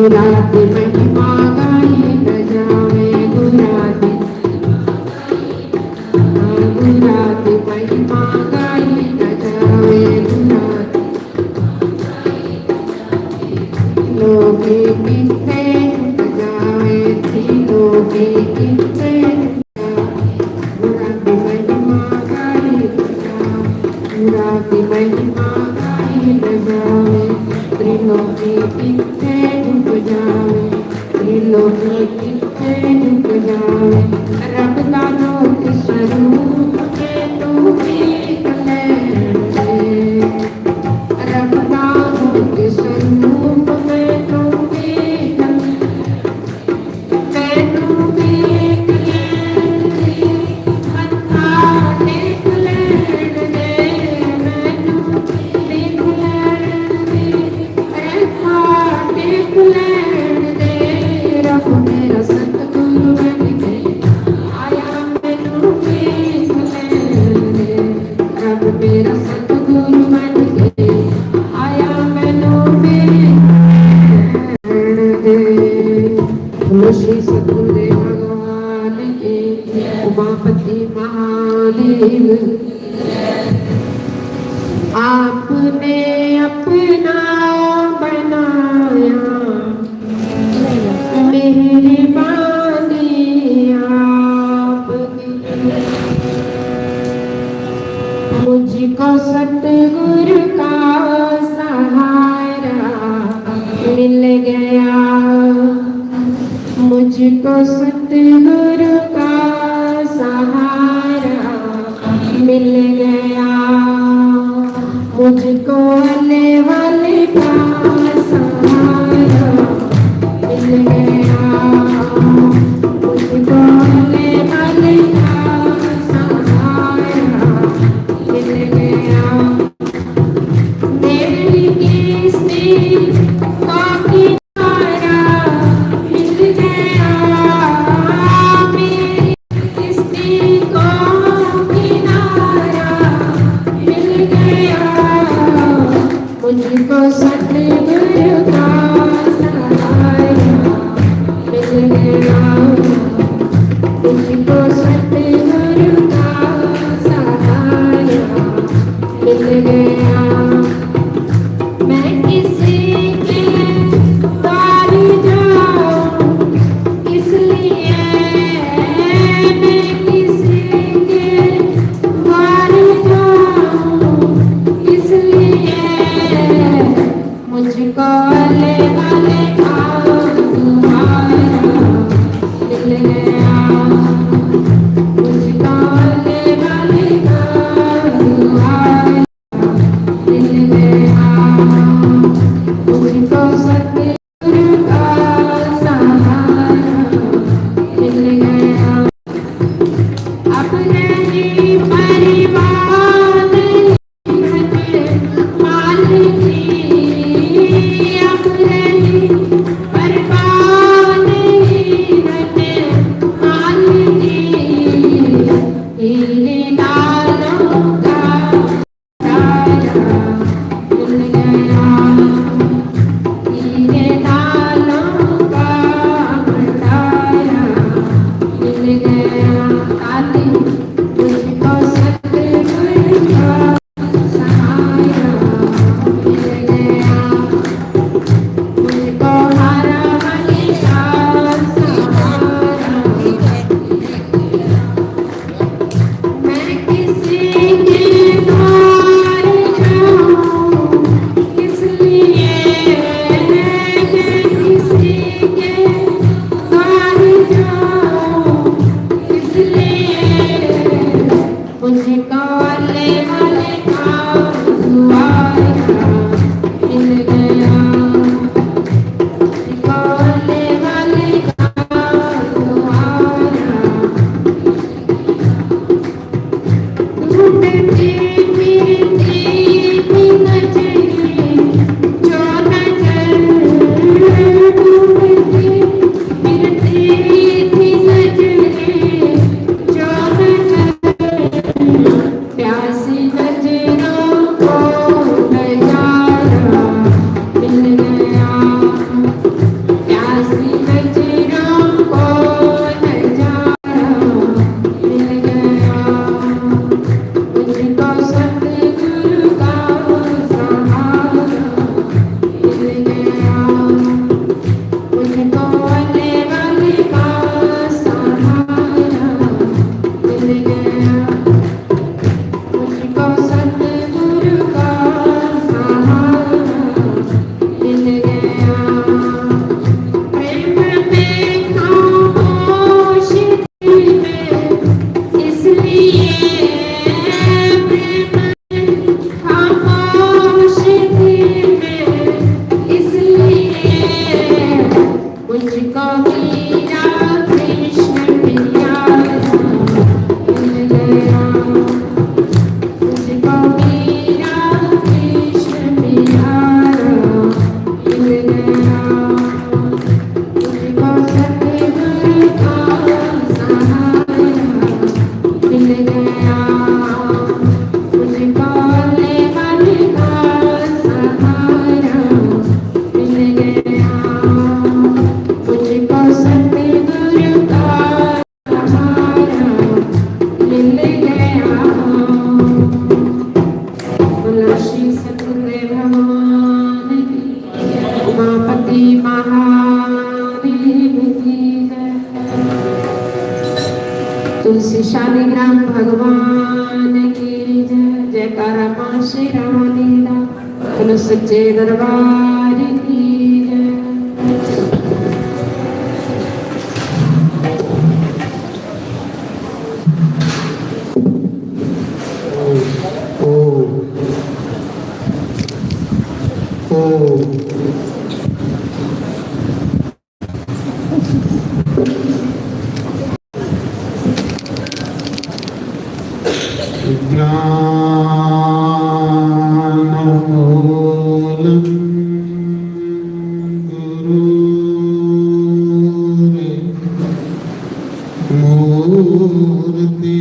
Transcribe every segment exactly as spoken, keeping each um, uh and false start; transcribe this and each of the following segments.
गुरा की महिमा गाई न जावे, गुरा की, गुरा की महिमा गाई न जावे, गुरा की। लोभी कितने जावे, लोभी कितने गुरा की महिमा गाई बजावे, गुरा की महिमा गाई बजावे। त्रिलोकी कितने झुक जावे, त्रिलोकी कितने झुक जावे। रब का रूप स्वरूप में तू भी कल्याण दे, रब का रूप स्वरूप में तू भी कल्याण बोलो श्री सतगुरुदेव भगवान की, उमापति महादेव। आपने अपना बनाया मेहरबानी आपकी। मुझको सतगुरु का सहारा मिल गया, मुझको सतगुरु का सहारा मिल गया, मुझको अल्ले वाले का सहारा मिल गया, मुझको अल्ले वाले का सहारा मिल गया। मेरी किस्मत का किनारा मिल गया, मेरी किस्मत का किनारा मिल गया। मुझको सतगुरु का सहारा मिल गया, मुझको सतगुरु का सहारा मिल गया। मैं किसी के द्वार जाऊं, इसलिए मैं किसी के द्वार जाऊं, इसलिए मुझको अल्ले वाले का सहारा मिल गया, मुझको अल्ले वाले का सहारा मिल गया, मुझको सतगुरु का सहारा मिल गया। अपने ही परिवार सच्चे दरबार की जय। ओ, ओ, ओ। ज्ञानमूलं गुरोर्मूर्ति।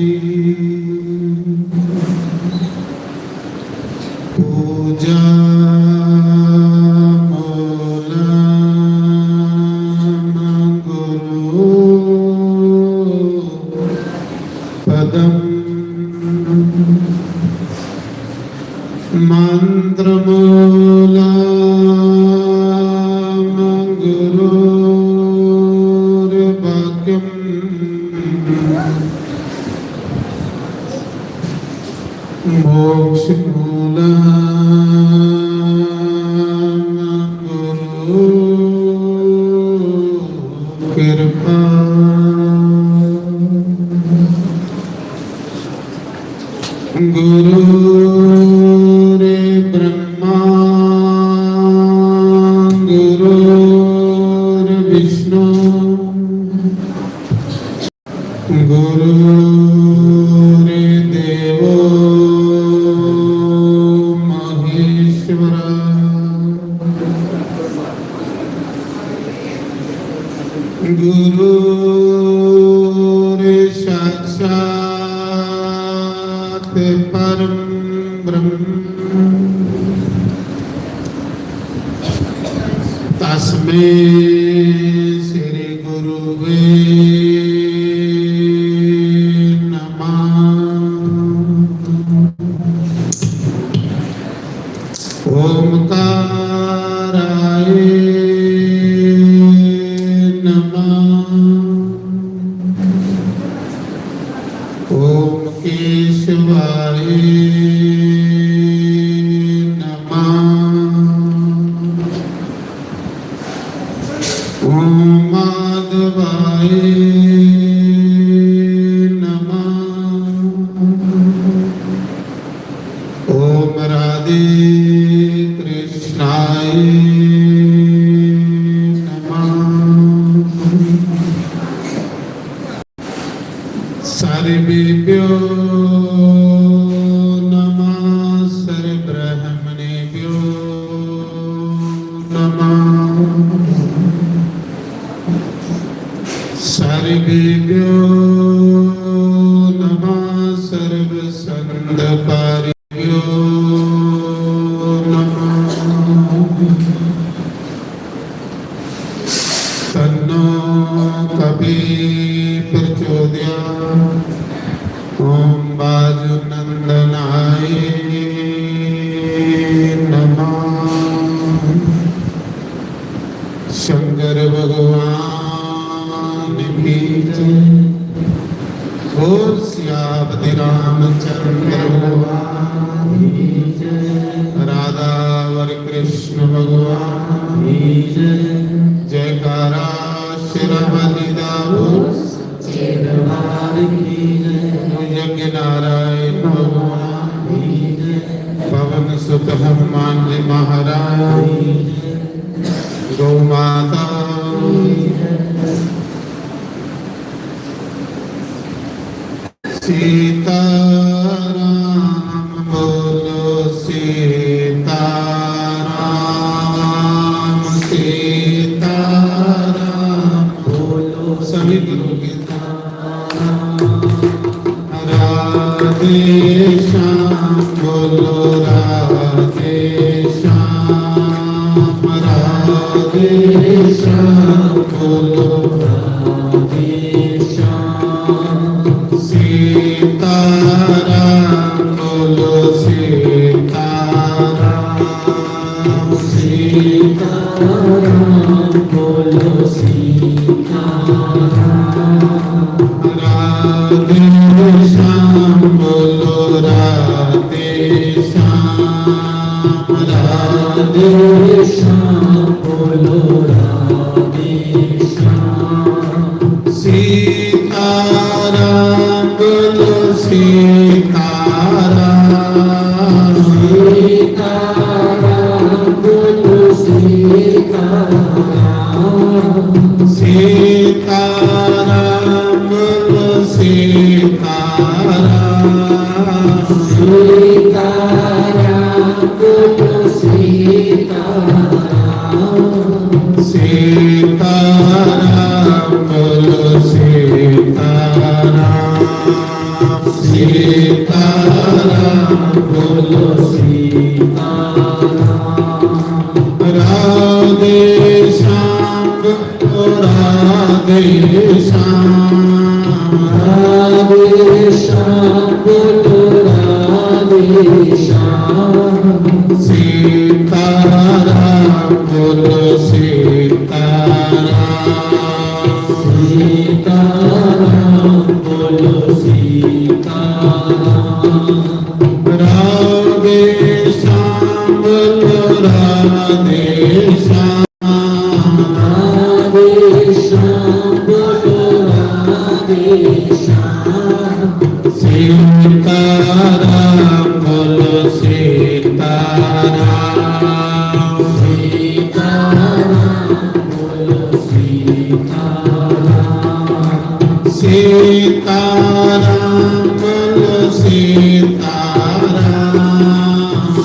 पूजा मूलं गुरु पदम। मंत्र मूलं गुरुर्वाक्यम। मोक्ष मूलं गुरु कृपा। गुरुर् ब्रह्मा गुरुर् विष्णु गुरुर्देवो महेश्वर। गुरुर्साक्षात् परं ब्रह्म। तस्मै श्री गुरुवे नमः। ओंकाराय नमः। ओम केशवाय नमः। ओम माधवाय नमः। ओम राधे कृष्णाय नमः। सर्वेभ्यो नमः, सर्वब्राह्मणेभ्यो नमः। सर्वेभ्यो नमः, सर्वसंतपारिभ्यो नमः। तन्नो कपि प्रचोदयात्। ओम वायुनंदनाय नमः। शंकर भगवान की जय। बोल सियापति रामचंद्र भगवान की जय। राधा वर कृष्ण भगवान की जय। जयकारा श्री राम जी दा बोल। सच्चे दरबार की जय। यज्ञ नारायण भगवान की जय। पवन सुत हनुमान जी महाराज की जय। गौ माता की जय। सीताराम बोलो, सीताराम, सीताराम बोलो। सभी गुरु के राधे श्याम बोलो, राधे श्याम, राधे श्याम बोलो, राधे श्याम। सीताराम बोलो, सीताराम, सीताराम बोलो, सीताराम। राधे श्याम बोलो, राधे श्याम, राधे बोलो राधे श्याम। सीताराम बोलो सीताराम। सीताराम बोलो सीताराम। सीताराम बोलो सीताराम। सीताराम बोलो सीताराम। सीताराम बोलो सीताराम। सीताराम बोलो सीताराम। राधे श्याम बोलो राधे श्याम। राधे श्याम बोलो राधे श्याम। सीताराम बोलो सीताराम। सीताराम बोलो सीताराम। राधे श्याम बोलो राधे श्याम। राधे श्याम बोलो राधे श्याम। सीताराम बोलो सीताराम। सीताराम बोलो सीताराम। सीताराम बोलो सीताराम।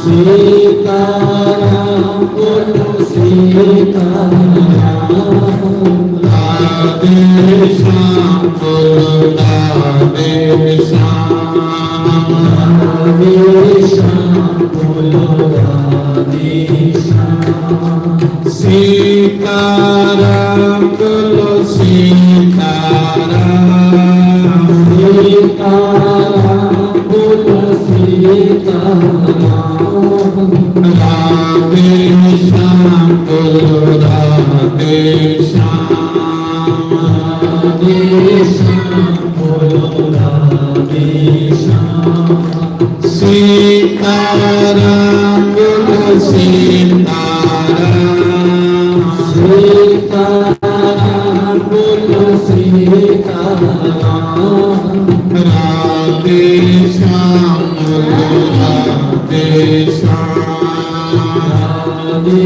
सीताराम बोलो सीताराम। राधे श्याम बोलो राधे श्याम। राधे श्याम बोलो राधे श्याम। सीताराम बोलो सीताराम। सीताराम बोलो सीताराम। राधे श्याम बोलो राधे श्याम। राधे श्याम बोलो राधे श्याम। सीताराम बोलो सीताराम। सीताराम बोलो सीताराम। राधे श्याम बोलो राधे श्याम। राधे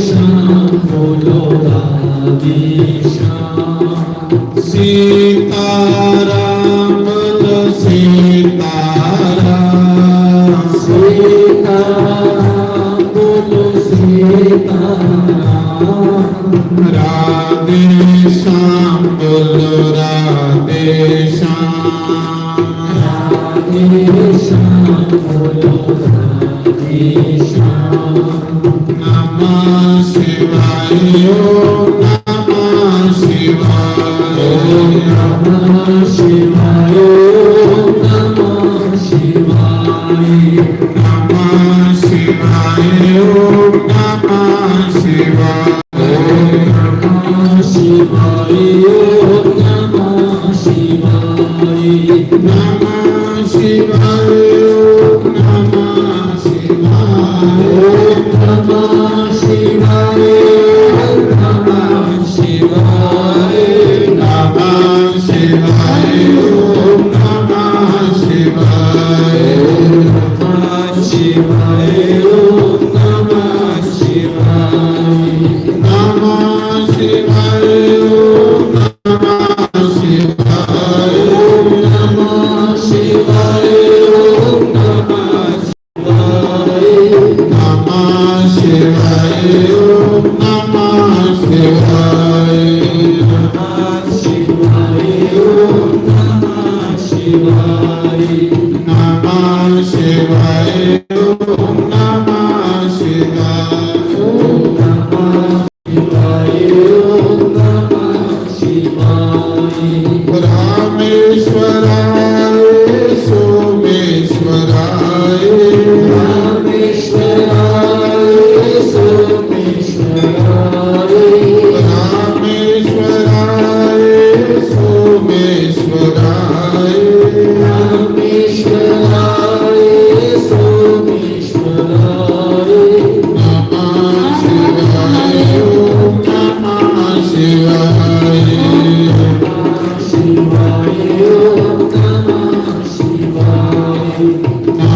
श्याम बोलो राधे श्याम। सीताराम बोलो सीताराम। सीताराम बोलो सीताराम। राधे श्याम बोलो राधे श्याम। राधे श्याम बोलो राधे श्याम। नमः शिवाय, ओम नमः शिवाय। ओम नमः शिवाय, ओम नमः शिवाय। नमः शिवाय, ओम नमः शिवाय। ओम नमः शिवाय, ओम नमः शिवाय। नमः शिवाय, ओम नमः शिवाय। ओम नमः शिवाय, ओम नमः शिवाय। नमः शिवाय, ओम नमः शिवाय। नमः शिवाय, ओम नमः शिवाय। नमः शिवाय, ओम नमः शिवाय। ओम नमः शिवाय, ओम नमः शिवाय। नमः शिवाय, ओम नमः शिवाय। नमः शिवाय, ओम नमः शिवाय। नमः शिवाय, ओम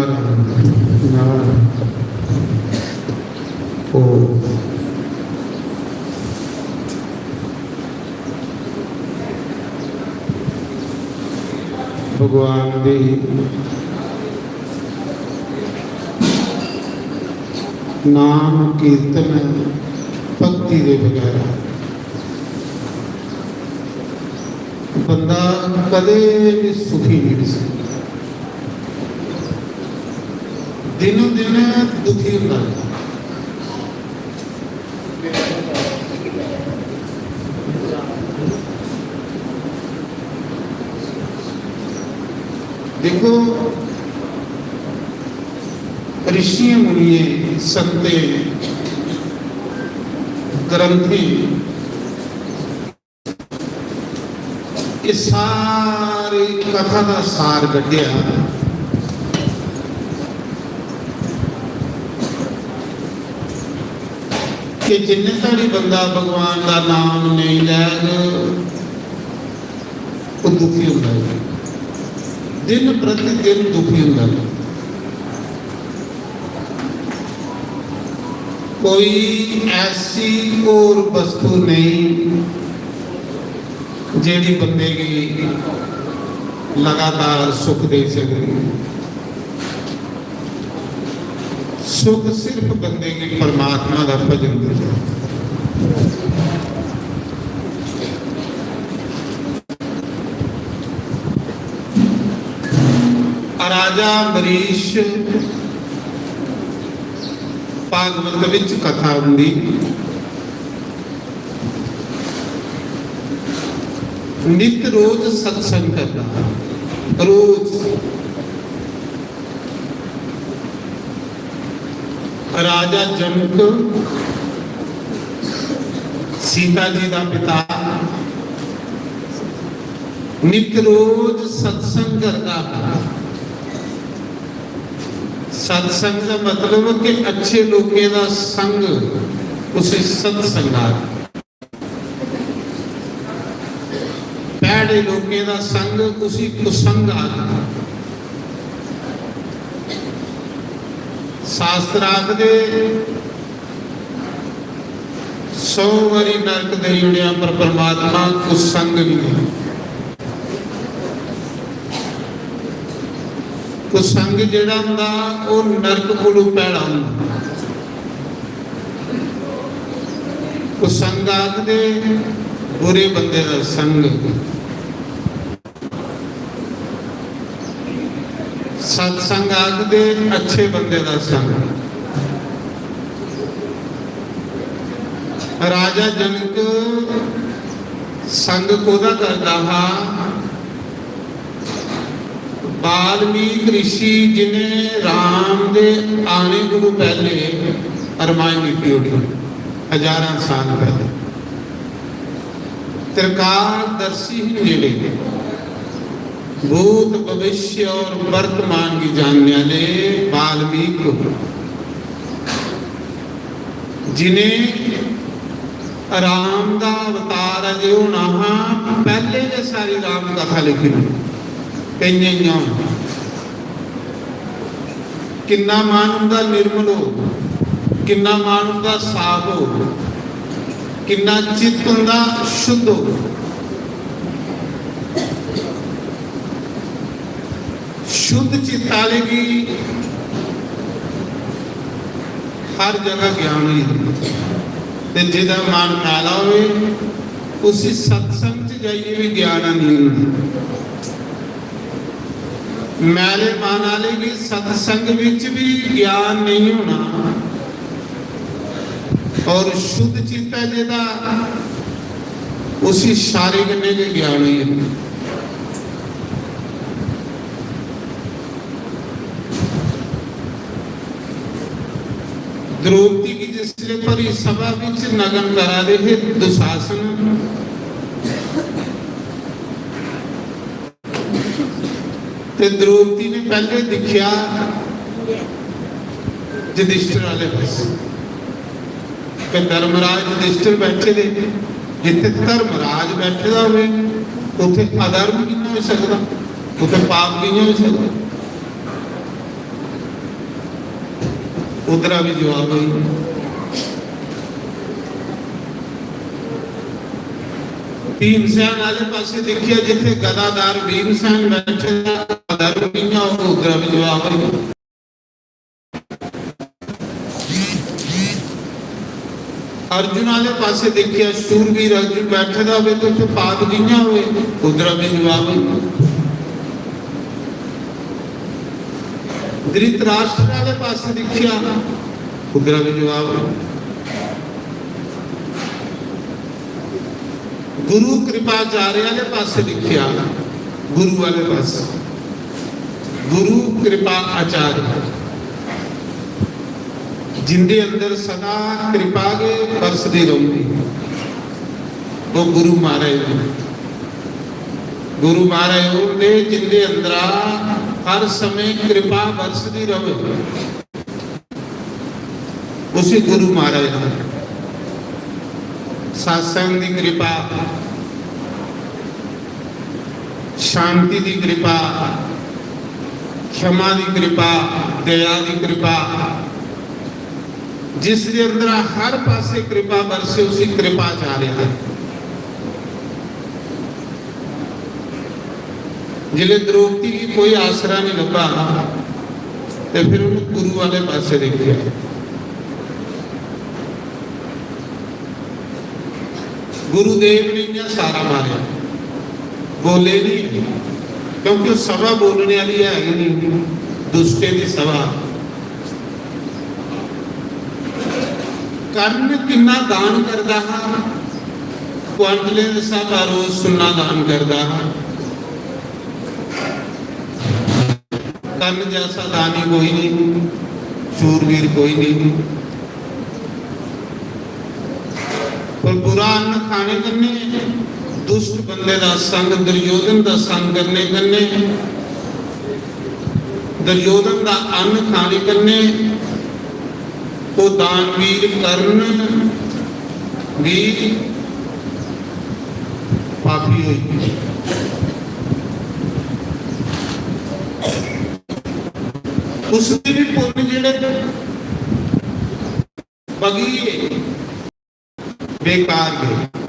नारायण, नारायण। ओ भगवान दे नाम कीर्तन, भक्ति दे बगैर बंदा कदे भी सुखी नहीं सी। दिनों दिन दुखी होंदा है। देखो, ऋषियें मुनियें, संतें, ग्रंथें इस सारी कथा का सार कड्ढेआ कि जिन्ने धड़ी बंदा भगवान का नाम नहीं लैग, वो दुखी होता है, दिन प्रतिदिन दुखी होता है। कोई ऐसी और वस्तु नहीं जेड़ी बंदे गी लगातार सुख दे सकदी। सुख सिर्फ बंदे गी परमात्मा का भजन देता। राजा अम्बरीश, भागवत विच कथा हुंदी, नित रोज सत्संग करदा, रोज। राजा जनक, सीता जी का पिता, नित रोज सत्संग करता। सत्संग का मतलब कि अच्छे लोगों का संग, उसे सत्संग आखदे। भैड़े लोकें दा संग उसी कुसंग आखदे। शास्त्र आखदे, सौ बारी नरक देई ओड़ेआ, पर परमात्मा कुसंग नहीं है। कुसंग जेड़ा हुंदा, ओह नरक कोलू भैड़ा हुंदा। कुसंग आखदे बुरे बंदे दा संग, सत्संग आखदे अच्छे बंदे दा संग। राजा जनक संग कोदा करदा हा? वाल्मीकि ऋषि जिन्हें राम दे आने कोलू पहले रामायण लिखी ओड़ी, हजारां साल पहले। त्रिकालदर्शी ही जेड़े, भूत, भविष्य और वर्तमान की जानने वाले वाल्मीकि, जिन्हें राम दा अवतार अजे होना हा, पहले गै सारी राम कथा लिखी दी। ते इ'यां, इ'यां होना। किन्ना मन उंदा निर्मल हो, किन्ना मन उंदा साफ हो, किन्ना चित्त उंदा शुद्ध हो। शुद्ध चित्त आले गी हर जगह ज्ञान होई जंदा। ते जेदा मन मैला होवे, उसी सत्संग च जाइए भी ज्ञान नहीं होना। मैले मन आले गी सत्संग विच भी ज्ञान नहीं होना, और शुद्ध चित्त है जेदा, उसी सारे कन्नै गै ज्ञान होई जंदा। द्रौपदी गी जिसले भरी सभा विच नग्न करा दे हे दुशासन, ते द्रौपदी ने पैहले दिक्खेआ युधिष्ठिर आले पासे, ते धर्मराज युधिष्ठिर बैठे दे। जिथे धर्मराज बैठे दा होवे, उथे अधर्म कि'यां होई सकदा, उथे पाप कि'यां होई सकदा? उद्धरा भी जवाब होई। भीमसेन आह्ले पासे दिक्खेआ, जित्थे गदाधार भीमसेन बैठे दा, गदाधार कि'यां होग, उद्धरा भी जवाब होई। अर्जुन आह्ले पासे दिक्खेआ, शूरवीर अर्जुन बैठे दा होवे ते उत्थे पाप कि'यां होवे, उद्धरा भी जवाब होई। धृतराष्ट्र आह्ले पासे दिक्खेआ, उद्धरा भी जवाब होई। गुरु कृपाचार्य आह्ले पासे दिक्खेआ, गुरु आह्ले पासे, गुरु कृपा आचार्य, जिंदे अंदर सदा कृपा गै बरसदी रौंह्दी, ओह् गुरु महाराज न। गुरु महाराज ओह् ने जिंदे अंदरा हर समें कृपा बरसदी रवे, उसी गुरु महाराज आखदे। सत्संग दी कृपा, शांति दी कृपा, क्षमा दी कृपा, दया दी कृपा, जिस दे अंदर हर पासे कृपा बरसे, उसी कृपाचार्य आखदे। जिसलै द्रौपदी गी कोई आसरा नहीं लब्भा, ते फिर उन्हें गुरु वाले पासे देखिया। गुरुदेव ने इ'यां सारा मारेआ, बोले नहीं, क्योंकि ओह् सभा बोलने वाली है ही नहीं, दुष्टें दी सभा। कर्ण किन्ना दान करदा हा, क्वांटलें दे स्हाबा रोज सुन्ना दान करदा हा। कर्ण जैसा दानी कोई नहीं, शूरवीर कोई नहीं। पर बुरा अन्न खाने कन्नै, दुष्ट बंदे दा संग, दुर्योधन दा संग करने कन्नै, दुर्योधन दा अन्न खाने कन्नै ओह् दानवीर कर्ण भी पापी होई गे। उसदे भी पुन्न जेह्ड़े बगी गे, बेकार गे।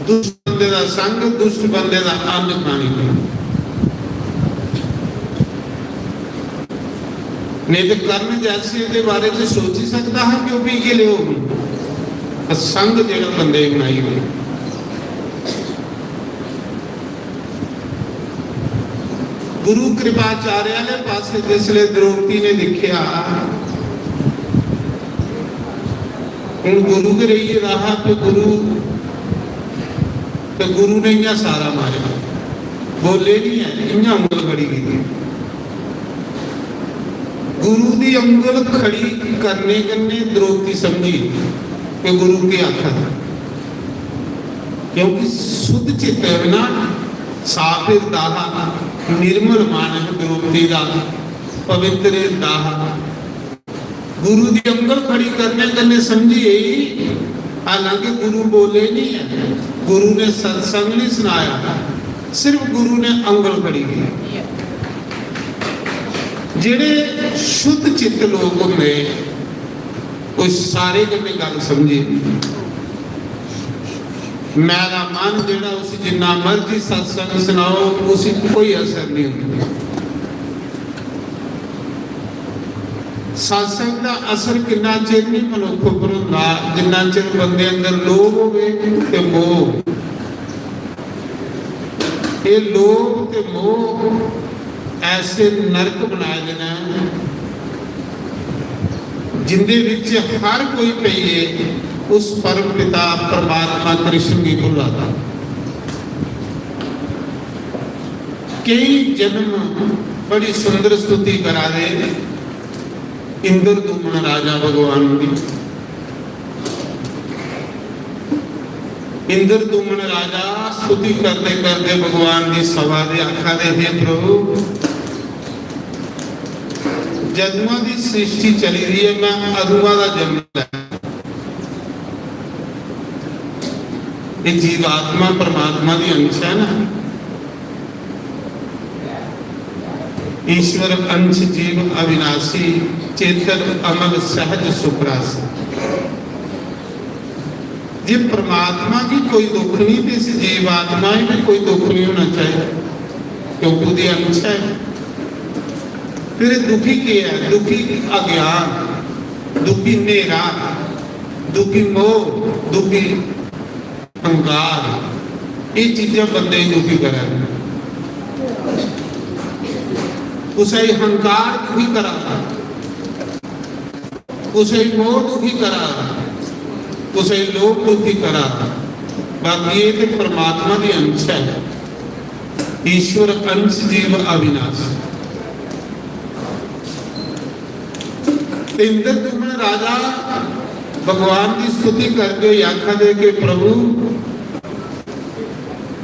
दुष्ट बंदे दा संग, दुष्ट बंदे दा अन्न खाने गे। नहीं तो कर्ण जैसे दे बारे च सोची सकता हा कि ओह् भी इ'यै लेह होग। पर संग जेह्ड़ा बंदे गी बनाई ओड़े। गुरु कृपाचार्य आह्ले पासे जिसले द्रौपदी ने दिक्खेआ, हुन गुरु गै रेही गेदा हा ते गुरु, ते गुरु ने इ'यां सारा मारेआ, बोले नहीं ऐ, इ'यां उंगल खड़ी कीती। गुरु दी उंगल खड़ी करने कन्नै द्रौपदी समझी कि गुरु केह् आखा दा। क्योंकि शुद्ध चित्त है ना, साफ हिरदा हा, निर्मल मन हा द्रौपदी दा, पवित्र हिरदा हा। गुरु दी उंगल खड़ी करने कन्नै समझी गेई, हालांकि गुरु बोले नहीं है, गुरु ने सत्संग नहीं सुनाया, सिर्फ गुरु ने उंगल खड़ी की। जेह्ड़े शुद्ध चित्त लोग होंदे, कोई सारे कन्नै गल्ल समझे। मैला मन जेह्ड़ा, उसी जिन्ना मर्जी सत्संग सनाओ, उसी कोई असर नहीं होंदा। सत्संग दा असर किन्ना चिर नहीं मनुक्ख उप्पर होंदा, जिन्ना चिर बंदे अंदर लोभ होवे ते मोह। ये लोभ ते मोह ऐसे नरक बनाए दे न, जिंदे विच हर कोई पेइये उस परम पिता परमात्मा कृष्ण गी भुल्ला दा। कई जन्म बड़ी सुंदर स्तुति करा दे इंद्रदुम्न राजा भगवान दी। इंद्रदुम्न राजा स्तुति करदे करदे भगवान दी सभा दे आखा दे, "हे प्रभु, जदुआं दी सृष्टि चली दी है, मैं अदुआं दा जन्म लैता।" ये जीवात्मा परमात्मा दी अंश है ना। ईश्वर अंश जीव अविनाशी, चेतन अमल सहज सुपरासी। जे परमात्मा गी कोई दुख नहीं तो इस जीवात्मा गी भी कोई दुख नहीं होना चाहिए, क्योंकि ओह्दी अंश है। फिर दुखी केह् ऐ? दुखी अज्ञान, दुखी न्हेरा, दुखी मोह, दुखी हंकार, एह् चीजां बंदे गी दुखी करा दियां। कुसै गी हंकार दुखी करा दा, कुसै गी मोह दुखी करा दा, कुसै गी लोभ दुखी करा दा। बाकी एह् ते परमात्मा दी अंश ऐ। ईश्वर अंश जीव अविनाश। ते इंद्रदुम्न राजा भगवान की स्तुति करते हुए आखा दे कि प्रभु,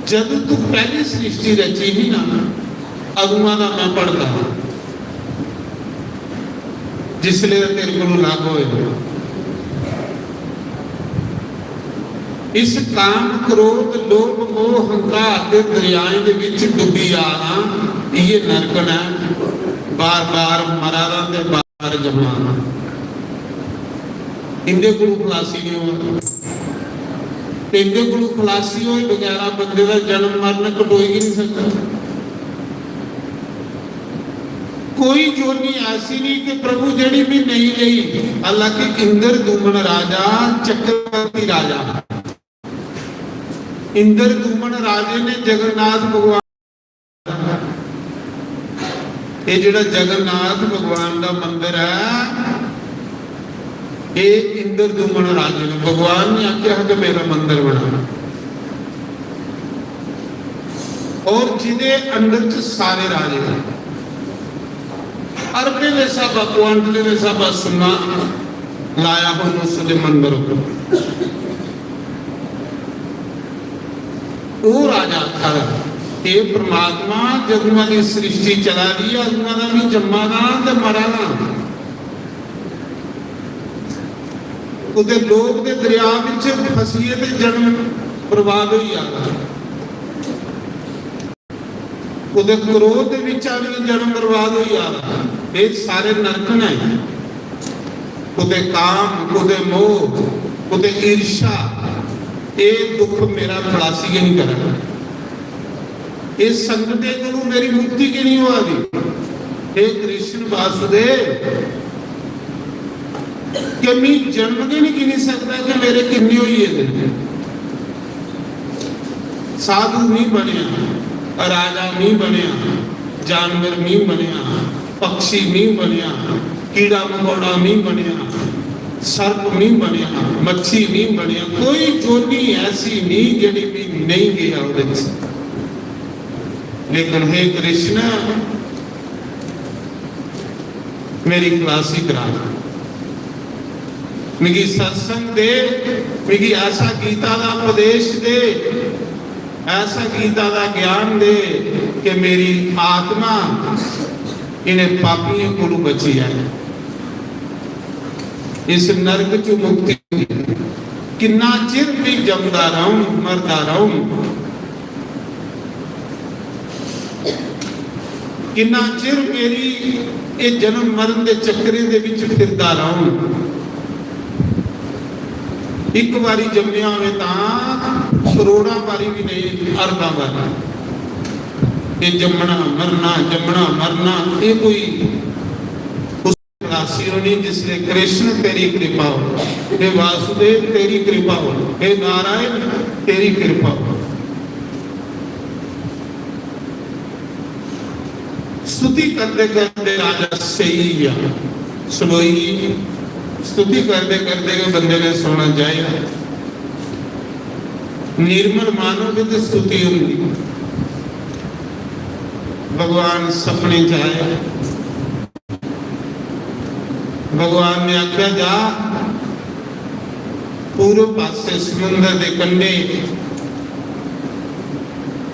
जदू तू पहली सृष्टि रची ही ना, अदुआ दा मैं भड़का हां, जिसले दा तेरे कोलों अलग होए। इस काम, क्रोध, लोभ, मोह, हंकार दे दरियाएं दे विच डुब्बी जा ना, इये नरक न। बार बार मरा दा ते बार जम्मा ना। इंदे कोलों खलासी नहीं होआ। ते इंदे कोलों खलासी होए बगैरा बंदे दा जन्म मरण कटोई गै नहीं सकदा। कोई जोनी ऐसी नहीं कि प्रभु जेड़ी भी नहीं लेई। हालांकि इंद्रदुम्न राजा चक्रवर्ती राजा, इंद्रदुम्न राजे ने जगन्नाथ भगवान, ये जेड़ा जगन्नाथ भगवान का मंदिर है, ये इंद्रदुम्न राजे ने, भगवान ने आख्या है कि मेरा मंदिर बना। और जिदे अंदर च सारे राजे हैं, अरबे दे स्हाबा, क्वांटले दे स्हाबा सुन्ना लाया हो उस दे मंदर को। वो राजा आखा दा, "हे परमात्मा, जदुआं दी सृष्टि चला दी है, अदुआं दा भी जम्मा दा ते मरा दा।" कुते लोभ दे दरिया विच फसिए ते जन्म बर्बाद होई जाना। कुते क्रोध दे विच आनियै जन्म बर्बाद होई जा। ये सारे नरक ने। कुते काम, कुते मोह, कुते ईर्ष्या, ये दुख मेरा खलासी गै नहीं करा। इस संकटे कोलों मेरी मुक्ति की नहीं हुआ दी। हे कृष्ण वासुदेव, कि मैं जन्म गै नहीं गिनी सकता कि मेरे किन्ने होई गेदे न। साधु नहीं बनया, राजा नहीं बनया, जानवर नहीं बनया, पक्षी नहीं बनया, कीड़ा मकोड़ा नहीं बनया, सर्प नहीं बनया, मच्छी नहीं बनया, कोई जोनी ऐसी नहीं जेड़ी भी नहीं गया ओहदे च। लेकिन हे कृष्ण, मेरी खलासी करा, मिगी सत्संग दे, मिगी ऐसा गीता का उपदेश दे, ऐसा गीता का ज्ञान दे कि मेरी आत्मा इन्हें पापियों को बची जाए, इस नरक चो मुक्ति। किन्ना चिर भी जमदा रहूं, मरदा रहूं, किन्ना चिर मेरी ये जन्म मरण दे चक्करें दे विच फिरदा रहूं। एक बारी जम्मिया होवे तां करोड़ां बारी भी नहीं, अरबां बारी। ये जम्मना मरना, जम्मना मरना, ये कोई उस राशि होनी जिसने कृष्ण तेरी कृपा हो, हे वासुदेव तेरी कृपा हो, हे नारायण तेरी कृपा हो। स्तुति करते करते राजा सेई गया, सलोई। स्तुति करते करते के बंदे ने सोना चाहिए। निर्मल मानव की तो स्तुति होंगी। भगवान सपने च आए, भगवान ने आख्या, "जा, पूर्व पासे समुद्र के कंढे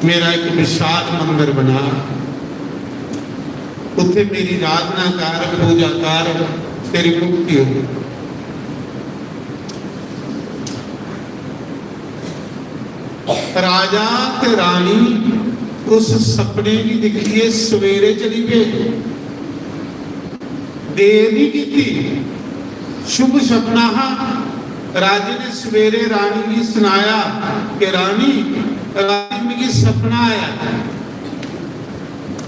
मेरा एक विशाल मंदिर बना, उत्थे मेरी आराधना कर, पूजा कर, तेरी मुक्ति हो।" राजा ते रानी उस सपने गी दिक्खियै सवेरे चली पे, देर नहीं की। शुभ सपना हा। राजे ने सवेरे रानी गी सनाया कि रानी, रानी, मिगी सपना आया,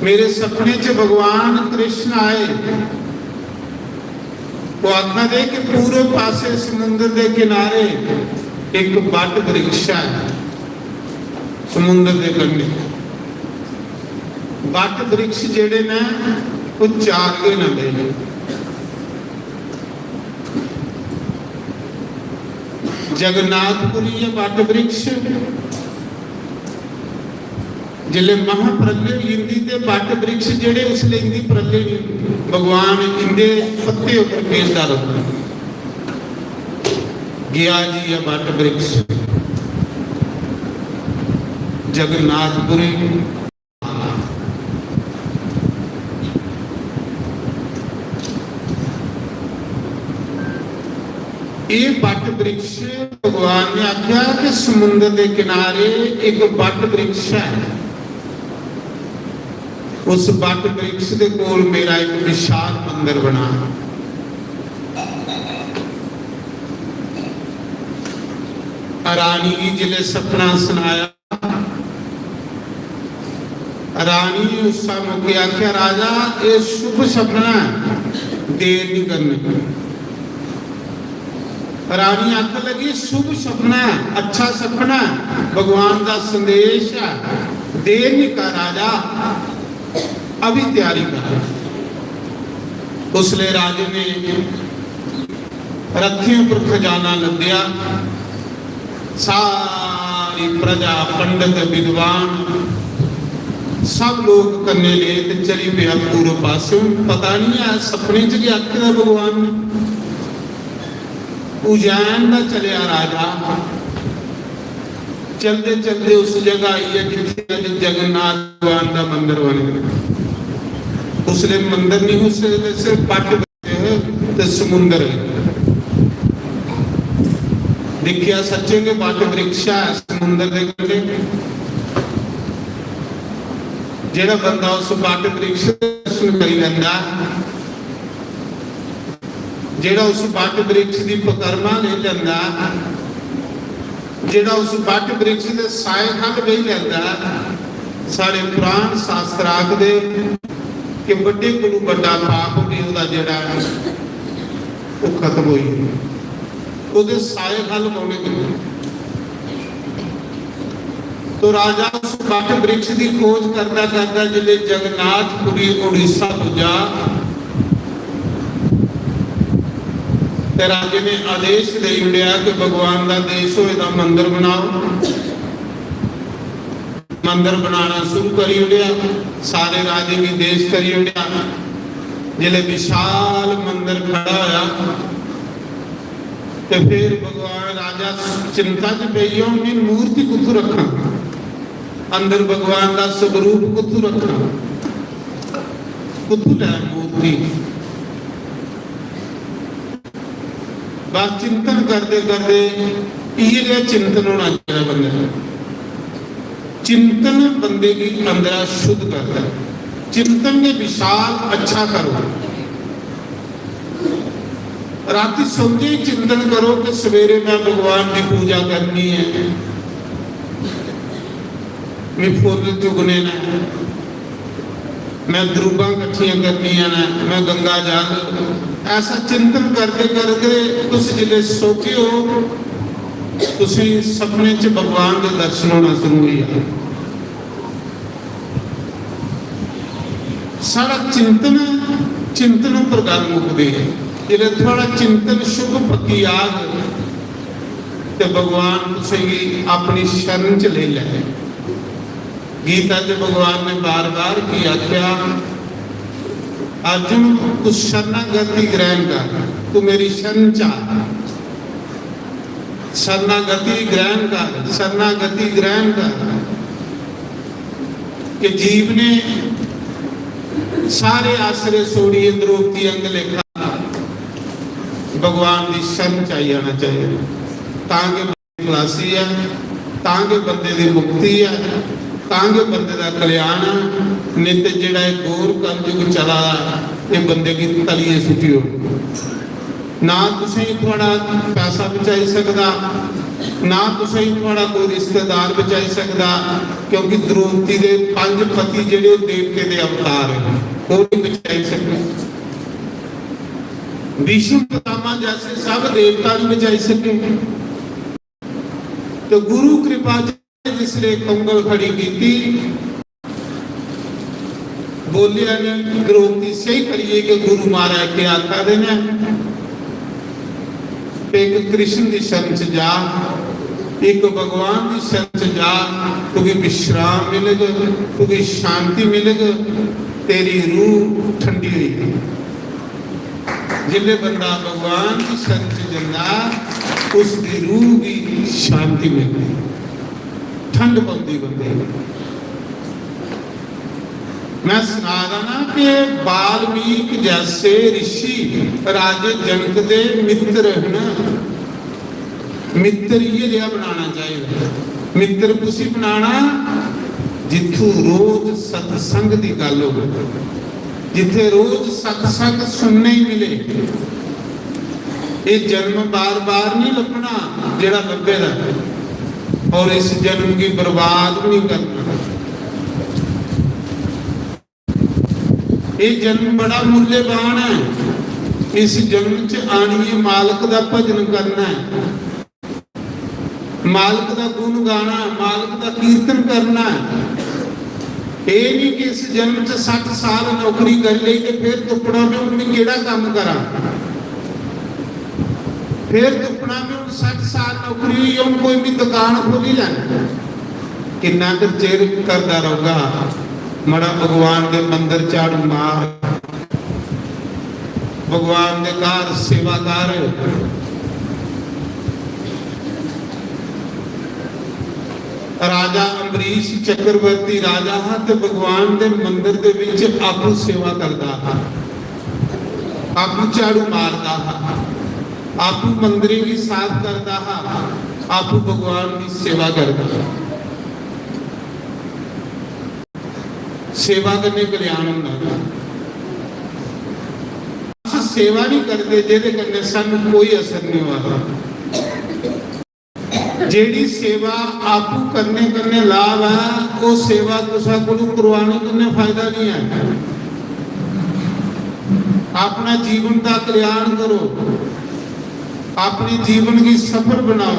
मेरे सपने च भगवान कृष्ण आए। वो आखा दे कि पूर्व पासे समुद्र के किनारे एक बट वृक्ष है, समुद्र के कंढे। बट वृक्ष जेड़े ने, वो चार गै न भाई। जगन्नाथपुरी है बट वृक्ष। जिसले महाप्रलय होई जंदी ते बट वृक्ष जेड़े, उसले इंदी प्रलय नहीं, भगवान इंदे पत्ते उपर पेशदा रौंहदा। गया जी है बट वृक्ष जगन्नाथपुरी। ये बट वृक्ष, भगवान ने आख्या कि समुद्र के किनारे एक बट वृक्ष है, उस बट वृक्ष के कोल मेरा एक विशाल मंदिर बना। रानी गी जिले सपना सुनाया, रानी उस मौके आख्या, राजा, ये शुभ सपना है, देर नहीं करनी। रानी आखन लगी, शुभ सपना है, अच्छा सपना है, भगवान का संदेश है, देर नहीं कर राजा, अभी तैयारी कर। उसले राजे ने रथियें पर खजाना लद्या। सारी प्रजा, पंडित, विद्वान, सब लोग कन्ने ले ते चली पिया पूर्व पासे। पता नहीं है सपने च क्या आखे दा भगवान ने। उज्जैन दा चलिया राजा, चलदे चलदे उस जगह आई है जिथे अज जगन्नाथ भगवान का मंदिर बने। उसले मंदिर नहीं, उसले सिर्फ पट ते समुंदर है। देखिया सच्चे के बट वृक्ष है समुंदर के कंढे। जेड़ा बंदा उस बट वृक्ष दे दर्शन करी लेंदा, जेड़ा उस बट वृक्ष की पकरमा ले लेंदा, जेड़ा उस बट वृक्ष के साए थल बेही लेंदा, साढ़े पुराण शास्त्र आखदे कि बड्डे कोलू बड्डा पाप भी ओहदा जेड़ा है, वो खत्म होई जंदा। ओहदे साए थल बौहने कन्नै। तो राजा उस बट वृक्ष की खोज करदा करदा जिसले जगन्नाथपुरी उड़ीसा पुज्जा, ते राजे ने आदेश दे ओड़ेआ कि भगवान का देश होए दा मंदिर बनाओ। मंदिर बनाना शुरू करी ओड़ेआ, सारे राजे गी देश करी ओड़ेआ। जिसले विशाल मंदिर खड़ा होया, ते फिर भगवान राजा चिंता च पेई, "हून मैं मूर्ति कुत्थों रखां? अंदर भगवान का स्वरूप कुत्थों रखां? कुत्थों लै मूर्ति?" बस चिंतन करदे करदे इयै जेहा चिंतन होना चाहिए बंदे दा। चिंतन बंदे गी अंदरा शुद्ध करदा है। चिंतन के विशाल अच्छा करो। राती सोंदे ही चिंतन करो कि सवेरे मैं भगवान की पूजा करनी है, मैं फुल्ल चुगने न, मैं द्रुबां कट्ठियां करनियां न, मैं गंगा जल। ऐसा चिंतन करदे करदे तुस जिसले सोगे हो, तुसें सपने च भगवान दे दर्शन होना शुरू होई जाना। साढ़ा चिंतन, चिंतन उपर गल्ल मुकदी है। जिसले थुआड़ा चिंतन शुभ पक्की आग, ते भगवान तुसेंगी अपनी शरण च लेई लै। गीता च भगवान ने बार बार की आख्या, अर्जुन, तू शरणागति ग्रहण कर, तू मेरी शरण च आ। शरणागति ग्रहण कर, शरणागति ग्रहण कर। कि जीव ने सारे आसरे छोड़िए द्रौपदी अंग लेखा भगवान की शरण च आई जाना चाहिए, तां कि खलासी है, तां के बंदे दी मुक्ति है। तां गै बंदे दा कल्याण ऐ। नेईं ते जेह्ड़ा एह् घोर कलयुग चला दा, एह् बंदे गी तलियै सुट्टी ओड़दा। ना तुसेंगी थुआढ़ा पैसा बचाई सकदा, ना तुसेंगी थुआढ़ा कोई रिश्तेदार बचाई सकदा, क्योंकि द्रौपदी दे पंज पति जेह्ड़े ओह् देवते दे अवतार न, ओह् नहीं बचाई सकदे। भीष्म पितामह जैसे सब देवता नहीं बचाई सके। तो गुरु कृपा च जिसले कंगल खड़ी कीती, बोलिया नहीं, द्रौपदी सही करिए कि गुरु महाराज के आखा दे ने। एक कृष्ण दी शरण च जा, एक भगवान दी शरण च जा, तुगी विश्राम मिलग, तुगी शांति मिलग, तेरी रूह ठंडी होई। जिसले बंदा भगवान दी शरण च जंदा, उसकी रूह की शांति मिलती, ठंड पौंदी बंदे गी। मैं सना दा ना कि वाल्मीकि जैसे ऋषि राजे जनक दे मित्र न। मित्र इ'यै जेहा बनाना चाहिदा। मित्र कुसी बनाना? जित्थू रोज सत्संग दी गल्ल होवे, जित्थे रोज सत्संग सुनने ही मिले। ये जन्म बार बार नहीं लभना जेड़ा लभे दा, और इस जन्म की बर्बाद भी नहीं करना। ये जन्म बड़ा मूल्यवान है। इस जन्म च आनिए मालक का भजन करना है, मालक का गुण गाना है, मालक का कीर्तन करना है। ये नहीं कि इस जन्म च सठ साल नौकरी कर ली ते फिर तुपना भी हूं मैं केड़ा काम करा। फिर तुपना भी हूं सठ साल नौकरी हुई, हूं कोई भी दुकान खोली लैना। किन्ना कर चिर करदा रौहगा? मड़ा भगवान दे मंदिर झाड़ू मार, भगवान दे घर सेवा कर। राजा अम्बरीश चक्रवर्ती राजा हा ते भगवान दे मंदिर दे विच आपू सेवा करदा हा, आपू झाड़ू मारदा हा, आपू मंदिरें की साफ करदा हा, आपू भगवान की सेवा करदा हा। सेवा कन्नै कल्याण होंदा। अस सेवा नहीं करते जेह्दे कन्नै सानू कोई असर नहीं होआ। जेह्ड़ी सेवा आपू करने कन्नै लाभ है, वो सेवा कुसै कोलू करवाने कन्नै फायदा नहीं है। अपना जीवन का कल्याण करो, अपने जीवन की सफल बनाओ।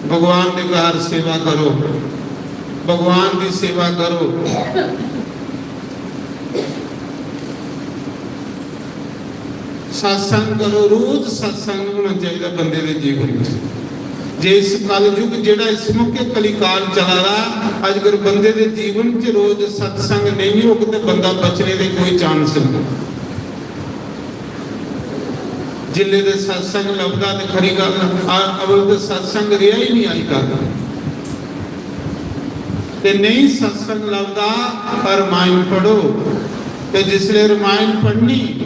भगवान दे घर सेवा करो, भगवान की सेवा करो, सत्संग करो। रोज सत्संग होना चाहिए बंदे दे जीवन च। जे इस कलयुग जेड़ा इस मौके कलिकाल चला रहा, अजकल बंदे दे जीवन च रोज सत्संग नहीं होग तो बंदा बचने के कोई चांस नहीं। जिले दे सत्संग लभदा ते खरी गल, अ-, अवल ते सत्संग रेहा ही नहीं अजकल। ते नहीं सत्संग लभदा, रमायण पढ़ो। ते जिसले रमायण पढ़नी,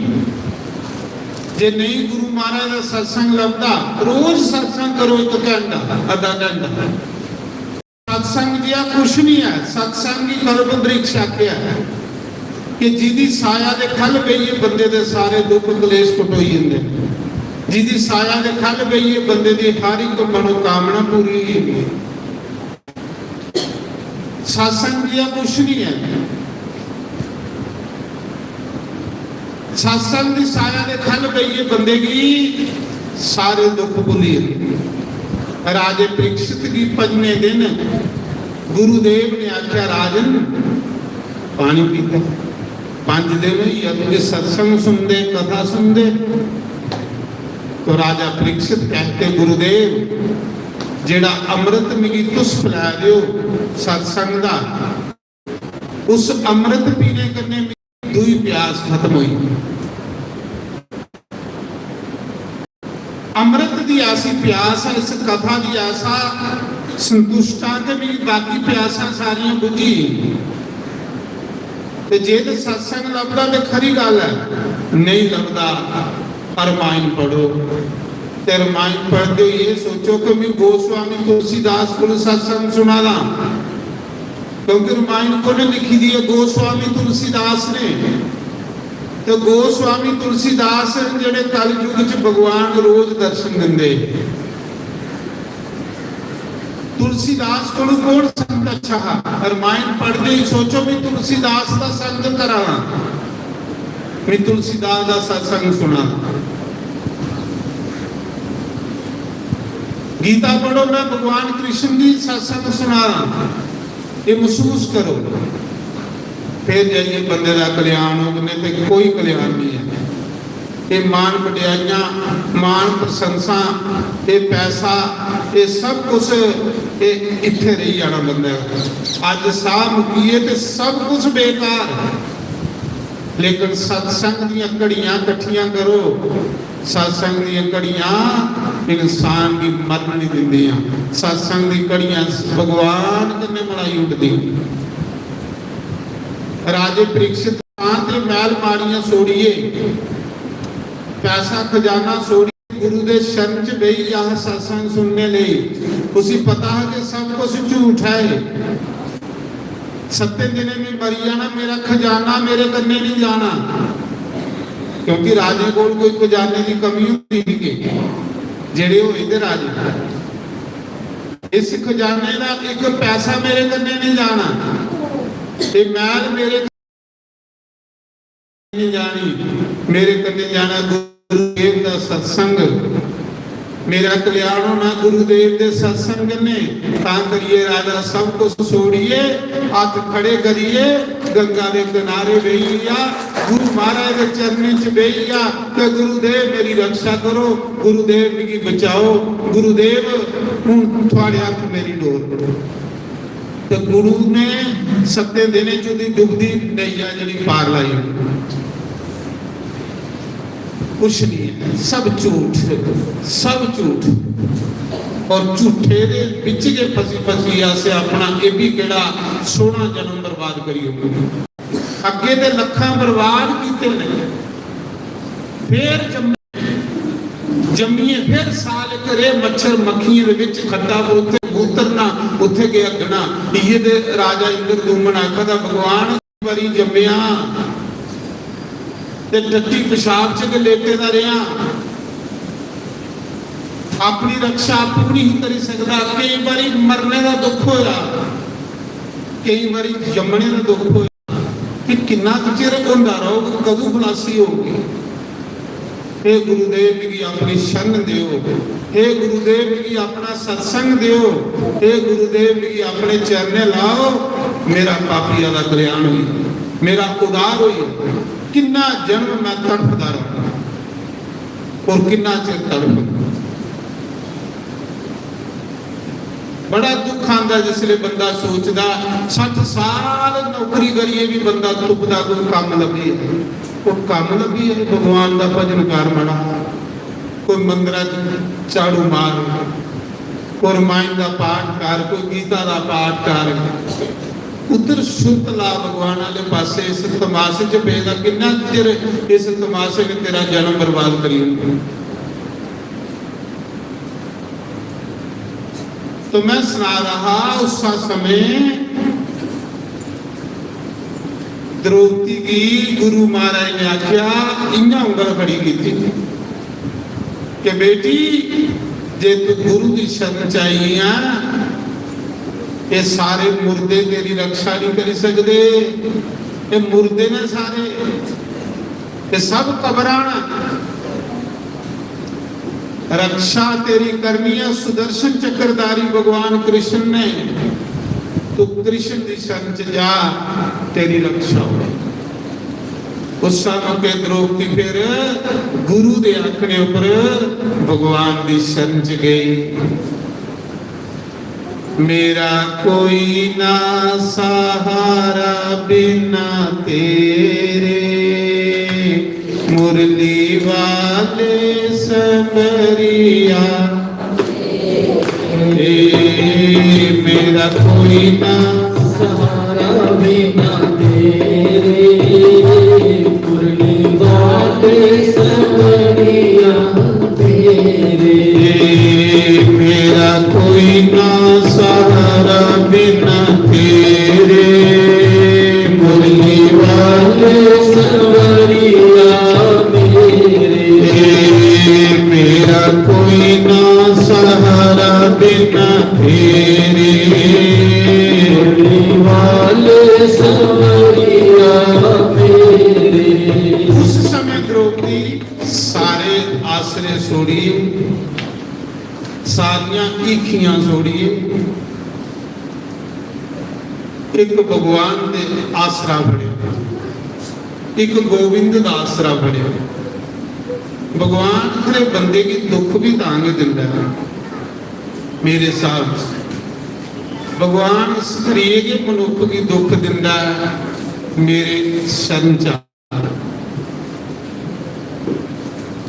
जे नहीं गुरु महाराज का सत्संग लभदा, रोज सत्संग करो, एक घंटा, अद्धा घंटा। सत्संग जिहा कुछ नहीं है। सत्संग ही कल्प वृक्ष आख्या है कि जिदी साया दे खल बेहिए बंदे दे सारे दुख कलेश कटोई जंदे, जिदी साया दे खल बेहिए बंदे दी हर एक मनोकामना पूरी होई जंदी। सत्संग जिहा कुछ नहीं है। सत्संग दी साया दे खल बेहिए बंदे गी सारे दुख भुल्ली जंदे। राजे परीक्षित गी पंजवें दिन गुरुदेव ने आख्या, "राजन, पानी पीता।" पंज दिन होई गे तुझे सत्संग सुनदे, कथा सुनदे। तो राजा परीक्षित कहते, "गुरुदेव, जेड़ा अमृत मिगी तुस पिला दे हो सत्संग दा, उस अमृत पीने कन्नै मेरी दूई प्यास खत्म होई।" अमृत दी ऐसी प्यास है, इस कथा दी ऐसा संतुष्ट हां कि मेरी बाकी प्यासां सारियां बुझी। ते जे ते सत्संग लभदा ते खरी गल्ल है, नहीं लभदा, रमायण पढ़ो। ते रामायण पढ़दे होई एह् सोचो कि मैं गोस्वामी तुलसीदास कोल सत्संग सुना दा, क्योंकि रामायण कु'न लिखी दी ऐ? गोस्वामी तुलसीदास ने। ते गोस्वामी तुलसीदास न जेह्ड़े कलयुग च भगवान रोज दर्शन दिंदे। तुलसीदास कोलू कौन संत अच्छा हा? रामायण पढ़दे ही सोचो, मैं तुलसीदास दा संग करा, मैं तुलसीदास दा सत्संग सुना। गीता पढ़ो, मैं भगवान कृष्ण दी सत्संग सुना, ये महसूस करो। फिर जाइए बंदे दा कल्याण होग, नहीं ते कोई कल्याण नहीं है। ये मान वड्याइयां, मान प्रशंसा, ये पैसा, ये सब कुछ, ये इत्थे रही जाना बंदे दा। अज साह मुक्किए ते सब कुछ बेकार। लेकिन सत्संग दियां घड़ियां कट्ठियां करो। सत्संग दियां घड़ियां इंसान गी मरन नहीं दिंदियां। सत्संग दी घड़ियां भगवान कन्नै मिलाई उठदी। राजे परीक्षित शांत ते मैहल माड़ियां छोड़िए, पैसा खजाना छोड़िए, गुरु दे शरण च बेही जा सत्संग सुनने लेई। उसी पता हा कि सब कुछ झूठ है। सत्तें दिनें में मरी जाना, मेरा खजाना मेरे कन्नै नहीं जाना, क्योंकि राजे कोल कोई खजाने की कमी होती नहीं है। जेड़े होए ते राजे, इस खजाने का एक पैसा मेरे कन्नै नहीं जाना, ते मैहल मेरे नहीं जानी, मेरे कन्नै जाना गुरुदेव दा सत्संग, मेरा कल्याण होना गुरुदेव दे सत्संग कन्नै। तां करिए राजा सब कुछ छोड़िए, हत्थ खड़े करिए गंगा दे किनारे बेही गेआ, गुरु महाराज दे चरणें च बेही गेआ कि गुरुदेव मेरी रक्षा करो, गुरुदेव मिगी बचाओ, गुरुदेव हुन थुआड़े हत्थ मेरी डोर। ते गुरु ने सत्तें दिनें च ओह्दी डुबदी नैया जेह्ड़ी पार लाई। कुछ नहीं है, सब झूठ, सब झूठ। और झूठे दे बिच गै फसी फसी अस अपना एह् बी केह्ड़ा सोहना जन्म बर्बाद करी ओड़ने। अग्गे ते लक्खां बर्बाद कीते ने, फिर जम्मे, जम्मिये फिर साल इक रेह् मच्छर मक्खियें दे बिच खड्डा, पर उत्थे मूतरना, उत्थे गै अग्गना। इये ते राजा इंद्रदुम्न आखा दा, भगवान, बारी जम्मेआ ते टट्टी पेशाब च गै लेटे दा रेहा, अपनी रक्षा आपूं नहीं करी सकदा। केई बारी मरने दा दुख होया, केई बारी जम्मने दा दुख होया। कि किन्ना कुचिर होंदा रहोग, कदूं खलासी होगी? हे गुरुदेव, मिगी अपनी शरण देओ। हे गुरुदेव, मिगी अपना सत्संग देओ। हे गुरुदेव, मिगी अपने चरणें लाओ। मेरा पापिया दा कल्याण होई, मेरा उद्धार होई। किन्ना जन्म मैं तड़फदा रहा और किन्ना चिर तड़फ। बड़ा दुख आंदा जिसले बंदा सोचदा, सट्ठ साल नौकरी करिए भी बंदा तुपदा, कोई कम्म लब्भी, कोई कम्म लब्भी है, भगवान दा भजन कर मड़ा, कोई मंदरा च झाड़ू मार, कोई रामायण दा पाठ कर, कोई गीता दा पाठ कर। उधर सुरत ला भगवान आले पासे, इस तमाशे च पेदा, किन्ना चिर इस तमाशे ने तेरा जन्म बर्बाद करी ओड़ना। तो मैं सुना रहा, उस समय द्रौपदी गी गुरु महाराज ने आख्या, इयां उंगल खड़ी की कि बेटी, जे तू गुरु की शरण च आई है, ये सारे मुर्दे तेरी रक्षा नहीं करी सकते। ये मुर्दे ने सारे, ये सब कबरां न। रक्षा तेरी करनी है, सुदर्शन चक्रधारी भगवान कृष्ण ने। तू कृष्ण की शरण च जा, तेरी रक्षा हो। उस मौके द्रौपदी फिर गुरु दे आखने उपर भगवान दी शरण च गई। मेरा कोई ना सहारा बिना तेरे, मुरली वाले संवरिया। ए, मेरा कोई ना सहारा बिना तेरे, मुरली वाले संवरिया तेरे। भिक्खियां छोड़ियै इक भगवान दे आसरा बने, इक गोविंद दा आसरा बने। भगवान खरे बंदे गी दुख भी तां गै दिंदा ऐ। मेरे स्हाब च भगवान इस करियै गै मनुक्ख गी दुख दिंदा ऐ, मेरे शरण च आ।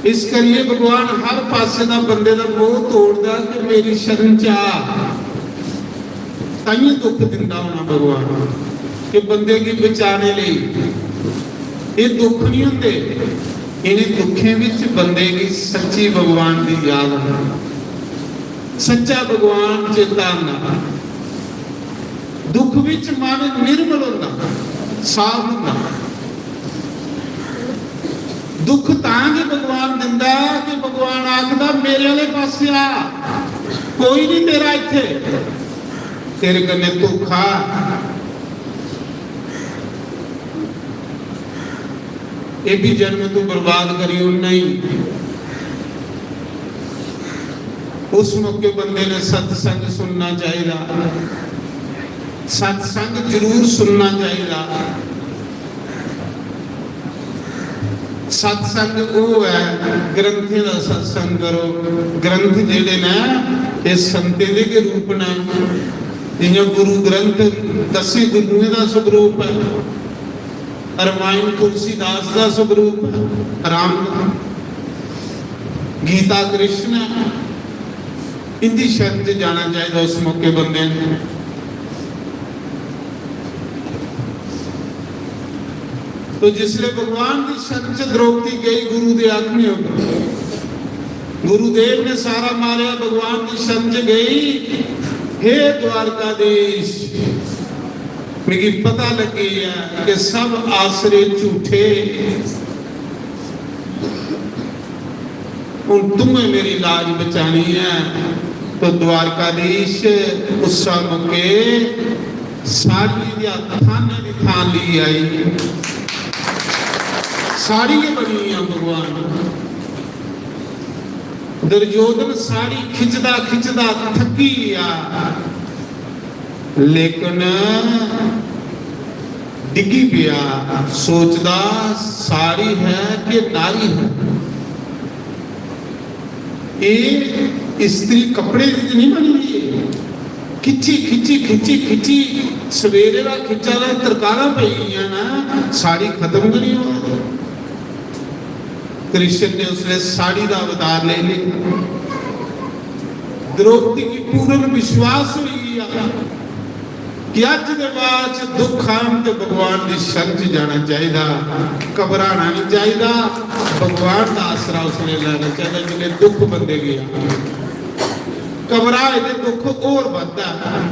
इस करियै भगवान हर पासे दा बंदे दा मोह तोड़दा कि मेरी शरण च आ। ताइयों दुख दिंदा होना भगवान कि बंदे गी बचाने लेई। एह् दुख नहीं होंदे, इन्हें दुखें विच बंदे गी सच्ची भगवान दी याद आंदी, सच्चा भगवान चेता आंदा। दुख विच मन निर्मल होंदा, साफ होंदा। दुख तां गै भगवान दिंदा कि भगवान आखदा, "मेरे आह्ले पासे आ, कोई नहीं तेरा इत्थे, तेरे कन्नै धोखा।" एह् भी जन्म तू बर्बाद करी ओड़ना ही। उस मौके बंदे ने सत्संग सुनना चाहिदा, सत्संग जरूर सुनना चाहिदा। सत्संग ओह् ऐ, ग्रंथें दा सत्संग करो। ग्रंथ जेह्ड़े न, एह् संतें दे गै रूप न। जि'यां गुरु ग्रंथ दस्सें गुरुएं दा स्वरूप ऐ, रामायण तुलसीदास दा स्वरूप ऐ, राम दा, गीता कृष्ण ऐ। इंदी शरण च जाना चाहिदा उस मौके बंदे ने। तो जिसले भगवान दी शरण च द्रौपदी गई गुरु दे आखने उप्पर, गुरुदेव ने सारा मारेआ, भगवान दी शरण च गई, "हे द्वारकाधीश, मिगी पता लग्गी गेआ कि सब आसरे झूठे, हुन तूं गै मेरी लाज बचानी ऐ।" तो द्वारकाधीश उस्सा मौके साड़ियें दियां थानें दी थान लेई आई। साड़ी गै बनी गेआ भगवान। दुर्योधन साड़ी खिचदा खिचदा थकी गया, लेकिन डिग्गी पिया, सोचदा, "साड़ी है कि नारी है? ये स्त्री कपड़े दी तो नहीं बनी हुई है?" खिच्ची, खिच्ची, खिच्ची, खिच्ची, सवेरे दा खिच्चा दा, तरकालां पेई गेइयां ना, साड़ी खत्म गै नहीं होआ दी। कृष्ण ने उसने साड़ी दा अवतार ले लिया। द्रौपदी गी पूर्ण विश्वास होई गया कि अज दे बाद च दुख आन ते भगवान दी शरण च जाना चाहिदा, घबराना नहीं चाहिदा। भगवान दा आसरा उसने लेना चाहिदा जिन्हें दुख बंदे गया। घबराए ते दुख होर बधदा है,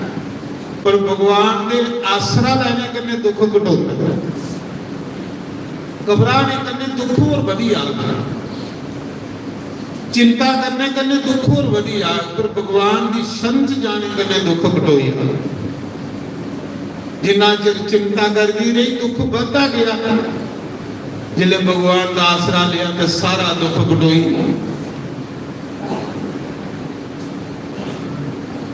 पर भगवान दे आसरा लेने कन्नै दुख घटोंदा है। घबराने कन्नै दुख होर बधी जाग, चिंता करने कन्नै दुख होर बधी जाग, पर भगवान दी शरण च जाने कन्नै दुख घटोई जाग। जिन्ना चिर चिंता करदी रेही, दुख बधदा गेआ। जिसलै भगवान दा आसरा लिया, ते सारा दुख घटोई।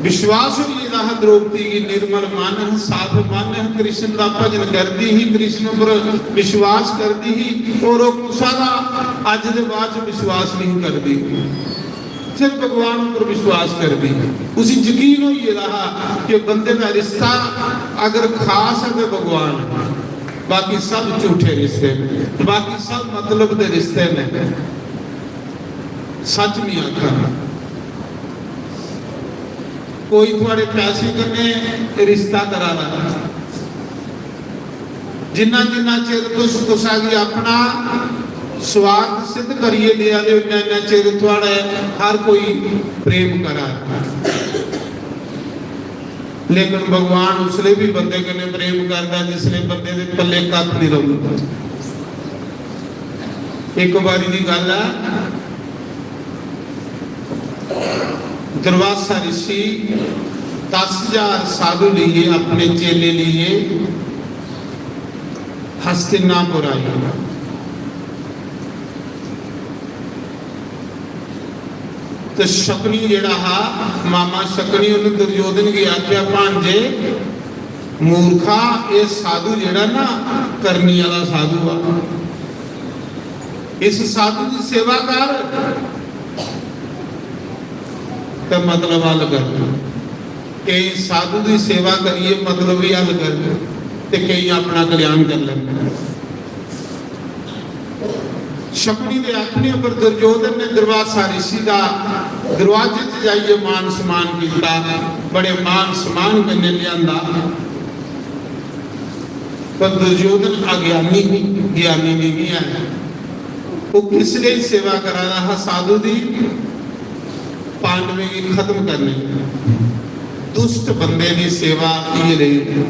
विश्वास होई गेदा हा द्रौपदी गी, निर्मल मन हा, साफ मन हा, कृष्ण दा भजन करदी ही, कृष्ण उप्पर विश्वास करदी ही, और ओह् कुसा दा अज्ज दे बाद च विश्वास नहीं करदी, सिर्फ भगवान उप्पर विश्वास करदी ही। उसी यकीन होई गेदा हा कि बंदे दा रिश्ता अगर खास है तो भगवान, बाकी सब झूठे रिश्ते ने, बाकी सब मतलब दे रिश्ते ने। सच नहीं आखा, कोई थुआड़े पैसे कन्नै रिश्ता करा दा, जिन्ना जिन्ना चिर तुस कुसा गी अपना स्वार्थ सिद्ध करियै देआ दे, उन्ना इन्ना चिर थुआड़े हर कोई प्रेम करा दा। लेकिन भगवान उसले भी बंदे कन्नै प्रेम करदा जिसले बंदे दे पल्ले कक्ख नहीं रौंदा। एक बारी दी गल है, दुर्वासा ऋषि दस हजार साधु लेइयै, अपने चेले लेइयै हस्तिनापुर आए। ते शकुनी जेह्ड़ा हा, मामा शकुनी, उन्नै दुर्योधन गी आखेआ, "भांजे मूर्खा, एह् साधु जेह्ड़ा ना, करनी आह्ला साधु आ, इस साधु दी सेवा कर ते मतलब हल कर।" केईं साधु दी सेवा करियै मतलब बी हल करदे ते केईं अपना कल्याण करी लैंदे। शकुनी दे आखने पर दुर्योधन ने दुर्वासा ऋषि दा दरवाजे च जाइयै मान सम्मान कीता, बड़े मान सम्मान कन्नै लेआंदा। पर दुर्योधन अज्ञानी, ज्ञानी नहीं है। वो किस लिए सेवा करा रहा हा साधु दी? पांडवें गी खत्म करने। दुष्ट बंदे दी सेवा इयै लेई।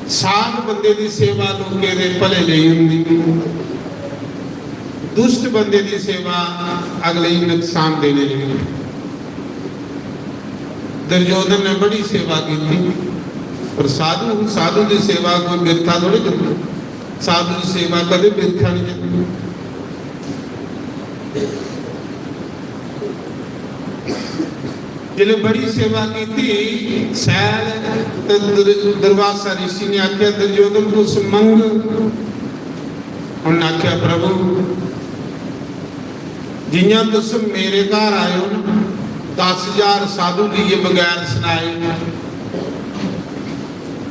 साध बंदे दी सेवा लोकें दे भले लेई होंदी, दुष्ट बंदे दी सेवा अगले गी नुकसान देने लेई। दुर्योधन ने बड़ी सेवा की, पर साधु, साधु दी सेवा कोई बिरथा थोड़ी करती। साधु दी सेवा कदे बिरथा नहीं जाती। जिसने बड़ी सेवा की थी, सैल ते दुर-, दुर्वासा ऋषि ने आख्या, "दुर्योधन, कुछ मंग।" उन्हें आख्या, "प्रभु, जियां तुस मेरे घर आए हो ना, दस हजार साधु लिए बगैर सनाए,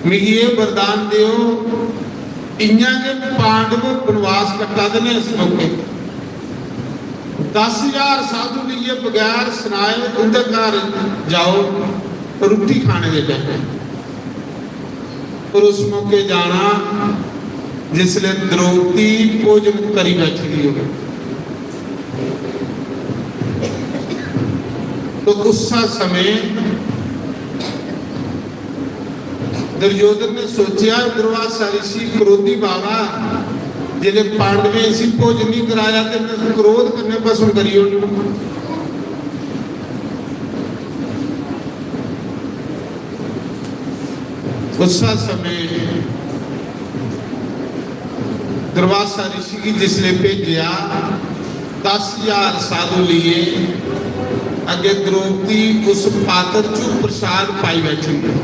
मिगी एह् वरदान देओ, इयां गै पांडव वनवास कट्टा दे न इस मौके, दस हजार साधु लेइयै बगैर सनाए उं'दे घर जाओ, रुट्टी खाने दे टैम।" और उस मौके जाना जिसले द्रौपदी भोजन करी बैठी दी हो, तो उस समय दुर्योधन ने सोचा, दुर्वासा ऋषि क्रोधी बाबा, जिसले पांडवें इसी भोजन नहीं कराया तो मैं क्रोध करने भस्म करी ओड़ना। उस समय दुर्वासा ऋषि गी जिसले भेजेआ, दस हजार साधु लिए, अग्गे द्रौपदी उस पात्र च प्रसाद पाई बैठी।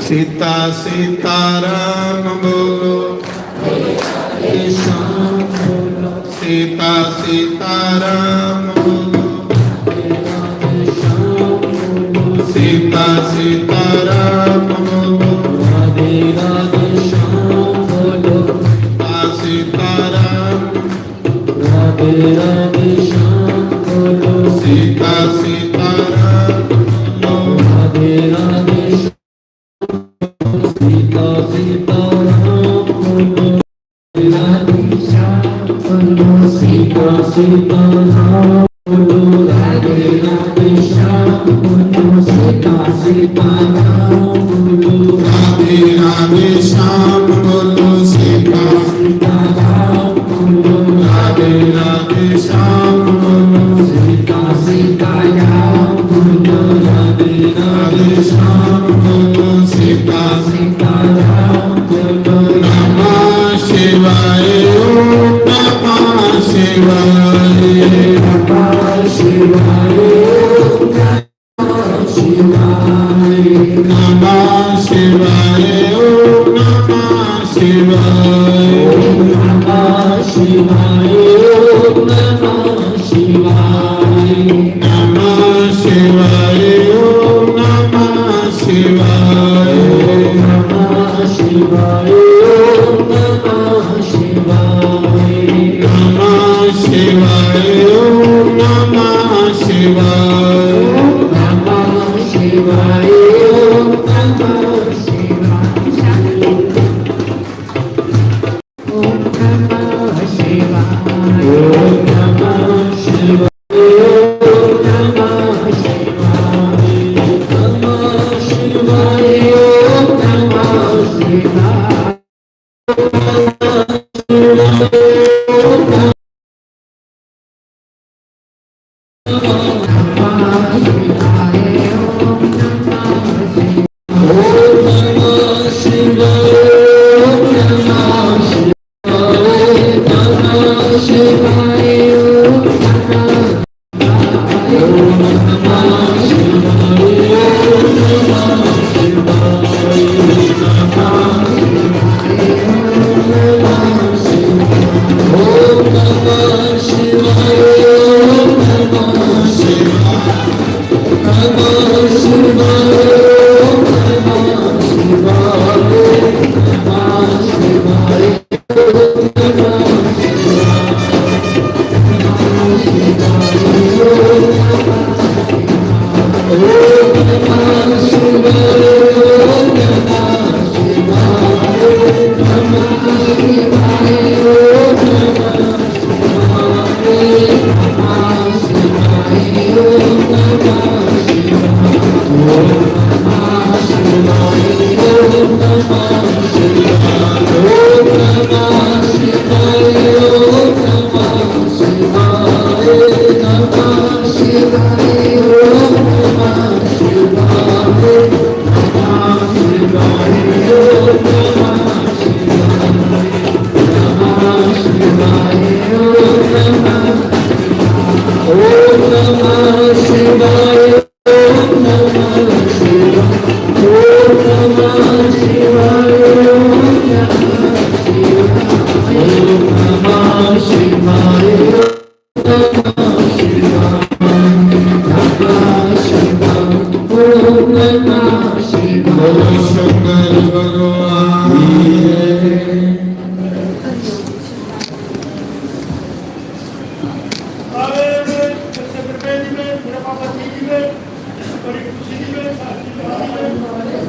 सीता सीता राम बोलो, सीता सीता राम बोलो, सीता सीता राम बोलो, सीता सीता राम, सीता सीता राम बोलो। सीता सीता राम बोलो, राधे श्याम बोलो। सीता सीता राम बोलो, राधे राधे श्याम बोलो। सीता सीता राम बोलो, राधे राधे श्याम बोलो। सीता सीता राम बोलो, राधे राधे श्याम बोलो। सीता सीता राम बोलो, राधे राधे श्याम बोलो। सीता सीता राम बोलो। नमः शिवाय, ओम नमः शिवाय। नमः शिवाय, ओम नमः शिवाय। नमः शिवाय, ओम नमः शिवाय। ओम नमः शिवाय, ओम नमः शिवाय। नमः शिवाय, ओम नमः शिवाय। ओम नमः शिवाय, ओम नमः शिवाय। नमः शिवाय, ओम नमः शिवाय। ओम नमः शिवाय, ओम नमः शिवाय। ओम नमः शिवाय। ओम नमः शिवाय। ओम नमः शिवाय। नमः शिवाय। ओम नमः शिवाय।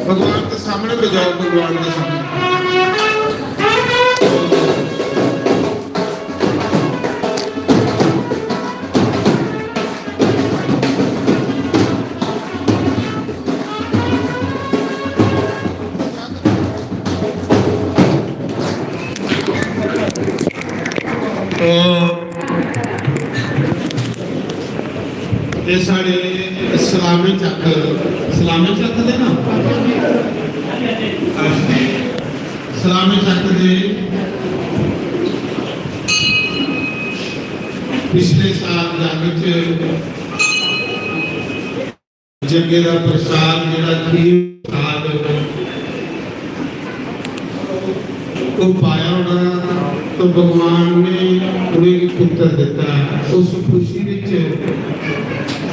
भगवान के सामने बजाओ, भगवान के सामने। तो एह् साढ़े सलामी चक्क, सलामी चक्क दे ना? सलामी चक्क दे पिछले साल जग च जग्गे दा प्रसाद, जेह्ड़ा खीर प्रसाद, ओह् पाया होना, तो भगवान ने उ'नेंगी पुत्तर दित्ता। उस खुशी बिच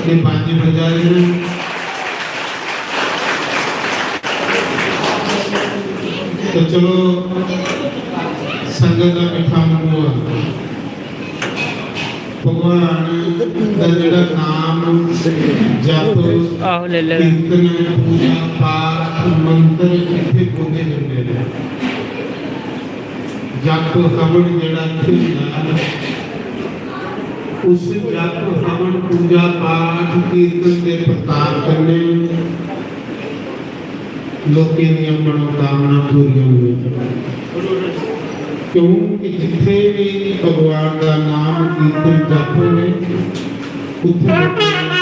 एह् बाजे बजा रहे हैं। तो चलो, संगत दा मिट्ठा मूंह होआ। भगवान दा जेह्ड़ा नाम, जप, आहो, ले ले। कीर्तन, पूजा पाठ, मंत्र इत्थै बोले जंदे न। जप हवन जेह्ड़ा इत्थै होंदा ऐ, उस जप हवन, पूजा पाठ, कीर्तन दे प्रताप कन्नै लोकें दियां मनोकामना पूरियां होंदियां। क्योंकि जित्थै भी भगवान दा नाम कीर्तन जप होवे, उत्थै लोकें दा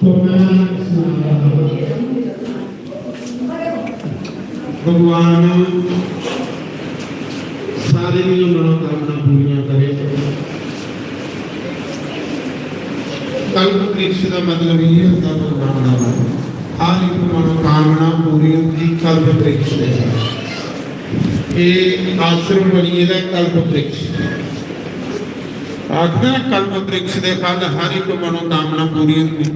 तो मैं भगवान सारे दी मनोकामना पूरियां करे। कल्प वृक्ष का मतलब ये होता भगवान का नाम। हर एक मनोकामना पूरी होंदी कल्प वृक्ष दे। ये आश्रम बनी गेदा कल्प वृक्ष। आखदे ना, कल्प वृक्ष दे फल हर एक मनोकामना पूरी होंदी।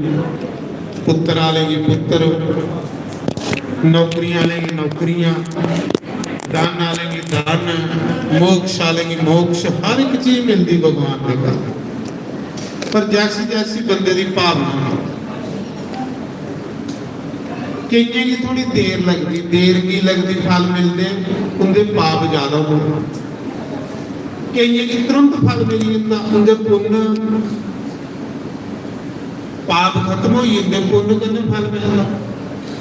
पुत्र आह्ले गी पुत्र, नौकरी आह्ले गी नौकरियां, धन आह्ले गी धन, मोक्ष आह्ले गी मोक्ष, हर एक चीज मिलदी भगवान दे घर। पर जैसी जैसी बंदे दी भावना, केइयें गी थोड़ी देर लगदी, देर की लगदी फल मिलदे, उंदे पाप ज्यादा होंदे। केइयें गी तुरंत फल मिली जंदा, उंदे पुन्न, पाप खत्म होई जंदे, पुन्न कन्नै फल मिलदा।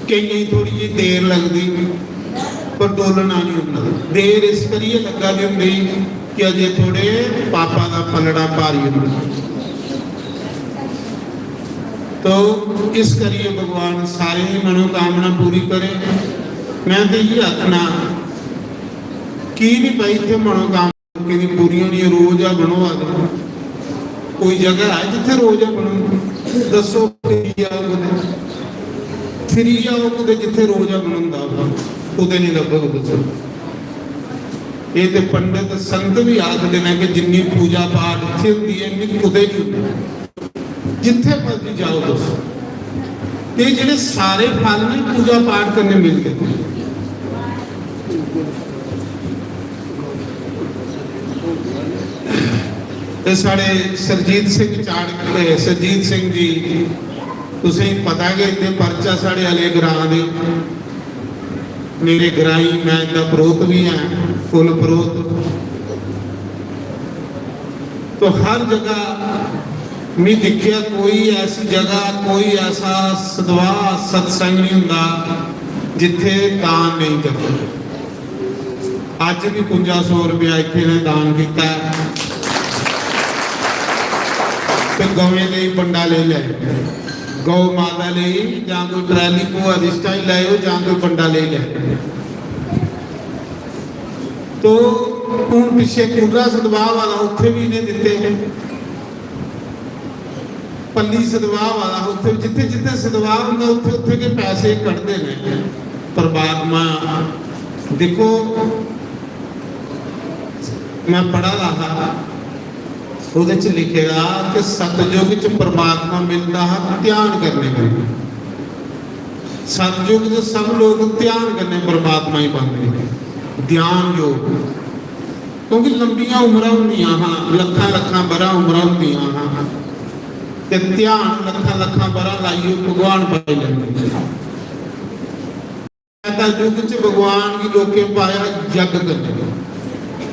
केइयें गी थोड़ी जेही देर लगदी, पर डोलना नहीं होंदा। देर इस करियै लग्गा दी होंदी कि अजे थोड़े पापा दा पलड़ा भारी होंदा। तो इस करियै भगवान सारें दी मनोकामना पूरी करे। मैं ते इयै आखना, की नहीं भाई, इत्थै मनोकामना लोकें दी पूरी होनी ऐ, रोज गै बनोआ दे। कोई जगह है जित्थै रोज गै बनोंदी? दस्सो, फिरी आओ कुतै, फिरी आओ कुतै जित्थै रोज गै बनोंदा होऐ, कुतै नहीं लब्भग तुसें। एह् ते पंडित संत भी आखदे न कि जिन्नी पूजा पाठ इत्थै होंदी ऐ, इन्नी कुतै नहीं होंदी। जित्थै मर्जी जाओ तुस, ते जेह्ड़े सारे फल ने पूजा पाठ कन्नै मिलदे। ते साढ़े सरजीत सिंह चाड़क, सरजीत सिंह जी, तुसेंगी पता गै, इंदे पर्चा साढ़े आह्ले ग्रां दे। मेरे ग्राई, मैं इंदा परोह्त भी ऐ, कुल परोह्त। तो हर जगह मैं दिक्खेआ, कोई ऐसी जगह, कोई ऐसा सदवाह सत्संग नहीं हुंदा जित्थे दान नहीं करदे। अज्ज भी कुंजा सौ रुपया इत्थे इ'नें दान कीता ऐ। ते गवें लेई बंडा लेई लैओ, गौ माता लेई जां कोई ट्राली भोआ दी सटाई लैओ जां कोई बंडा लेई लैओ। तो हून पिच्छे कुर्रा सदवाह वाला, उत्थे भी इ'नें दित्ते हे। पल्ली सदवाह वाला, उत्थे जित्थे जित्थे सदवाह होंदा, उत्थे उत्थे के पैसे कढदे ने। परमात्मा, दिक्खो, मैं पढ़ा दा हा, ओह्दे च लिखे दा कि सतयुग च परमात्मा मिलदा हा ध्यान करने कन्नै। सतयुग च सब लोग ध्यान कन्नै परमात्मा गी पांदे हे, ध्यान योग। क्योंकि लंबियां उम्रां होंदियां हां, लक्खां लक्खां ब'रां उम्रां होंदियां हां, ते ध्यान लक्खां लक्खां ब'रां लाइयै भगवान पाई लैंदे। त्रेता युग च भगवान गी लोकें पाया जग कन्नै।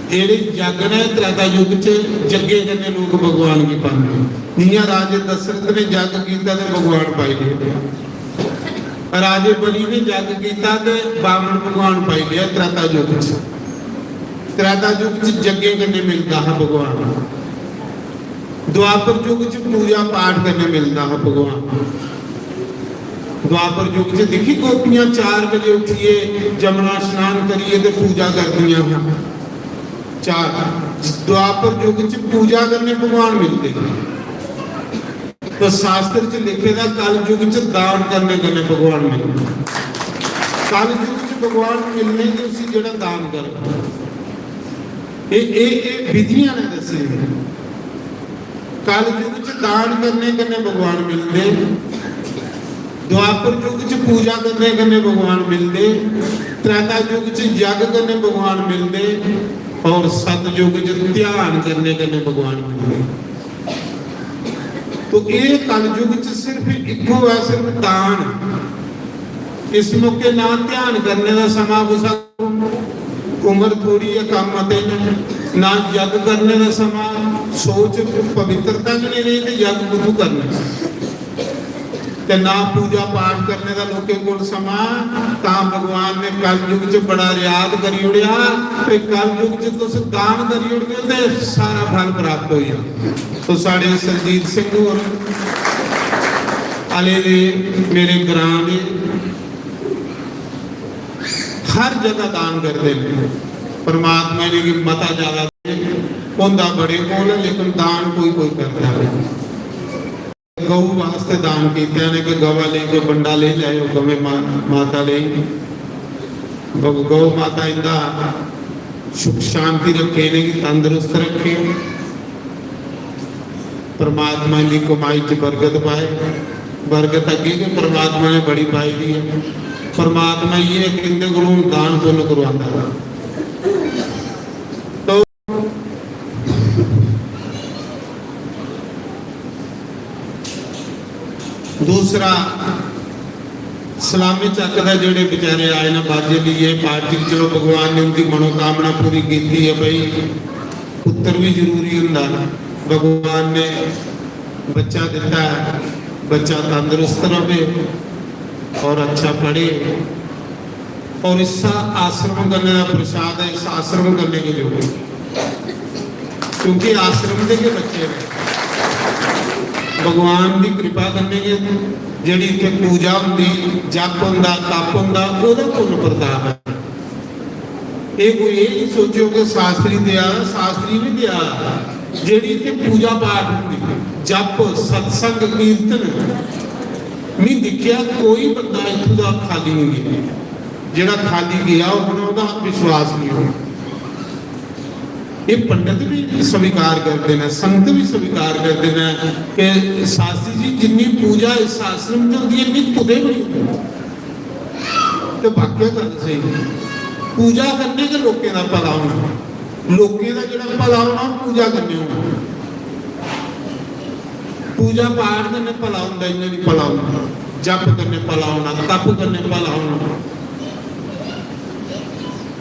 जेह्ड़े जग ने, त्रेता युग च जग्गे कन्नै लोक भगवान गी पांदे। जियां राजे दशरथ ने जग कीता ते भगवान पाई लेआ, राजे बलि ने जग कीता ते बामन भगवान पाई लेआ। त्रेता युग च, त्रेता युग च जग्गे कन्नै मिलदा हा भगवान। द्वापर युग च पूजा पाठ कन्नै मिलदा हा भगवान। द्वापर युग च दिक्खी, गोपियां चार बजे उठियै जमुना स्नान करियै ते पूजा करदियां हां। चार, द्वापर युग च पूजा कन्नै भगवान मिलदे हे। तो शास्त्र च लिखे दा, कल युग च दान करने कन्नै भगवान मिलदे। कल युग च भगवान मिलने गी उसी जेह्ड़ा दान करदा। एह्, एह्, एह् विधियां ने दस्सी दियां। कल युग च दान करने कन्नै भगवान मिलदे, द्वापर युग च पूजा करने कन्नै भगवान मिलदे, त्रेता युग च जग कन्नै भगवान मिलदे, और सतयुग च ध्यान करने कन्नै भगवान मिलदे। तो ये कलयुग च सिर्फ इक्को है, सिर्फ दान। इस मौके ना ध्यान करने दा समां कुसै, उम्र थोड़ी है, कम्म मते न, ना जग करने दा समां, सोच पवित्रता गै नहीं रही ते जग कुत्थों करना? ते ना पूजा पाठ करने दा लोकें कोल समां, तां भगवान ने कलयुग च बड़ा रियात करी ओड़ेआ। ते कलयुग च तुस दान करी ओड़गे ते सारा फल प्राप्त होई जाना। तो साढ़े सरजीत सिंह होर आले दे, मेरे ग्रां दे, हर जगह दान करदे ने। परमात्मा इ'नेंगी मता ज्यादा दे, होंदा बड़े कोल ऐ, लेकिन दान कोई कोई करदा है। गौ वास्ते दान कीते ने कि गवा लेई कोई बंडा लेई लैओ, गवें मा-, माता लेई। भग-, गौ माता इंदा सुख शांति रखे, इ'नेंगी तंदुरुस्त रखे। परमात्मा इंदी कमाई च बरकत पाए। बरकत अग्गे गै परमात्मा ने बड़ी पाई दी है। परमात्मा ये कि इंदे कोलों दान पुन्न करवांदा है। तो दूसरा, सलामी चक्क दा जेह्ड़े बेचारे आए ना बाजे लिए पार्टी, चलो भगवान ने उनकी मनोकामना पूरी की है भाई, पुत्र भी जरूरी होंदा। भगवान ने बच्चा दिता है, बच्चा तंदुरुस्त रहे और अच्छा पढ़े। और इस आश्रम कन्नै दा प्रसाद है, इस आश्रम कन्नै गै जोड़ो, क्योंकि आश्रम दे गै बच्चे न। भगवान दी कृपा कन्नै गै जेह्ड़ी इत्थै पूजा होंदी, जप होंदा, तप होंदा, ओह्दा पुन्न प्रताप है। एह् कोई एह् निं सोचेओ कि शास्त्री देआ, शास्त्री निं देआ। जेह्ड़ी इत्थै पूजा पाठ होंदी, जप, सत्संग, कीर्तन, मी दिक्खेआ कोई बंदा इत्थूं दा खाली निं गेआ। जेह्ड़ा खाली गेआ होग ना, ओह्दा विश्वास निं होना। एह् पंडित भी स्वीकार करदे न, संत भी स्वीकार करदे न कि शास्त्री जी, जिन्नी पूजा इस आश्रम च होंदी ऐ, इन्नी कुतै बी निं होंदी। ते वाकई गल्ल स्हेई, पूजा कन्नै गै लोकें दा भला होना, लोकें दा जेह्ड़ा भला होना, ओह् पूजा कन्नै होना। पूजा पाठ कन्नै भला होंदा, इ'यां निं भला होंदा। जप कन्नै भला होना, तप कन्नै भला होना।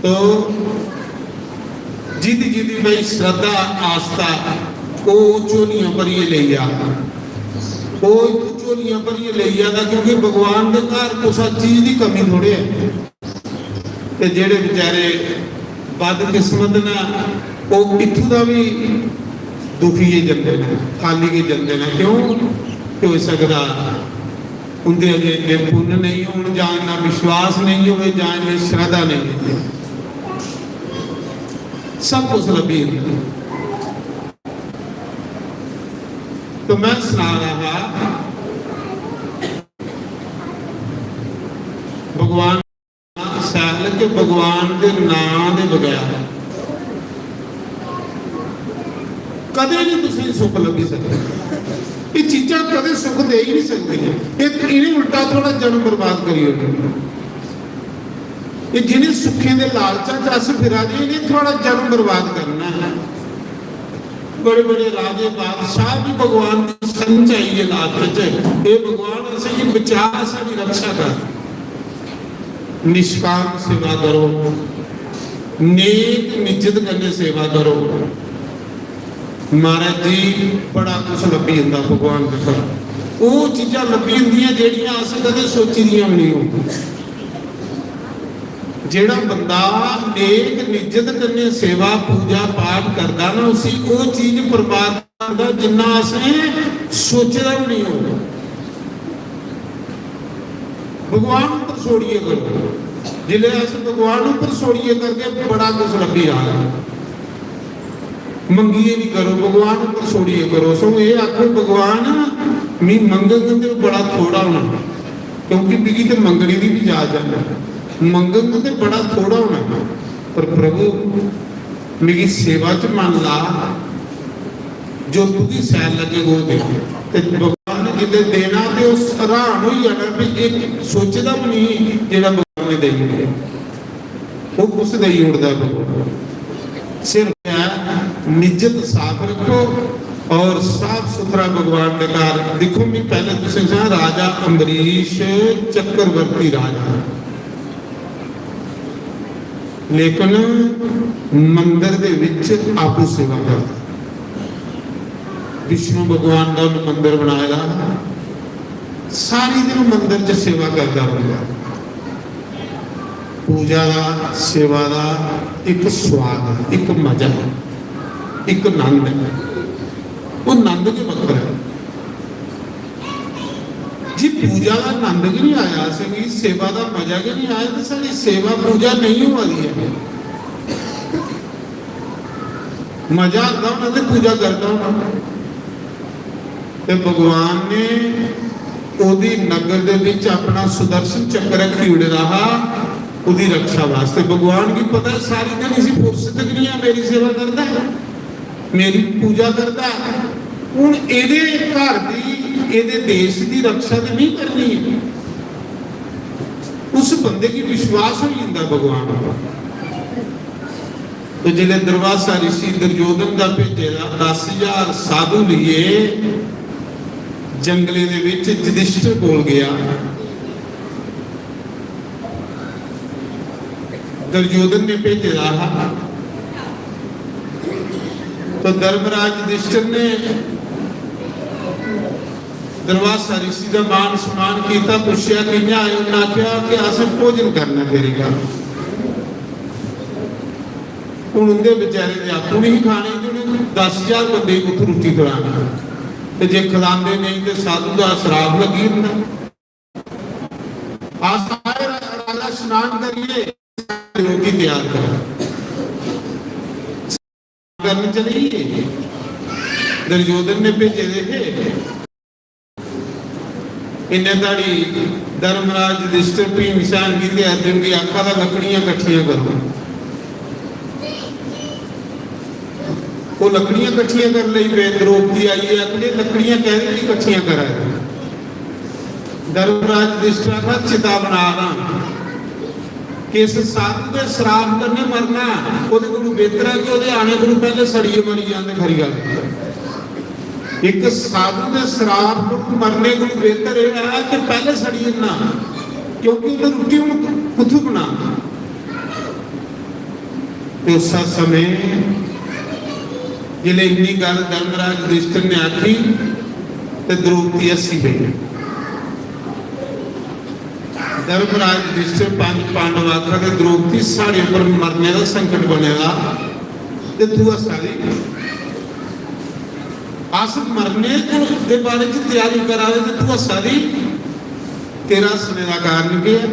तो जिदी जिदी भाई श्रद्धा, आस्था, ओह् झोलियां भरियै लेई जा, ओह् इत्थूं झोलियां भरियै लेई जा, क्योंकि भगवान दे घर कुसै चीज दी कमी थोड़े ऐ। ते जेह्ड़े बेचारे बदकिस्मत न, ओह् इत्थूं दा बी दुखी गै जंदे न, खाली गै जंदे न। क्यों? कि होई सकदा उं'दे अजें इन्ने पुन्न नेईं होन, जां इन्ना विश्वास नेईं होवे, जां इन्नी श्रद्धा नेईं होवे। सब कुछ लब्भी जंदा। तो मैं सना रहा हा, भगवान सैल के भगवान दे नां दे बगैर कदें नहीं तुसें सुख लब्भी सकदा। ये चीजां कदें सुख दे ही नहीं सकदियां। ये, इ'नें उल्टा थुआढ़ा जन्म बर्बाद करी ओड़ना। ये जिन्हें सुखें दे लालचा च अस फिरा दे, इ'नें थुआढ़ा जन्म बर्बाद करना है। बड़े बड़े राजे बादशाह भी भगवान दी शरण च आई गे लालच च, "हे भगवान, असेंगी बचा, साढ़ी रक्षा कर।" निष्काम सेवा करो, नेक निजत कन्नै सेवा करो। महाराज जी, बड़ा कुछ लब्भी जंदा भगवान दे घर। ओह् चीजां लब्भी जंदियां जेह्ड़ियां अस कदें सोची दियां बी नेईं होंदियां। जेह्ड़ा बंदा नेक निजत कन्नै सेवा पूजा पाठ करदा ना, उसी ओह् चीज परमात्मा दा जिन्ना असें सोचे दा बी नेईं होग। भगवान उप्पर छोड़ियै करो। जिसलै अस भगवान उप्पर छोड़ियै करगे, बड़ा कुछ लब्भी जाग। मंगियै नहीं करो, भगवान उप्पर छोड़ियै करो। सो ये आखो, "भगवान, मी मंगङ ते बड़ा थोड़ा होना, क्योंकि मिगी ते मंगने दी भी जाच है, मंगङ ते बड़ा थोड़ा होना, पर प्रभु, मिगी सेवा च मन ला, जो तुगी सैल लगे वो दे।" ते भगवान ने जिसलै देना, ते उस हैरान होई जाना भी एक सोचे दा भी नहीं, जेह्ड़ा भगवान ने देई ओड़ेआ। वो कुछ देई ओड़दा भगवान। सिर्फ है निजत साफ रखो और साफ सुथरा भगवान का घर। देखो, मैं पहले तुसें कहा, राजा अम्बरीश चक्रवर्ती राजा, लेकिन मंदिर दे विच आपू सेवा करदा। विष्णु भगवान दा उन्हें मंदिर बनाया, सारी दिन मंदिर च सेवा करदा रौंह्दा। पूजा दा, सेवा दा एक स्वाद, एक मजा, एक आनंद है। वो आनंद गै बक्खरा है। जी, पूजा दा आनंद गै नहीं आया असेंगी, सेवा दा मजा गै नहीं आया, ते साढ़ी सेवा पूजा नहीं होआ दी है। मजा आंदा होना ते पूजा करदा होना। ते भगवान ने ओदी नगर दे विच अपना सुदर्शन चक्र रखी ओड़े दा हा, ओदी रक्षा वास्ते। भगवान गी पता ऐ, सारी दिन इसी फुर्सत गै नहीं है, मेरी सेवा करदा है, मेरी पूजा करदा है। हुन एदे घर दी, एदे देश दी रक्षा ते नहीं करनी है। उस बंदे गी विश्वास होई जंदा भगवान पर। तो जिसले दुर्वासा ऋषि दुर्योधन दा भेजे दा दस हजार साधु लिए जंगले दे विच युधिष्ठिर कोल गया, दुर्योधन ने भेजे दा हा, तो धर्मराज युधिष्ठिर ने दुर्वासा ऋषि दा मान सम्मान कीता, पुछेआ, "कि'यां आए?" उन्हें आखेआ कि "अस भोजन करना तेरे घर।" हुन उंदे बेचारे दे आपूं नहीं खाने, जि'नें दस हजार बंदे गी कुत्थों रुट्टी खलानी? ते जे खलांदे नहीं ते साधु दा श्राप लगी जंदा। अस आए रा-, राजा स्नान करिए, रोटी तैयार कर। करन चली गे। दुर्योधन ने भेजे दे हे। इन्ने धड़ी धर्मराज युधिष्ठिर भीमसेन गी ते अर्जुन गी आखा दा, "लकड़ियां कट्ठियां करो।" वो लकड़ियां कट्ठियां कर लेई पे। द्रौपदी आई है, आखदी, "लकड़ियां कैह्दे लेई कट्ठियां करा दे?" धर्मराज युधिष्ठिर आखा, "चिता बना रहा, किस साधु दे श्राप कन्नै मरना, ओह्दे कोलू बेहतर ऐ कि ओह्दे आने कोलू पैह्ले सड़ियै मरी जान ते खरी गल्ल।" इक साधु दे श्राप कोलू मरने कोलू बेहतर एह् ऐ कि पैह्ले सड़ी जन्ना, क्योंकि उन्हें रुट्टी हुन कुत्थू बना। ते उस समय जिसलै इन्नी गल्ल धर्मराज युधिष्ठिर ने आखी ते द्रौपदी हस्सी पेई। धर्मराज युधिष्ठिर, पंच पांडव आखा दे, "द्रौपदी, साढ़े उप्पर मरने दा संकट बने दा ते तू हस्सा दी। अस मरने दे बारे च त्यारी करा दे ते तू हस्सा दी, तेरा हस्सने दा कारण केह् ऐ?"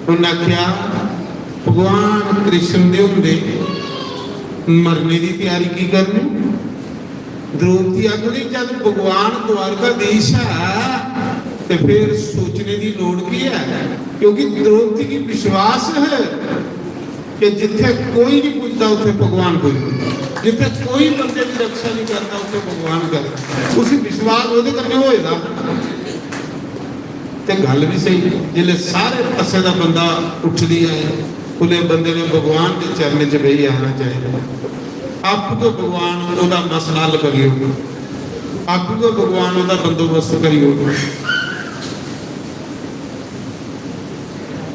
उन्नै आखेआ, "भगवान कृष्ण दे होंदे मरने दी त्यारी की करनी?" द्रौपदी आखदी, "जद भगवान द्वारकाधीश है ते फिर सोचने दी लोड़ की है?" क्योंकि द्रौपदी गी विश्वास है कि जिथे कोई नहीं पुजदा, उथे भगवान पुजदा, जिथे कोई बंदे की रक्षा नहीं करता, उथे भगवान करता। उसी विश्वास ओहदे कन्नै होए दा। ते गल्ल भी सही, जिसले सारे पासे दा बंदा उठदी आए, उसले बंदे ने भगवान के चरण च बेही जाना चाहिए। आपू गै भगवान ओहदा मसला हल करी ओड़दा, आपू गै भगवान ओहदा बंदोबस्त करी ओड़दा।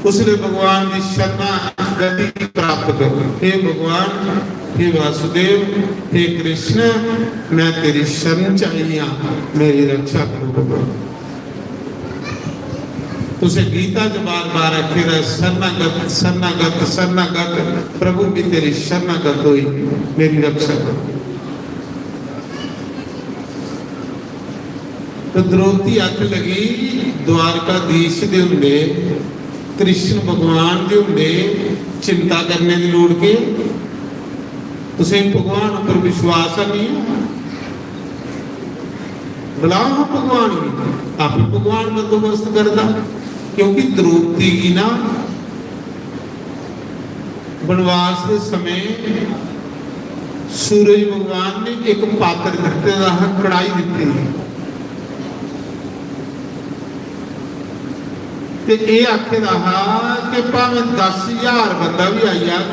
उसले भगवान की शरणागति प्राप्त करो। हे भगवान, हे वासुदेव, हे कृष्ण, मैं तेरी शरण च आई हाँ, मेरी रक्षा करो भगवान। तुसें गीता च बार बार आखे दा, "शरणागत, शरणागत, शरणागत, प्रभु भी तेरी शरणागत होई, मेरी रक्षा करो।" तो द्रौपदी आख लगी, "द्वारकाधीश दे हुंदे, कृष्ण भगवान दे हुंदे चिंता करने दी लोड़ के? तुसें भगवान पर विश्वास है नहीं?" बुलाओ हां भगवान गी, आपे भगवान बंदोबस्त करदा। क्योंकि द्रौपदी गी ना वनवास दे समय सूरज भगवान ने एक पात्र दिते दा हा, कढ़ाई दिती दी। ते एह् आखे दा हा कि भावें दस हजार बंदा भी आई जाग,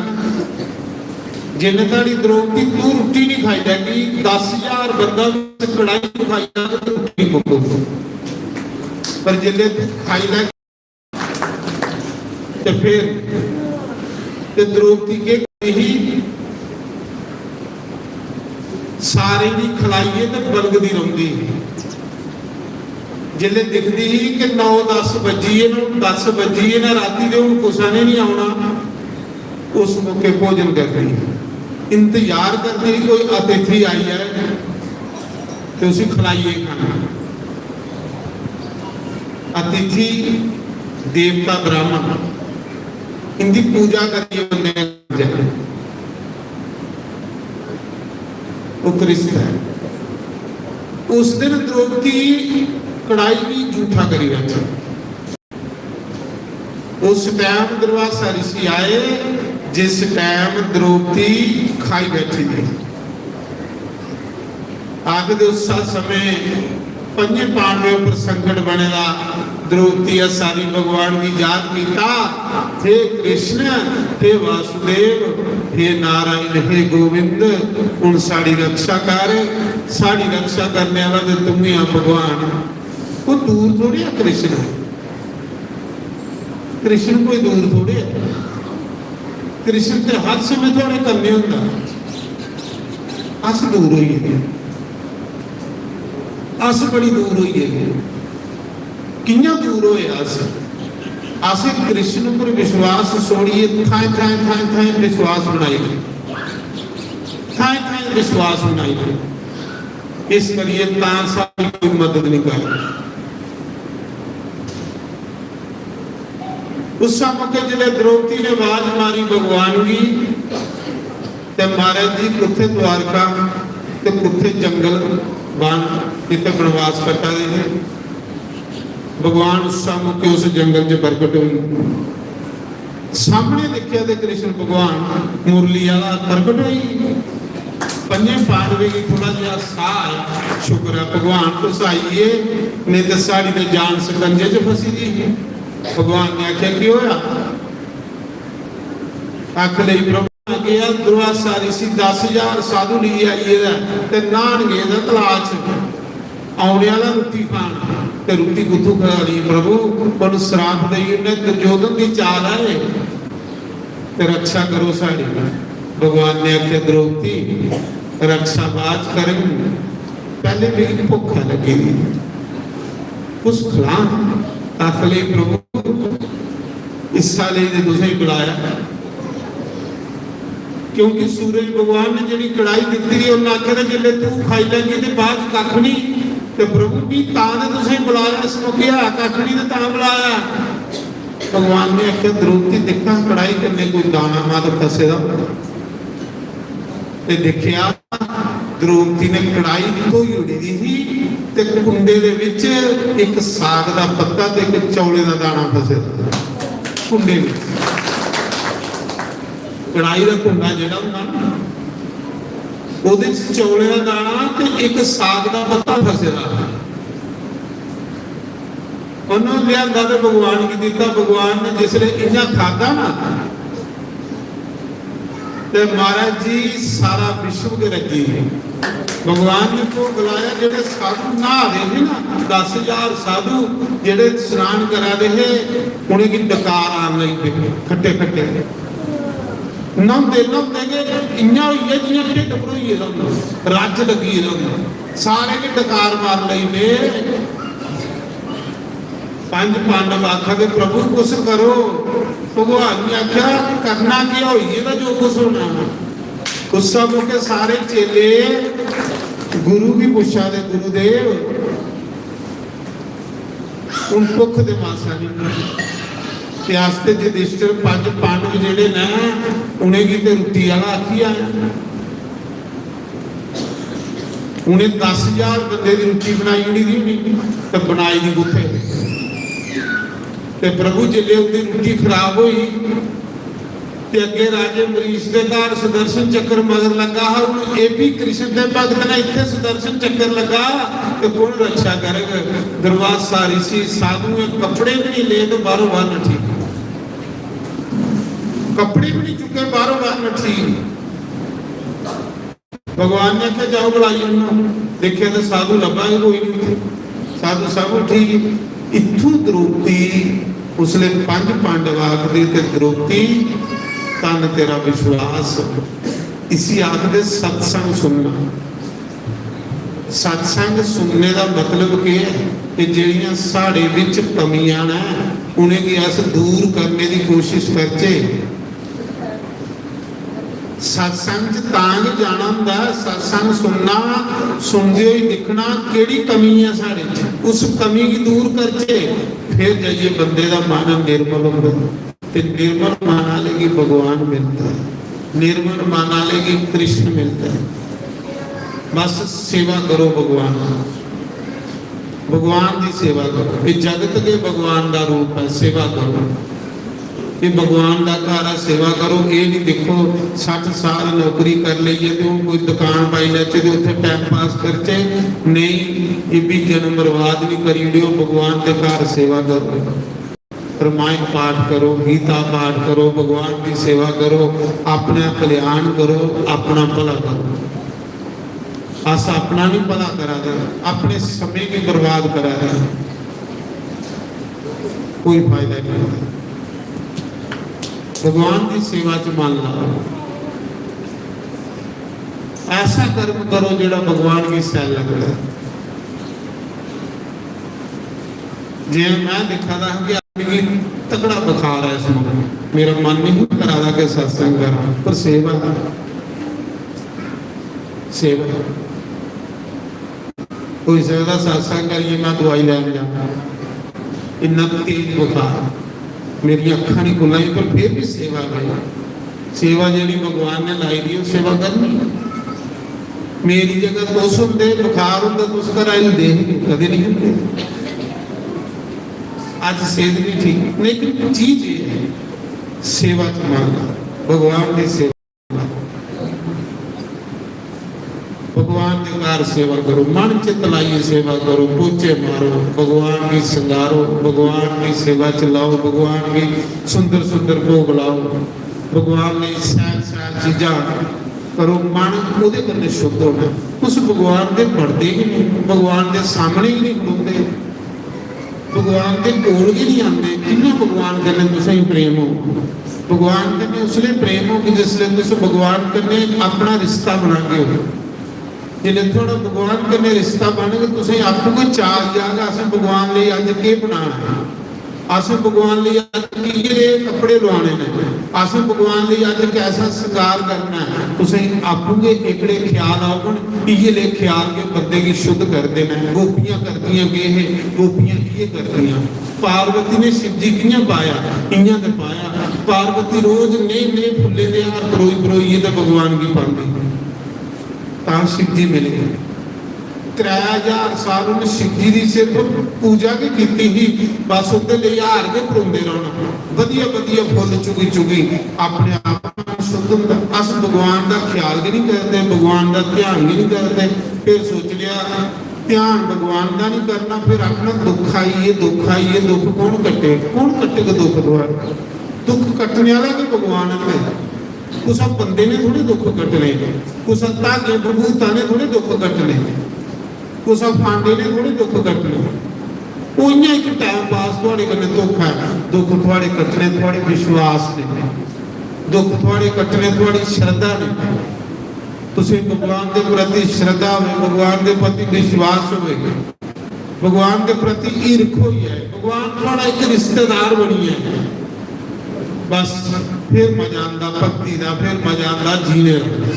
जिन्ने धड़ी द्रौपदी तू रुट्टी नहीं खाई लैगी, दस हजार बंदा भी कढ़ाई खाई जाग ते रुट्टी नहीं मुक्कोग। पर जिसले तू खाई लैगी ते फिर, ते द्रौपदी केह् करदी ही? सारें गी खलाइयै ते बलगदी रौंह्दी ही। जिसलै दिखदी ही कि नौ दस बज्जी गे न, दस बज्जी गे न राती दे, हून कुसै ने निं औना, उस मौके भोजन करदी ही, इंतजार करदी ही कोई अतिथि आई जाए ते उसी खलाइयै खाना। अतिथि देवता ब्राह्मण, इंदी पूजा करियै बंदे ने खाना चाहिदा। उत्कृष्ट है। उस दिन द्रौपदी कढ़ाई गी जूठा करी बैठी। उस टाइम दुर्वासा ऋषि आए जिस टाइम द्रौपदी खाई बैठी थी। आखदे उस समय पंजे पांडवें पर संकट बने दा। द्रौपदी सारी भगवान की याद कीता, हे कृष्ण, हे वासुदेव, हे नारायण, हे गोविंद, हुन साड़ी रक्षा कर। साड़ी रक्षा करने वाला ते तुम ही आ भगवान। कोई दूर थोड़ी है कृष्ण, कृष्ण कोई दूर थोड़ी है। कृष्ण ते हर समय थोड़े कन्ने होंदा। अस दूर होई गे, अस बड़ी दूर होई गे। कियां दूर होए अस? अस कृष्ण पर विश्वास छोड़िए थाएं थाएं थाएं थाएं विश्वास बनाई ले, थाएं थाएं विश्वास बनाई ले। इस करिए तां सारी कोई मदद नहीं कर। उस मौके जिसलै द्रौपदी ने आवाज मारी भगवान की, ते महाराज जी कुत्थे द्वारका ते कुत्थे जंगल वन, जित्थे वनवास कट्टा दे हे। भगवान उस मौके उस जंगल च प्रकट हुई। सामने देखिया ते कृष्ण भगवान मुरली आला प्रकट हुई। पंजे पांडवें गी थोड़ा जिहा साह आया, शुक्र है भगवान तुस आई गे, नेईं ते साढ़ी ते जान सकंजे च फसी दी ही। भगवान ने आखेआ, "केह् होया?" आखन लगी, "प्रभु, अग्गें आ दुर्वासा ऋषि दस हजार साधु लेइयै आई गेदा ऐ ते न्हान गेदा तलाऽ च, औने आह्ला रुट्टी खान, ते रुट्टी कुत्थूं खानी प्रभु? उ'न्न श्राप देई ओड़ना, दुर्योधन दी चाल ऐ एह्, ते रक्षा करो साढ़ी।" भगवान ने आखेआ, "द्रौपदी, रक्षा बाद च करङ, पैह्ले मिगी भुक्ख ऐ लग्गी दी, कुछ खलां।" आखन लगी, "प्रभु, इस्सा लेई ते तुसेंगी बुलाया, क्योंकि सूरज भगवान ने जेह्ड़ी कड़ाई दित्ती दी, उन्नै आखेआ, जिसलै तू खाई लैगी ते बाद च कक्ख निं।" ते प्रभु, भी तां ते तुसेंगी बुलाया, इस मौके है कक्ख निं ते तां बुलाया। भगवान ने आखेआ, "द्रौपदी, दिक्खां कड़ाई कन्नै कोई दाना मत फसे दा।" ते दिक्खेआ, द्रौपदी ने कड़ाई धोई ओड़ी दी ही ते कुंडे दे विच इक साग दा पत्ता ते इक चौले दा दाना फसे दा कुंडे विच। कड़ाई दा कुंडा जेह्ड़ा होंदा ना, ओह्दे च चौले दा दाना ते इक साग दा पत्ता फसे दा हा। उन्होंने लिआंदा ते भगवान गी दित्ता। भगवान ने जिसलै इ'यां खादा ना, ते महाराज जी, सारा विश्व गै रज्जी गेआ। भगवान ने भोग लाया, जेह्ड़े साधु न्हा दे हे ना, दस हजार साधु जेह्ड़े स्नान करा दे हे, उ'नेंगी डकार आन लगी पे, खट्टे खट्टे। न्हौंदे न्हौंदे गै इ'यां होई गेआ जि'यां ढिड्ड भरोई गेदा होंदा, रज्ज लग्गी गेदा होंदा। सारे गै डकार मार लगी पे। पंज पांडव आखा दे, "प्रभु, कुछ करो।" भगवान ने आखेआ, "करना केह्, होई गेदा जो कुछ होना।" उस मौके सारे चेले गुरु गी पुच्छा दे, "गुरुदेव, हुन भुक्ख ते मासा निं।" ते अस ते युधिष्ठिर, पंज पांडव जेह्ड़े न, उ'नेंगी ते रुट्टी आह्ला आखी आए। उ'नें दस हजार बंदे दी रुट्टी बनाई ओड़ी दी होनी, ते बनाई दी कुत्थै? ते प्रभु, जिसलै उं'दी रुट्टी खराब होई, ते अग्गें राजे मरीच दे घर सुदर्शन चक्र मगर लग्गा हा। हुन एह् बी कृष्ण दे भगत ने, इत्थै सुदर्शन चक्र लग्गा, ते कु'न रक्षा करग? दुर्वासा ऋषि साधुएं कपड़े बी निं ले ते बाह्रों बाह्र नठी, कपड़े बी निं चुक्के, बाह्रों बाह्र नठी। भगवान ने आखेआ, "जाओ, बुलाई आह्नो।" दिक्खेआ ते साधु लब्भा गै कोई निं उत्थै। साधु सब उठी गे। इत्थूं द्रौपदी, उसलै पंज पांडव आखदे ते द्रौपदी, "धन्न तेरा विश्वास।" इसी आखदे सत्संग सुनना। सत्संग सुनने दा मतलब केह् ऐ? कि जेह्ड़ियां साढ़े बिच कमियां न, उ'नेंगी अस दूर करने दी कोशिश करचै। सत्संग च तां गै जाना होंदा ऐ, सत्संग सुनना, सुनदे होई दिक्खना केह्ड़ी कमी ऐ साढ़े च, उस कमी गी दूर करचै, फिर जाइयै बंदे दा मन निर्मल होंदा। ते निर्मल मन आह्ले गी भगवान मिलदा ऐ, निर्मल मन आह्ले गी कृष्ण मिलदा ऐ। बस सेवा करो भगवान, भगवान दी सेवा करो। ये जगत के भगवान दा रूप है, सेवा करो। ये भगवान दा घर है, सेवा करो। ये नहीं देखो, सठ साल नौकरी कर लेइए ते हूँ कोई दुकान पाई लैचे ते उत्थे टाइम पास करचे। नहीं, ये भी जन्म बर्बाद नहीं करी ओड़ियो। भगवान के घर सेवा करो, रामायण पाठ करो, गीता पाठ करो, भगवान की सेवा करो, अपना कल्याण करो, अपना भला करो। अस अपना नहीं भला करा दे, अपने समय की बर्बाद करा दे, कोई फायदा नहीं होता। भगवान की सेवा च मन लाओ, ऐसा कर्म करो जेड़ा भगवान की सैल लगता है। जे मैं दिखा दा हा कि मिगी तगड़ा बुखार है इस वक्त, मेरा मन नहीं करा दा कि सत्संग करां, पर सेवा, सेवा। कोई सकदा सत्संग करिए मैं दवाई लैन जाना, इन्ना तेज बुखार, मेरियां अक्खां नहीं खुल्ला, पर फिर भी सेवा करी। सेवा जेड़ी भगवान ने लाई दी, ओह् सेवा करनी। मेरी जगह तुस होंदे, बुखार होंदा, तुस घरा हिलदे ही, कदे नहीं हिलदे। अज सेहत नहीं ठीक, लेकिन चीज ये है, सेवा च मन लाओ, भगवान की सेवा। भगवान के घर सेवा करो, मन चित लाइए सेवा करो, पोचे मारो, भगवान की संगारो, भगवान की सेवा च लाओ, भगवान की सुंदर सुंदर भोग लाओ, भगवान ने सैल सैल चीजां करो। मन ओहदे कन्नै शुद्ध होना। तुस भगवान दे पढ़दे ही नहीं, भगवान दे सामने ही नहीं खड़ोते। भगवान दे कोल गै नहीं आंदे, कि'यां भगवान कन्नै तुसेंगी प्रेम हो? भगवान कन्नै उसलै प्रेम हो कि जिसलै तुस भगवान कन्नै अपना रिश्ता बनागे हो। जिसलै थुआढ़ा भगवान कन्नै रिश्ता बनग, तुसेंगी आपूं गै चाऽ जाग, "असें भगवान लेई अज्ज केह् बनाना है? असें भगवान लेई अज्ज इ'यै कपड़े लुआने न, असें भगवान लेई अज्ज कैसा श्रृंगार करना है।" तुसेंगी आपूं गै एह्कड़े ख्याल औङन। इ'यै ले ख्याल के बंदे गी शुद्ध करदे न। गोपियां करदियां केह् हे? गोपियां इ'यै करदियां। पार्वती ने शिव जी कि'यां पाया? इ'यां ते पाया। पार्वती रोज नेह नेह फुल्लें दे हार परोई परोइयै ते भगवान गी पांदी, तां शिव जी मिले। त्रै हजार साल उ'नें शिव जी दी सिर्फ पूजा गै कीती ही, बस उं'दे लेई हार गै परोंदे रौह्ना। बधिया बधिया फुल्ल चुगी चुगी अपने आप शुद्ध होंदा। अस भगवान दा ख्याल गै नहीं करदे, भगवान दा ध्यान गै नहीं करदे। फिर सोच लिया, ध्यान भगवान दा नहीं करना, फिर आखना, "दुख आई गे, दुख आई गे।" दुख कौन कट्टे? कौन कट्टग दुख थुआढ़ा? दुख कट्टने आह्ला ते भगवान है। कुसै बंदे ने थोड़े दुख कट्टने, कुसै धागे भभूता ने थोड़े दुख कट्टने, कुसै फांडे ने थोड़े दुख कट्टने। ओह् इ'यां इक टाइम पास थुआढ़े कन्नै धोखा ऐ। दुख थुआढ़े कट्टने थुआढ़े विश्वास ने, दुख थुआढ़े कट्टने थुआढ़ी श्रद्धा ने। तुसें भगवान दे प्रति श्रद्धा होवे, भगवान दे प्रति विश्वास होवे, भगवान दे प्रति हिरख होई जाए, भगवान थुआढ़ा इक रिश्तेदार बनी जाए, बस फिर मजा आंदा भक्ति दा, फिर मजा आंदा जीने दा।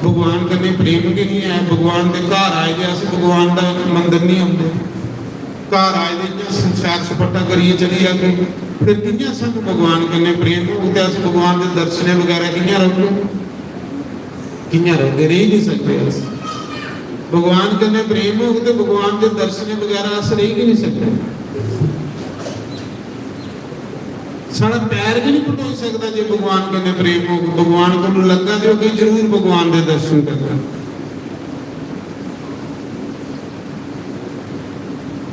भगवान कन्नै प्रेम गै नहीं है। भगवान दे घर आए दे अस, भगवान दा मंदर नहीं औंदे। घर आए दे इ'यां स-, सैर सपाटा करियै चली जागे, फिर कि'यां सानूं भगवान कन्नै प्रेम होग ते अस भगवान दे दर्शनें बगैरा कि'यां रौह्गे? कि'यां रौह्गे? रेही नहीं सकदे अस। भगवान कन्नै प्रेम होग ते भगवान दे दर्शनें बगैरा अस रेही गै नहीं सकदे। साढ़ा पैर गै नहीं पटोई सकदा जे भगवान कन्नै प्रेम होग। भगवान कोल लंघा ते ओह् जरूर भगवान दे दर्शन करगा।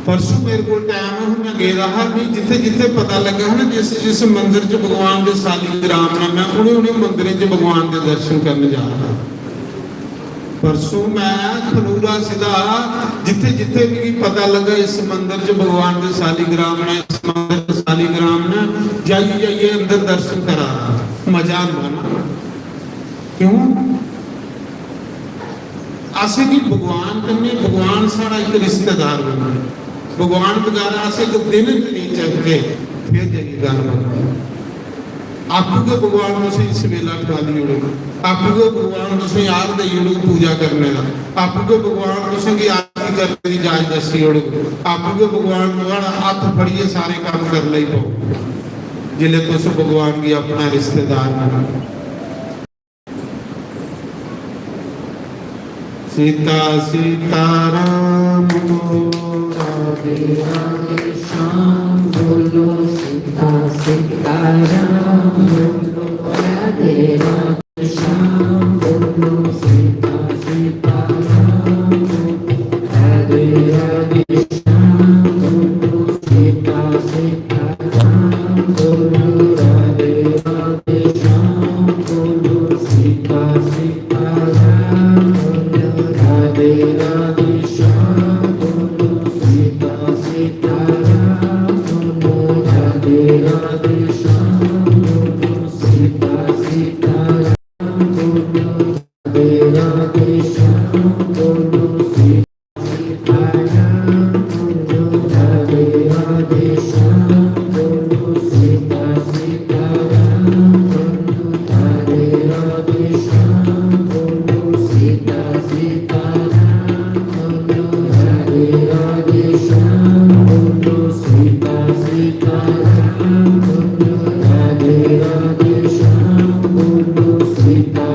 परसों मेरे कोल टाइम है, मैं गेदा हा, मी जित्थे जित्थे पता लगा हा ना, जिस जिस मंदिर च भगवान दे सालिग्राम ने, मैं उन्हें उन्हें मंदिरें च भगवान दे दर्शन करने जा रहा। परसों मैं खनूरा सिद्धा, जित्थे जित्थे मिगी पता लगा इस मंदिर च भगवान दे सालिग्राम ने, इस मंदिर च सालिग्राम ने, जाइए जाइए अंदर दर्शन करा रहा। मजा आंदा ना, क्यों? असेंगी भगवान कन्नै, भगवान साढ़ा इक रिश्तेदार बनदा ऐ। भगवान बगैरा अस इक दिन बी नेईं चलदे, फिर जाइयै गल्ल बनदी ऐ। आपूं गै भगवान तुसेंगी सवेला ठुआली ओड़ग, आपूं गै भगवान तुसेंगी आह्र देई ओड़ग पूजा करने दा, आपूं गै भगवान तुसेंगी आरती करने दी जाच दस्सी ओड़ग, आपूं गै भगवान थुआढ़ा हत्थ फड़ियै सारे कम्म करन लगी पौग, जिसलै तुस भगवान गी अपना रिश्तेदार बनाओ। सीता सीताराम बोलो, राधे राधे श्याम बोलो। सीता सीताराम बोलो, राधे राधे श्याम बोलो। सीता सीताराम बोलो, राधे राधे श्याम बोलो। सीता सीताराम बोलो, राधे राधे श्याम बोलो। सीता सीताराम बोलो, राधे राधे श्याम बोलो। सीता सीताराम बोलो, राधे राधे श्याम बोलो। सीता सीताराम बोलो, राधे राधे श्याम बोलो। सीता सीताराम बोलो, राधे राधे श्याम बोलो। सीता सीताराम बोलो, राधे राधे श्याम बोलो। सीता सीताराम बोलो, राधे राधे श्याम बोलो। सीता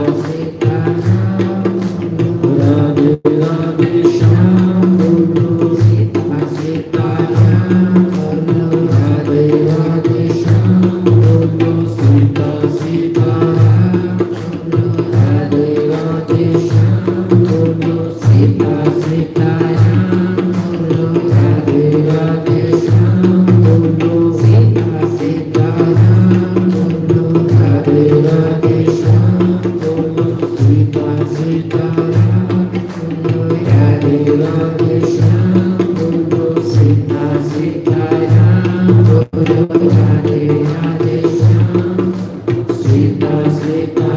सीताराम बोलो, राधे राधे श्याम बोलो। सीता सीताराम बोलो, राधे राधे श्याम बोलो। सीता सीताराम बोलो, राधे राधे श्याम बोलो। सीता सीताराम बोलो, राधे राधे श्याम बोलो। सीता सीताराम बोलो, राधे राधे श्याम बोलो। सीता सीताराम बोलो, राधे राधे श्याम बोलो। सीता सीताराम बोलो, राधे राधे श्याम बोलो। सीता सीताराम बोलो, राधे राधे श्याम। सीता सीता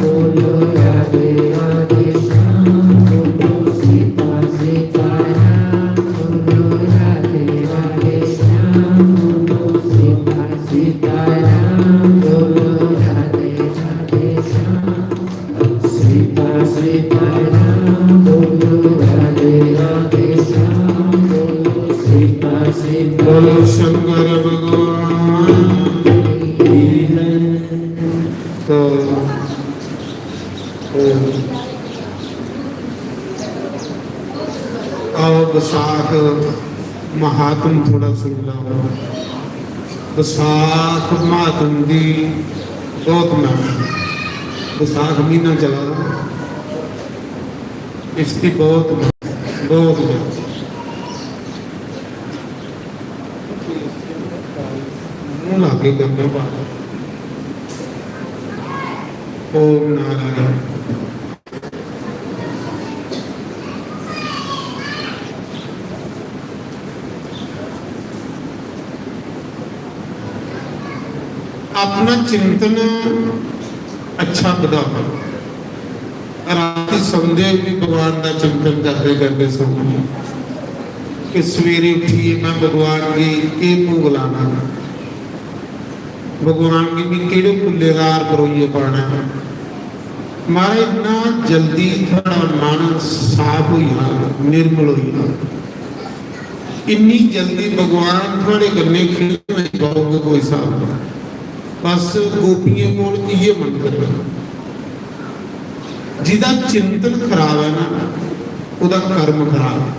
बोलो, राधे राधे श्याम बोलो। सीता सीताराम बोलो, राधे राधे श्याम बोलो। सीता सीताराम बोलो, राधे राधे श्याम। सीता सीताराम बोलो, राधे राधे श्याम बोलो। सीता सीता बोलो शंकर भगवान की जय। तो, तो आओ, बसाख महात्म थोड़ा सुन लो। बसाख महात्म दी बहुत महत्ता। बसाख महीना चला दा, इसकी बहुत महत्ता, बहुत महत्ता। मुंह लागे करना पा। ओम नारायण। अपना चिंतन अच्छा बधाओ। राती सौंदे भी भगवान का चिंतन करते करते सोना कि सवेरे उठिए मैं भगवान गी केह् भोग लाना, भगवान गी मैं केह्ड़े फुल्ले दा हार परोइयै पाना। महाराज, इन्ना जल्दी थुआढ़ा मन साफ होई जाग, निर्मल होई जाग, इन्नी जल्दी भगवान थुआढ़े कन्नै खेलने पाओगे कोई स्हाब नहीं। बस गोपियें कोल इ'यै मंत्र ऐ, जिदा चिंतन खराब है ना, ओह्दा कर्म खराब है।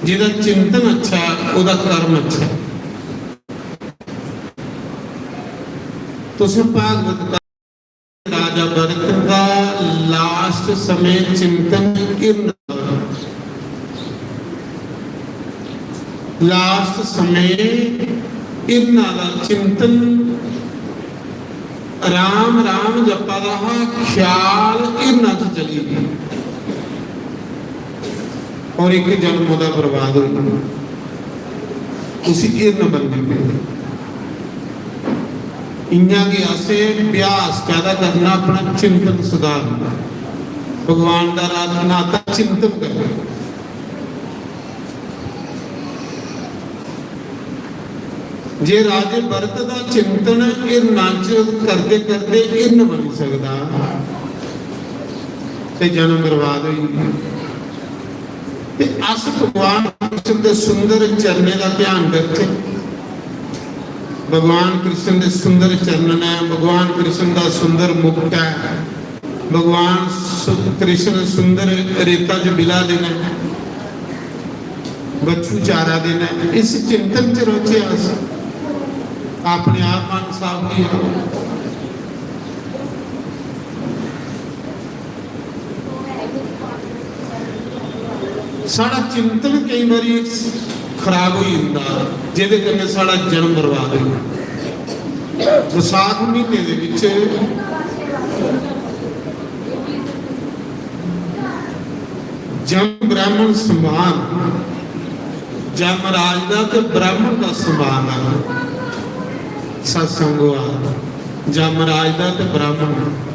जिदा चिंतन अच्छा है, ओह्दा कर्म अच्छा है। तुसें भागवत राजा भरत दा लास्ट समय चिंतन हिरना, लास्ट समय हिरना दा चिंतन, राम राम जप्पा दा हा, ख्याल हिरना च चली गेआ। और इक जन्म ओह्दा बर्बाद होई गेआ, उसी हिरन बनने पे। इ'यां गै असें अभ्यास कैह्दा करना, अपना चिंतन सुधारना, भगवान दा रा-, नाता चिंतन करना। जे राजे भरत दा चिंतन हिरना च करदे करदे हिरन बनी सकदा, ते जन्म बर्बाद होई गेआ। ते अस भगवान कृष्ण दे सुंदर चरणें दा ध्यान करचै। भगवान कृष्ण दे सुंदर चरण न, भगवान कृष्ण दा सुंदर मुकुट ऐ। भगवान सु-, कृष्ण सुंदर रेता च बिला दे न, बच्छु चारा दे न। इस चिंतन च रौह्चे अस, अपने आप मन साफ होई जाओ। साढ़ा चिंतन केई बारी खराब होई जंदा, जेह्दे कन्नै साढ़ा जन्म बर्बाद होई जंदा। बसाख म्हीने दे बिच जम ब्राह्मण सम्मान, जमराज दा ते ब्राह्मण दा सम्मान आ। सत्संग होआ जमराज दा ते ब्राह्मण दा।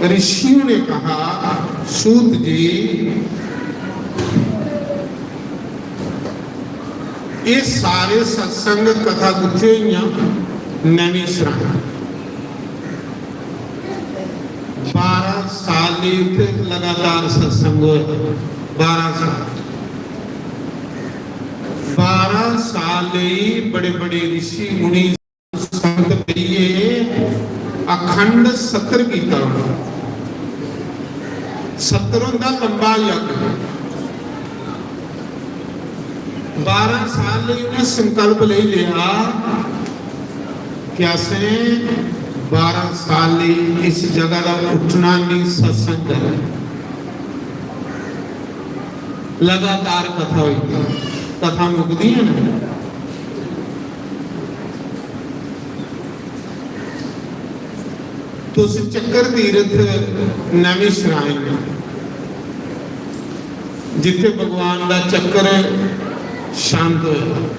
ऋषियों ने कहा, सूत जी, ये सारे सत्संग कथा कुत्थे होइयां? नैनी सराय। बारां साल लेई उत्थे लगातार सत्संग होया। बारां साल, बारां साल लेई बड़े बड़े ऋषि मुनि संत बेहियै अखंड सत्र कीता। सत्र होंदा लंबा यज्ञ। बारां साल लेई उ'नें संकल्प लेई लेआ कि असें बारां साल लेई इस जगह दा उट्ठना नहीं, सत्संग करना। लगातार कथा होई, कथा मुकदी है ना। तुस चक्कर तीर्थ नैमिषारण्य, जिथे भगवान दा चक्कर शांत होया।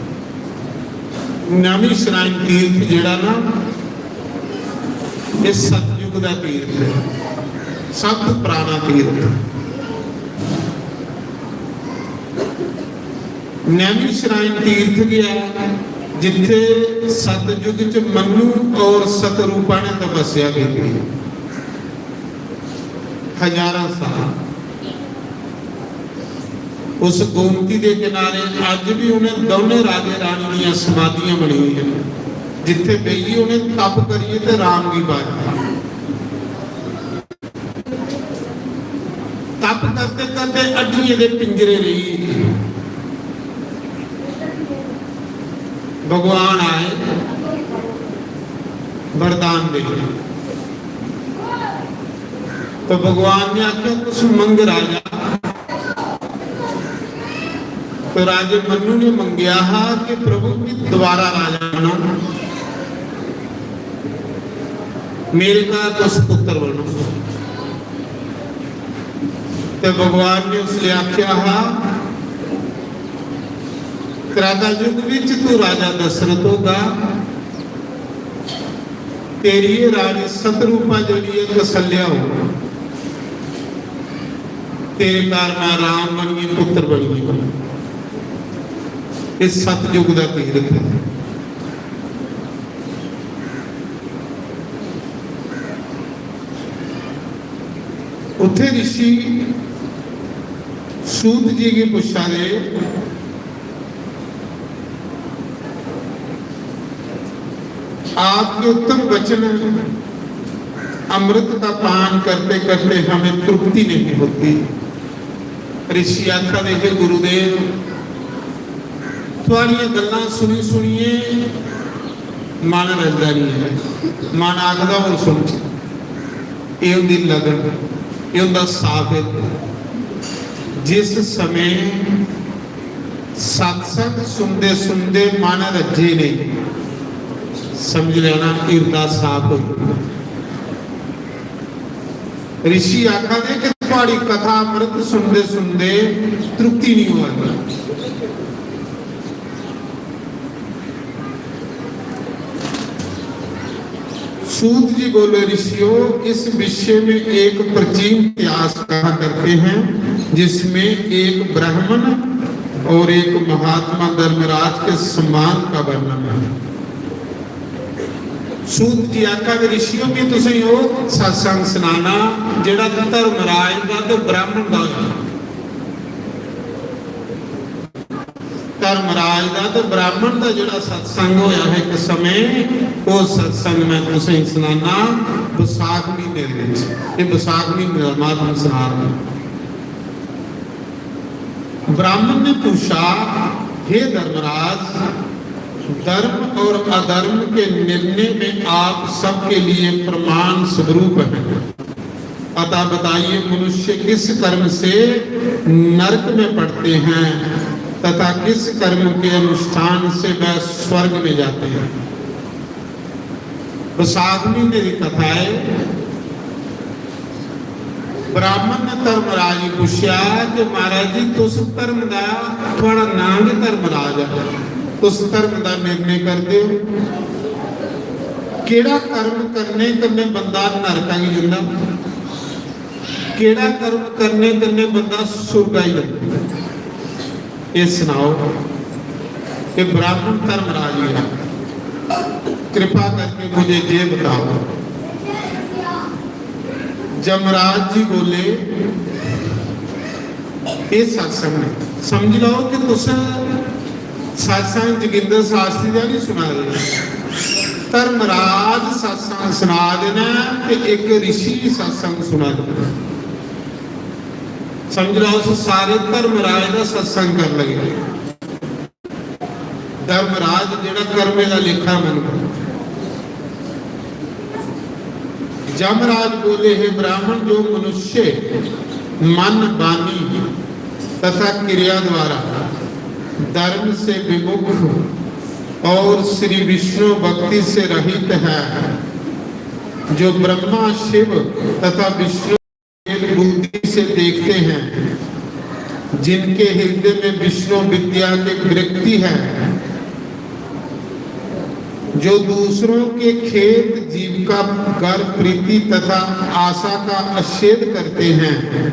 नैमिषारण्य तीर्थ जेड़ा ना, ये सतयुग दा तीर्थ है, सब तो पुराना तीर्थ। नैमिषारण्य तीर्थ गै ऐ, जित्थे सतयुग च मनु और सतरूपा ने तपस्या की थी, हजारां साल। उस गोमती दे किनारे अज भी उन्हें दोनों राजे रानी दियां समाधियां बनी हुई हैं, जित्थे बेहियै उन्हें तप करिए ते राम गी बाज। तप करते करते अड्डिये दे पिंजरे रही। भगवान आए, वरदान दे। तो भगवान ने आख्या, "कुछ मंग राजा।" तो राजे मनु ने मंगया हा कि, "प्रभु, मैं दोबारा राजा बनो, मेरे का कुछ पुत्र बनो।" ते भगवान ने उसले आख्या हा, "त्रेता युग विच तू राजा दशरथ होगा, तेरी ये रानी सतरूपा जेह्ड़ी ऐ कौसल्या हो, तेरे कारण राम बनिए, पुत्र बनिए।" ये सतयुग दा तीर्थ है। उत्थे ऋषि सूत जी गी पुच्छा दे, "आपके उत्तम वचन, अमृत का पान करते करते हमें तृप्ति नहीं होती।" ऋषि आखा दे, "हे गुरुदेव, थुआड़ियां गल्लां सुनी सुनिए मन रजदा नहीं है।" मन आखदा, "होर सुनचै।" एह् होंदी लगन, एह् होंदा साबित। जिस समय सत्संग सुनदे सुनदे मन रज्जे ने, समझ लैना हिरदा साफ होई गेआ। ऋषि आखा दे कि थुआड़ी कथा अमृत सुनदे सुनदे तृप्ति नहीं होआ दी। सूत जी बोले, ऋषियों, इस विषय में एक प्राचीन इतिहास कहा करते हैं, जिसमें एक ब्राह्मण और एक महात्मा धर्मराज के सम्मान का वर्णन है। सूत जी आखा दे, ऋषियों, कि तुसें ओह् सत्संग सनाना जेह्ड़ा धर्मराज दा ते ब्राह्मण दा होया। धर्मराज दा ते ब्राह्मण दा जेह्ड़ा सत्संग होया हा इक समें, ओह् सत्संग मैं तुसेंगी सनाना, बसाख म्हीने दे विच। एह् बसाख म्हीने दा महात्मा सना रहे। ब्राह्मण ने पूछा, "हे धर्मराज, धर्म और अधर्म के निर्णय में आप सबके लिए प्रमाण स्वरूप हैं। अतः बताइए, मनुष्य किस कर्म से नरक में पड़ते हैं तथा किस कर्म के अनुष्ठान से वह स्वर्ग में जाते हैं?" बसाख महीने की कथा है। ब्राह्मण ने धर्मराज गी पुच्छेआ कि "महाराज जी, तुस धर्म दा, थुआड़ा नाम गै धर्मराज ऐ, तुस धर्म दा निर्णय करदे हो, केह्ड़ा कर्म करने कन्नै बंदा नरका गी जंदा, केह्ड़ा कर्म करने कन्नै बंदा सुर्गा गी जंदा?" एह् सनाओ। कि ब्राह्मण धर्मराज मेरा, कृपा करके मुझे ये बताओ। जमराज जी बोले, "ये सत्संग है।" समझ लो कि तुस सत्संग जोगिंदर शास्त्री दा नहीं सुना रहे, धर्मराज सत्संग सुना देना ते एक ऋषि सत्संग सुना देना। समझ लो, उस सारे धर्मराज का सत्संग कर लगे। धर्मराज जेड़ा कर्मे का लेखा मन। जमराज बोले, "हे ब्राह्मण, जो मनुष्य मन, वाणी तथा क्रिया द्वारा धर्म से विमुख और श्री विष्णु भक्ति से रहित है, जो ब्रह्मा, शिव तथा विष्णु बुद्धि से देखते हैं, जिनके हृदय में विष्णु विद्या के विरक्ति है, जो दूसरों के खेत, जीविका, घर, प्रीति तथा आशा का आच्छेद करते हैं,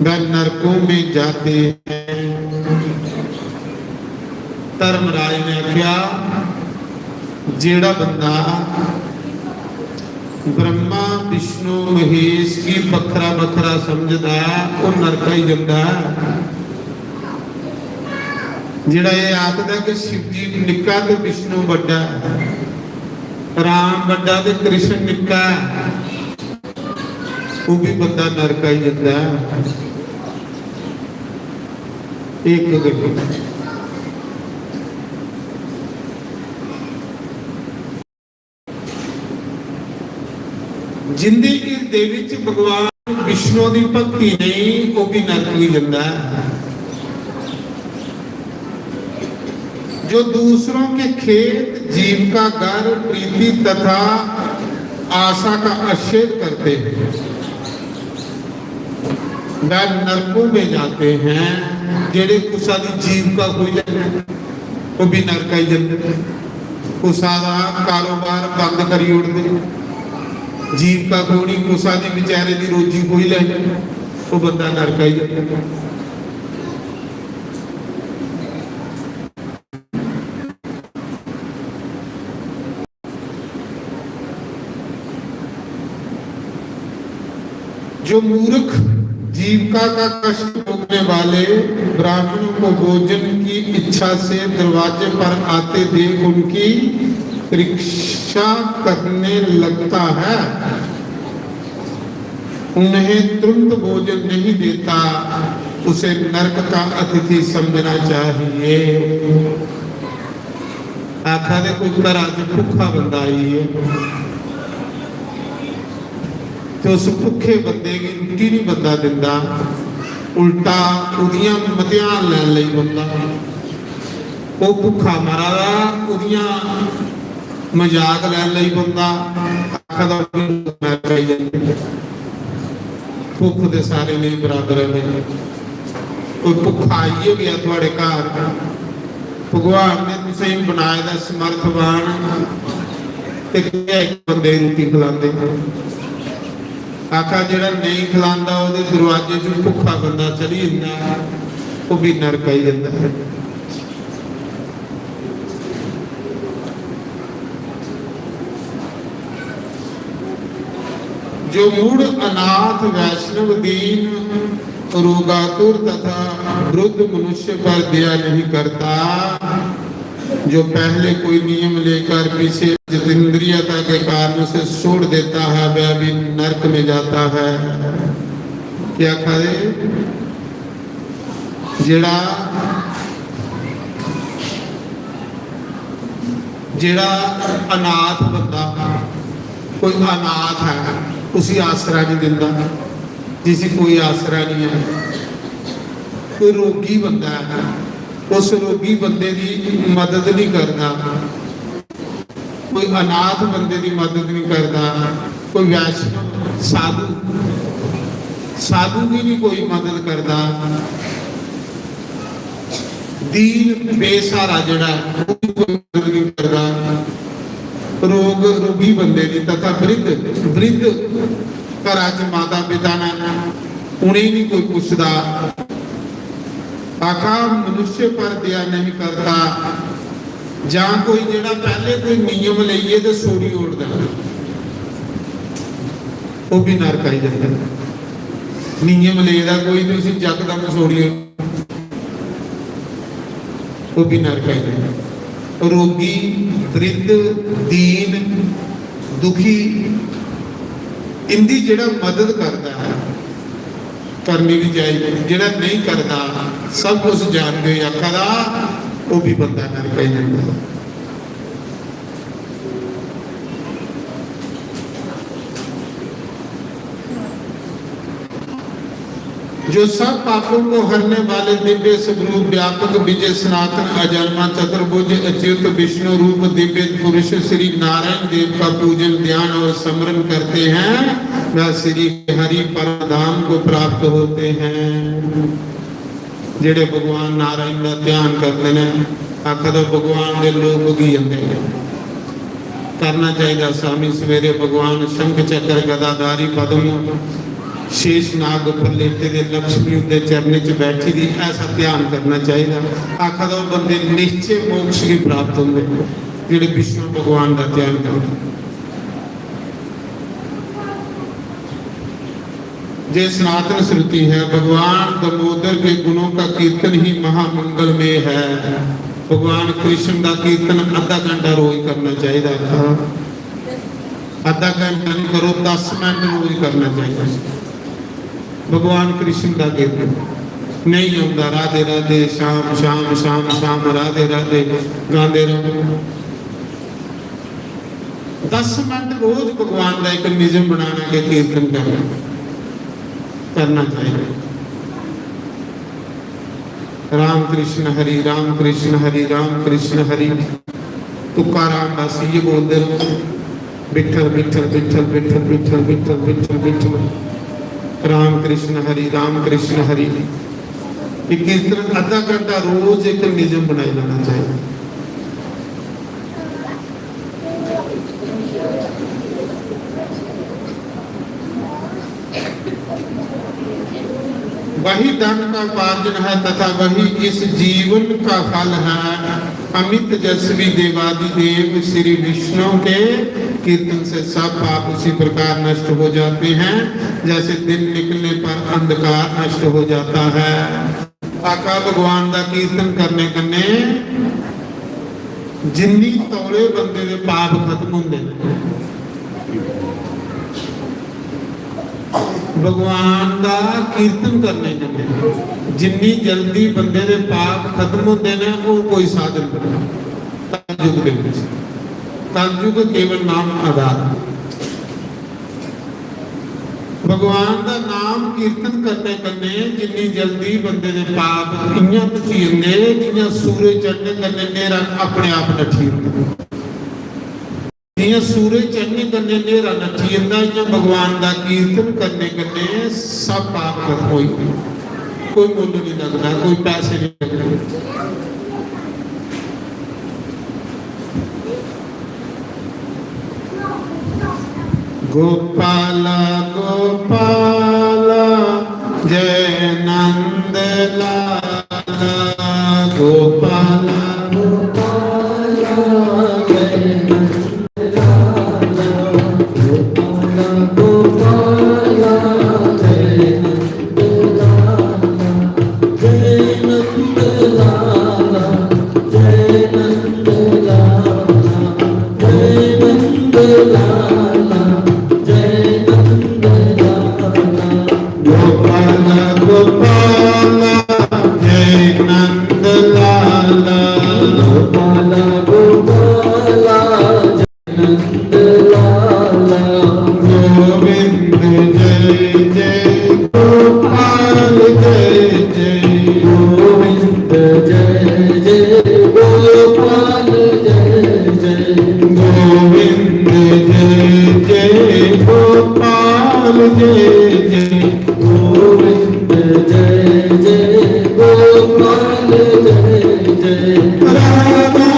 वह नरकों में जाते हैं।" धर्मराज ने आख्या, जेड़ा बंदा ब्रह्मा, विष्णु, महेश गी बखरा बखरा समझदा ऐ, ओह नरका ही जंदा ऐ। जेड़ा एह आखदा कि शिव जी निक्का ते विष्णु बड्डा ऐ, राम बड्डा ते कृष्ण निक्का ऐ, ओह भी बंदा नरका ही जंदा ऐ। एक गल्ल। जिंदे हिरदे विच भगवान विष्णु दी भक्ति नहीं, ओह भी नरक ही जंदा ऐ। जो दूसरों के खेत, जीविका, घर, प्रीति तथा आशा का आच्छेद करते हैं, वह नरकों में जाते हैं। जेड़े कुसा दी जीविका खोई लैंदे, ओह भी नरका ही जंदे। कुसा दा कारोबार बंद करी ओड़दे, जीविका खोनी, कुसा दी बेचारे दी रोजी खोई लैनी, ओह बंदा नरका ही जंदा। जो मूर्ख जीविका का कष्ट भोगने वाले ब्राह्मणों को भोजन की इच्छा से दरवाजे पर आते देख उनकी परीक्षा करने लगता है, उन्हें तुरंत भोजन नहीं देता, उसे नरक का अतिथि समझना चाहिए। आखा दे कोई घरा च भुक्खा बंदा आई है ते उस भुक्खे बंदे गी रुट्टी नहीं बंदा दिंदा, उल्टा ओह्दियां मतेहान लैन लगी पौंदा। ओह् भुक्खा मरा दा, ओह्दियां मजाक लैन लगी पौंदा। आखा दा, "भुक्ख दे सारे नेईं बराबर है।" कोई भुक्खा आई गै गेआ थुआढ़े घर, भगवान ने तुसेंगी बनाए दा समर्थवान, ते केह् इक बंदे गी रुट्टी खलांदे? आखा, जेह्ड़ा नेईं खलांदा, ओह्दे दरवाजे च भुक्खा बंदा चली जंदा, ओह् बी नरक आई जंदा। जो मूढ़ अनाथ वैष्णव दीन रोगातुर तथा वृद्ध मनुष्य पर दया नहीं करता, जो पहले कोई नियम लेकर पीछे जितेंद्रियता के कारणों से छोड़ देता है, वह भी नरक में जाता है। क्या करे? जेड़ा जेड़ा अनाथ बंदा, कोई अनाथ है, उसी आसरा नहीं दिंदा, जिसी कोई आसरा नहीं है, कोई रोगी बंदा है, उस रोगी बंदे दी मदद नहीं करदा, कोई अनाथ बंदे दी मदद नहीं करदा, कोई वैष्णव साधु, साधु की भी कोई मदद करदा, दीन बेसहारा जेड़ा है, ओह्दी कोई मदद नहीं करदा। रोग रोगी बंदे दी तथा वृद्ध, वृद्ध घरा च माता पिता ने, उ'नेंगी नहीं कोई पुछदा। आखा मनुष्य पर दया नहीं करता, जां कोई जेड़ा पहले कोई नियम लेइयै ते छोड़ी ओड़दा, ओह् भी नरक आई जंदा। नियम लेदा कोई ते उसी जकदम छोड़ी ओड़दा, ओह् भी नरक आई जंदा। रोगी, वृद्ध, दीन, दुखी, इंदी जेड़ा मदद करदा है, करनी भी चाहिए, जेड़ा नहीं करदा, सब कुछ जानदे होई आखा दा, ओह् भी बंदा नरक आई जंदा। जो सब पापों को हरने वाले दिव्य स्वरूप व्यापक विजय सनातन अजन्मा चतुर्भुज अच्युत विष्णु रूप दिव्य पुरुष श्री नारायण देव का पूजन, ध्यान और स्मरण करते हैं, वह श्री हरि परम धाम को प्राप्त होते हैं। जेड़े भगवान नारायण का ध्यान करते हैं, आखा दा भगवान दे लोक भुगी जंदे ने। करना चाहिए। स्वामी सवेरे भगवान शंख चक्र गदाधारी पद्म शेष नाग उपर लेटे दे लक्ष्मी उनके चरणें च बैठी दी, ऐसा ध्यान करना चाहिए। आखा दा बंदे निश्चय मोक्ष की प्राप्त होंगे, जेड़े विष्णु भगवान का ध्यान करते। जे सनातन श्रुति है, भगवान दामोदर के गुणों का कीर्तन ही महामंगलमय है। भगवान कृष्ण का कीर्तन अद्धा घंटा रोज करना चाहिए था, अद्धा घंटा नहीं करो, दस मिनट रोज करना चाहिए। भगवान कृष्ण का कीर्तन नहीं आंदा, राधे राधे श्याम श्याम श्याम श्याम राधे राधे गांदे रहो। दस मिनट रोज भगवान का एक निजम बनाना के कीर्तन करना, करना चाहिए। राम कृष्ण हरि, राम कृष्ण हरि, राम कृष्ण हरि। तुकाराम दास ये बोलते रहो, विठल विठल विठल विठल विठल विठल विठल विठल, राम कृष्ण हरि, राम कृष्ण हरि। ये कीर्तन अद्धा घंटा रोज एक निजम बनाई लेना चाहिए। वही धन का उपार्जन है तथा वही इस जीवन का फल है। अमित यशस्वी देवादिदेव श्री विष्णु के कीर्तन से सब पाप उसी प्रकार नष्ट हो जाते हैं, जैसे दिन निकलने पर अंधकार नष्ट हो जाता है। आका भगवान का कीर्तन करने कन्ने जिन्नी तौले बंदे दे पाप खत्म होंदे ने, भगवान दा कीर्तन करने कन्नै जिन्नी जल्दी बंदे दे पाप खत्म होंदे ने, ओह् कोई साधन नहीं। कलयुग दे विच, कलयुग केवल नाम आधार। भगवान दा नाम कीर्तन करने कन्नै जिन्नी जल्दी बंदे दे पाप इ'यां मुची जंदे, जि'यां सूरज चढ़ने कन्नै न्हेरा अपने आप नट्ठी जंदा। जि'यां सूरज चढ़ने कन्नै न्हेरा नट्ठी जंदा, इ'यां भगवान दा कीर्तन करने कन्नै सब पाप खत्म होई जंदे। कोई मुल्ल नहीं लगदा, कोई पैसे नहीं लगदे। गोपाला गोपाला जय नंद लाला, गोपाला गोपाला जय नंद लाला, गोपाला गोपाला जय नंद लाला। लाला, जय नंद लाला, जय नंद लाला, जय नंद लाला। गोपाल गोपाल जय नंद लाला। गोपाल गोपाल जय नंद लाला। गोविंद जय जय गोपाल जय जय। गोविंद जय जय गोपाल जय जय। गोविंद जय जय गोपाल जय जय। गोविंद जय जय गोपाल जय जय। राधा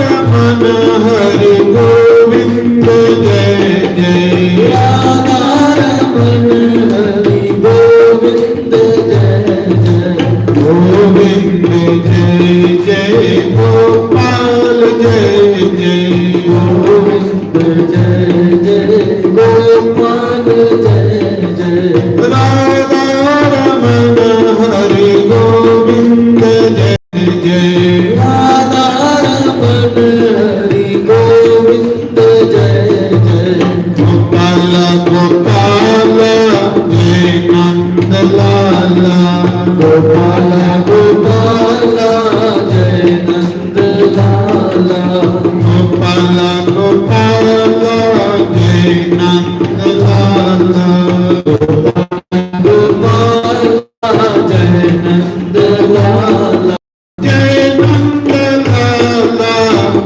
रमन हरि गोविंद जय जय। राधा रमन हरि गोविंद जय जय। गोविंद जय जय गोपाल जय जय। गोविंद जय जय गोपाल जय जय। राधा रमन हरि गोविंद जय जय। राधा रमन हरि गोविंद जय जय। गोपाल गोपाल जय नंद लाला। गोपाल गोपाल जय नंद लाला। गोपाल गोपाल जय नंद लाला। गोपाल जय नंद लाला। जय नंद लाला,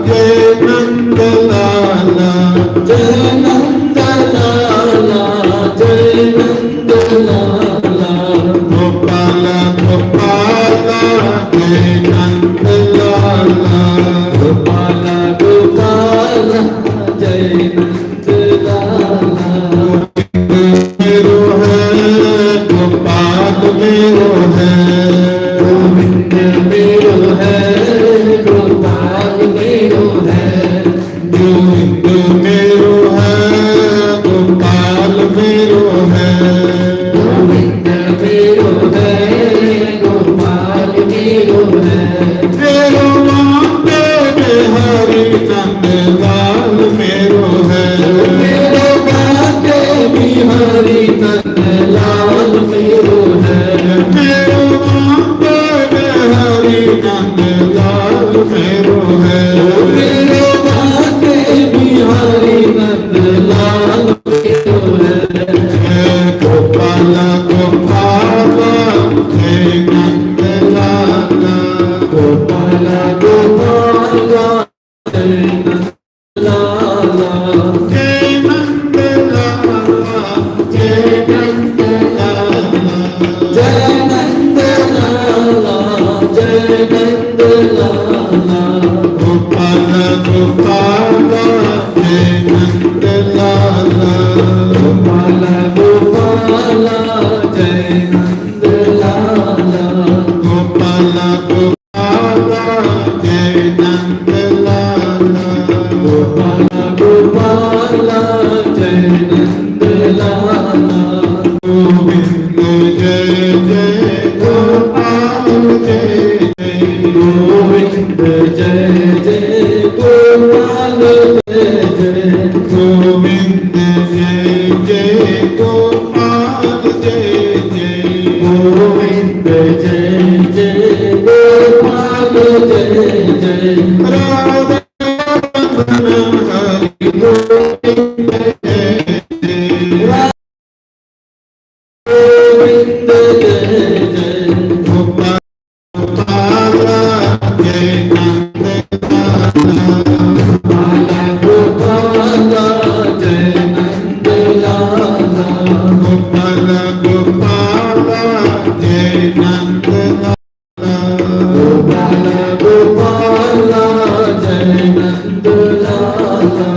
जय नंद लाला। जय नंद लाला, जय नंद लाला। गोपाल गोपाल जय नंद लाला। गोपाल गोपाल जय नंद लाला। मेरो है, गोपाल मेरो है। गोविंद मेरो है, गोपाल मेरो है। गोविंद मेरो है, गोपाल मेरो है। गोविंद मेरो है, गोपाल मेरो है। मेरो मांगे हरि नंद लाल मेरो है। मेरो मांगे बिहारी नंद लाल मेरो है। मेरो मांगे बिहारी नंद लाल मेरो है। मेरो मांगे बिहारी नंद लाल मेरो है। गोपाल गोपाल जय नंद लाला। गोपाल गोपाल जय नंद लाला। जय नंद लाला, जय नंद लाला। जय नंद लाला, जय नंद लाला। गोपाल गोपाल जय नंद लाला। गोपाल गोपाल जय नंद लाला। गोपाल गोपाल जय नंद लाला। गोपाल गोपाल जय नंद लाला। गोविंद जय जय गोपाल जय जय। गोविंद जय जय गोपाल जय जय। गोविंद जय जय गोपाल जय जय। गोविंद जय जय गोपाल जय जय। राधा रमन हरि गोविंद जय जय। गोविंद जय जय। गोपाल जय नंद लाला। गोपाल गोपाल जय नंद लाला। गोपाल गोपाल जय नंद लाला। गोपाल गोपाल जय नंद लाला।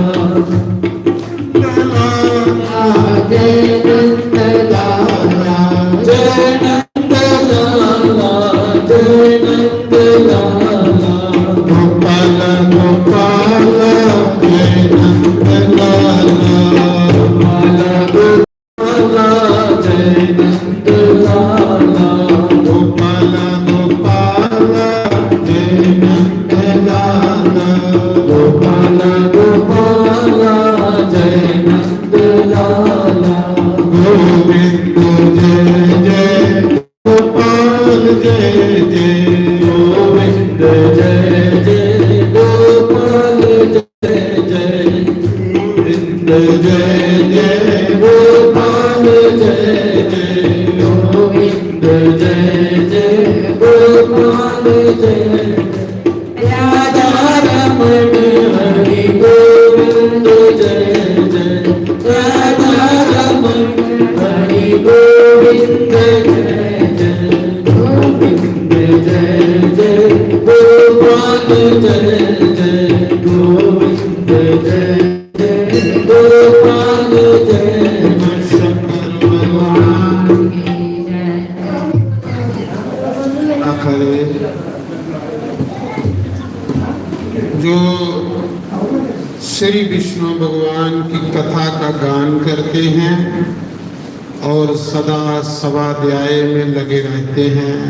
जो श्री विष्णु भगवान की कथा का गान करते हैं और सदा स्वाध्याय में लगे रहते हैं,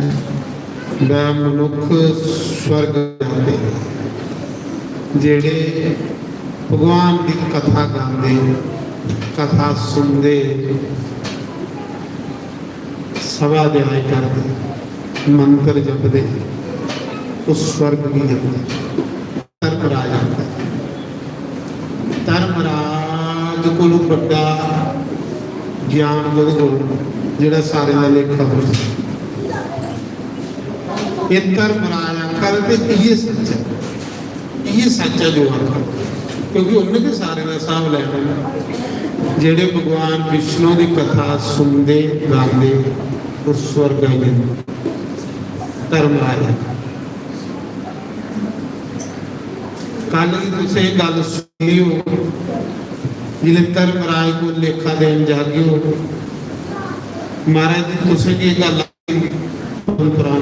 वह मनुख स्वर्ग जाते हैं। जेड़े भगवान की कथा गाते, कथा सुनते, स्वाध्याय करते, मंत्र जपते, उस स्वर्ग की जपते। धर्मराज आंदा। धर्मराज कोलों बड़ा ज्ञान गुण, जेड़ा सारे दा लेखा हो। ये धर्मराज आखा ते इये सच है, इये सच है जो आखा, क्योंकि उन्हें भी सारे दा हिसाब लेना। जेड़े भगवान विष्णु की कथा सुनते, गाते, वो स्वर्ग आई जाते। धर्मराज आखा। कल भी तुसें गल सुनी हो, जिसले धर्मराज को लेखा देन जागे हो, महाराज जी तुसें की गल आखी, पवन पुराण,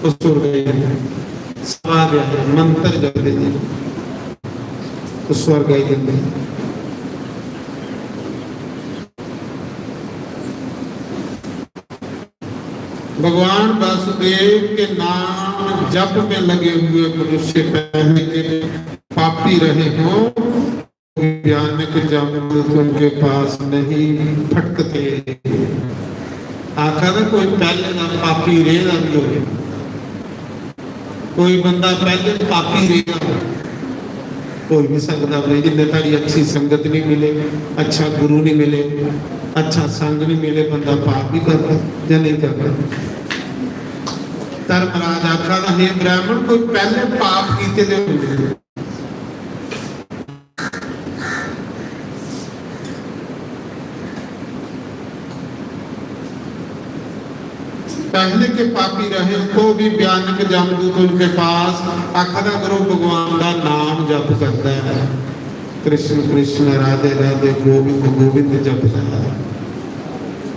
स्वर्ग आई जंदे, स्वाध्याय मंत्र जपदे जी, स्वर्ग आई जंदे। भगवान वासुदेव के नाम जप में लगे हुए मनुष्य पहले के पापी रहे हों, भयानक जमदूत उनके पास नहीं फटकते। आखा ना कोई पहले ना पापी रेह ना भी हो, कोई बंदा पहले पापी रेह ना हो, कोई नहीं सकता भाई, जिन्ने तारी अच्छी संगत नहीं मिले, अच्छा गुरु नहीं मिले, अच्छा संग नहीं मिले, बंदा पाप भी करता या नहीं करता। धर्मराज आखा ना, हे ब्राह्मण, कोई पहले पाप किए दे होंदे। पहले के पापी रहे तो भी भयानक जमदूत उनके पास आखा दा करो, भगवान का नाम जप करता है, कृष्ण कृष्ण राधे राधे गोविंद गोविंद जपता है।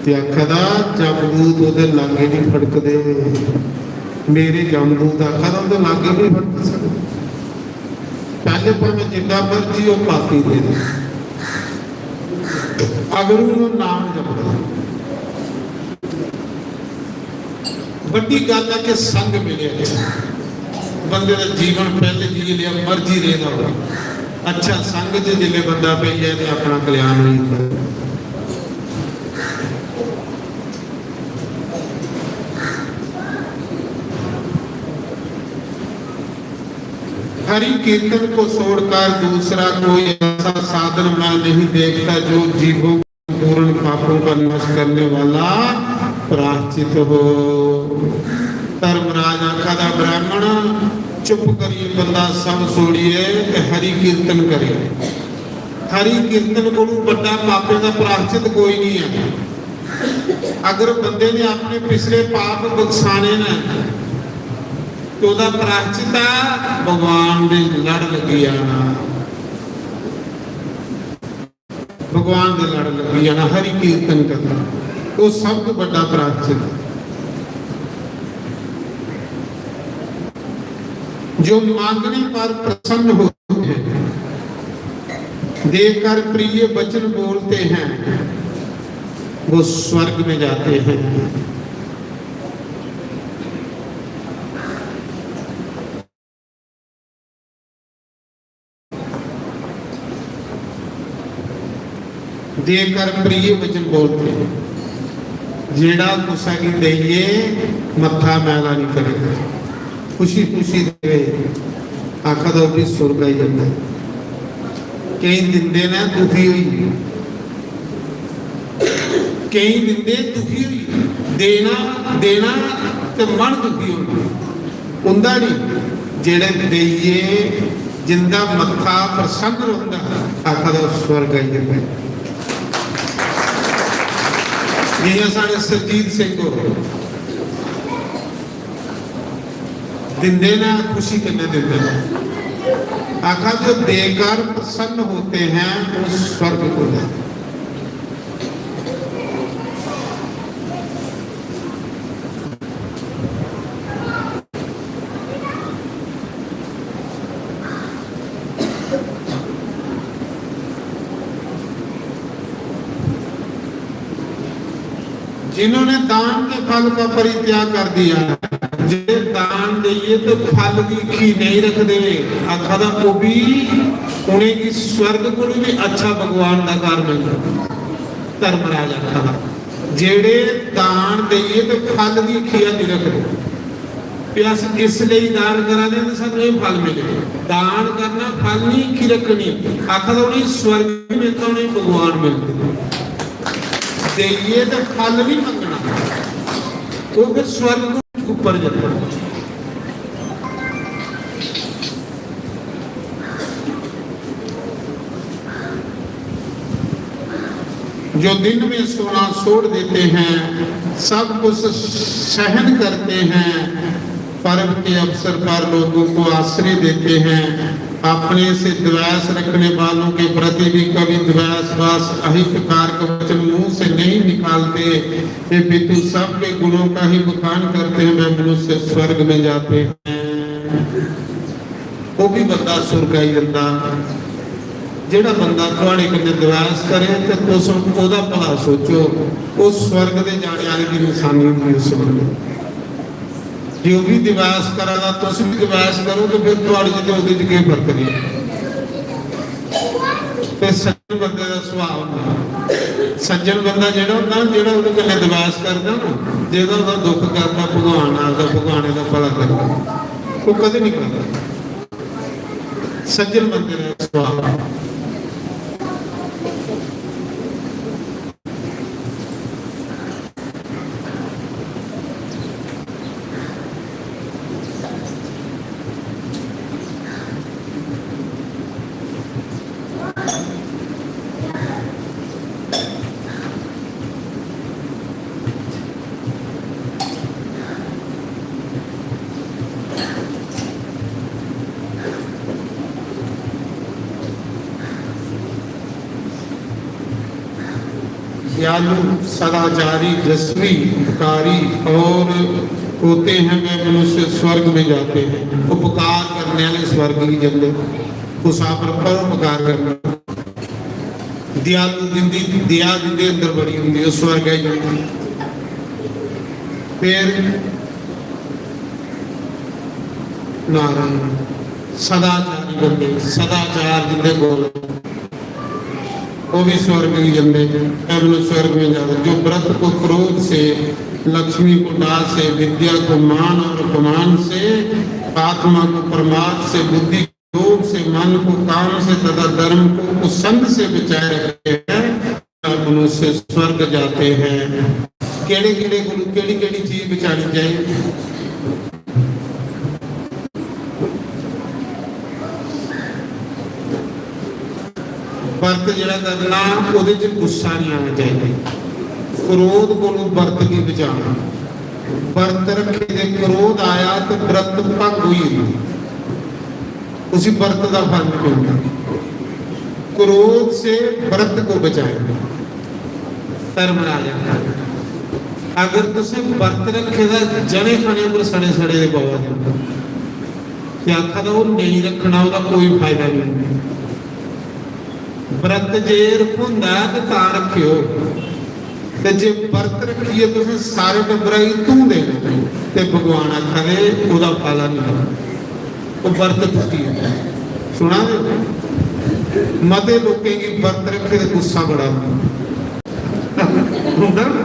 ते आखा दा जमदूत ओदे लागे नहीं फड़कदे, मेरे जमदूत आखा दा ओदे लागे नहीं फड़क सकदे। पहले भावें जिन्ना मर्जी हो पापी दे दे, अगर वो नाम जपदा। बड़ी गल है कि संग मिले अच्छा। बंदे का जीवन पहले जी लिया, मर्जी रेह हो, अच्छा संग च जिले बंदा पै जाए तो अपना कल्याण हो जाता। हरि कीर्तन को छोड़कर दूसरा कोई ऐसा साधन मैं नहीं देखता जो जीवों के पूर्ण पापों का नाश करने वाला प्रायश्चित हो। धर्मराज आखा दा, ब्राह्मण चुप करिए, बंदा सब छोड़िए ते हरि कीर्तन करे। हरि कीर्तन कोलों बड़ा पापें का प्रायश्चित कोई नहीं है। अगर बंदे ने अपने पिछले पाप बख्शाने ने, तो ओदा प्रायश्चित है भगवान दे लड़ लगी जाना, भगवान दे लड़ लगी जाना, हरि कीर्तन करना, वो सब तो बड़ा प्रायश्चित। जो मांगने पर प्रसन्न होते हैं, देकर प्रिय वचन बोलते हैं, वो स्वर्ग में जाते हैं। देकर प्रिय वचन बोलते हैं, जेड़ा कुसा की देइए मत्था मैला नहीं करे, खुशी खुशी देवे, आखा दा भी सुर गाई जाता है। कई दिंदे ने दुखी होइए, कई दिंदे दुखी होइए, देना, देना ते मन दुखी होना। उंदा नहीं, जेड़े देइए, जिंदा मत्था प्रसन्न रौंदा, आखा दा स्वर्ग आई जंदा। जियां साढ़े सुरजीत सिंह होर दिंदे ना, खुशी कन्नै दिंदे ना। आखा जो देकर प्रसन्न होते हैं, वो स्वर्ग को जाते हैं। इन्होंने दान के फल का परित्याग कर दिया। जे दान देइयै ते फल दी हीखी नेईं रखदे, आखा दा ओह् बी, उ'नेंगी स्वर्ग कोलू बी अच्छा भगवान दा घर मिलदा। धर्मराज आखा दा, जेह्ड़े दान देइयै ते फल दी हीखी नेईं रखदे, भी अस इस लेई दान करा दे ते सानूं एह् फल मिले। दान करना, फल नहीं की रखनी। आखा दा उ'नेंगी स्वर्ग नहीं मिलता, उ'नेंगी भगवान मिलदे। देइयै ते फल नहीं मंगना, ओह् फिर स्वर्ग उप्पर जंदा। जो दिन में सोना छोड़ देते हैं, सब कुछ सहन करते हैं, पर्व के अवसर पर लोगों को आश्रय देते हैं। अपने से द्वेष रखने वालों के प्रति भी कभी द्वेष, बस अहितकारक वचन मुंह से नहीं निकालते। हे पितु, सबके गुणों का ही बखान करते हैं, वे मनुष्य स्वर्ग में जाते हैं। वो भी बंदा सुर्ग आई जंदा। जेह्ड़ा बंदा थुआड़े कन्नै द्वेष करे ते तुस ओह्दा भला सोचो, ओह् स्वर्ग दे जाने आह्ले दी नशानी होंदी उस बंदे। जे ओह् बी द्वेष करा दा, तुस बी द्वेष करो, ते फिर थुआड़ी च ते ओह्दे च केह् फर्क रेहा? ते सज्जन बंदे दा सुभाऽ होंदा। सज्जन बंदा जेह्ड़ा होंदा ना, जेह्ड़ा ओह्दे कन्नै द्वेष करदा ना, जेह्दा ओह्दा दुख करदा, भगवान आखदा, भगवान एह्दा भला करदा, ओह् कदें निं करदा। सज्जन बंदे दा सुभाऽ। दयालु, सदाचारी, यशस्वी, उपकारी और होते हैं, वे मनुष्य स्वर्ग में जाते हैं। उपकार करने वाले स्वर्ग गी जंदे। कुसै पर परोपकार करना। दयालु, जिंदी दया जिंदे अंदर बड़ी होंदी, ओह् स्वर्ग आई जंदी। फिर नारायण, सदाचारी बंदे, सदाचार जिंदे कोल, ओह् भी स्वर्ग गी जंदे। केवल स्वर्ग में जाते, जो व्रत को क्रोध से, लक्ष्मी को डाह से, विद्या को मान और अपमान से, आत्मा को प्रमाद से, बुद्धि लोभ से, मन को काम से तथा धर्म को कुसंग से बचाए रखे हैं, मनुष्य स्वर्ग जाते हैं। केड़े केड़े गुरु, केड़ी केड़ी चीज बचानी चाहिए? व्रत जेड़ा करना, ओदे च गुस्सा नहीं आना चाहिए। क्रोध कोलों व्रत की बचाना। व्रत रखे दे क्रोध आया तो व्रत भंग हुई। उसी व्रत का फल नहीं मिलता। क्रोध से व्रत को बचाए। धर्मराज आखदा, अगर तुसें व्रत रखे दा, जने खने पर सड़े सड़े दे पवा दे, ते आखा दा ओह् नेईं रखना, ओह्दा कोई फायदा नहीं। व्रत जे रखोंदा ऐ ते तां रखेओ, ते जे व्रत रखियै तुसें सारे टब्बरा गी धूं देना ते भगवान आखा दे ओह्दा फल निं होना। ओह् व्रत टुट्टी जंदा। सुना दे ओ? मते लोकें गी व्रत रखे दे गुस्सा बड़ा औंदा। होंदा ना?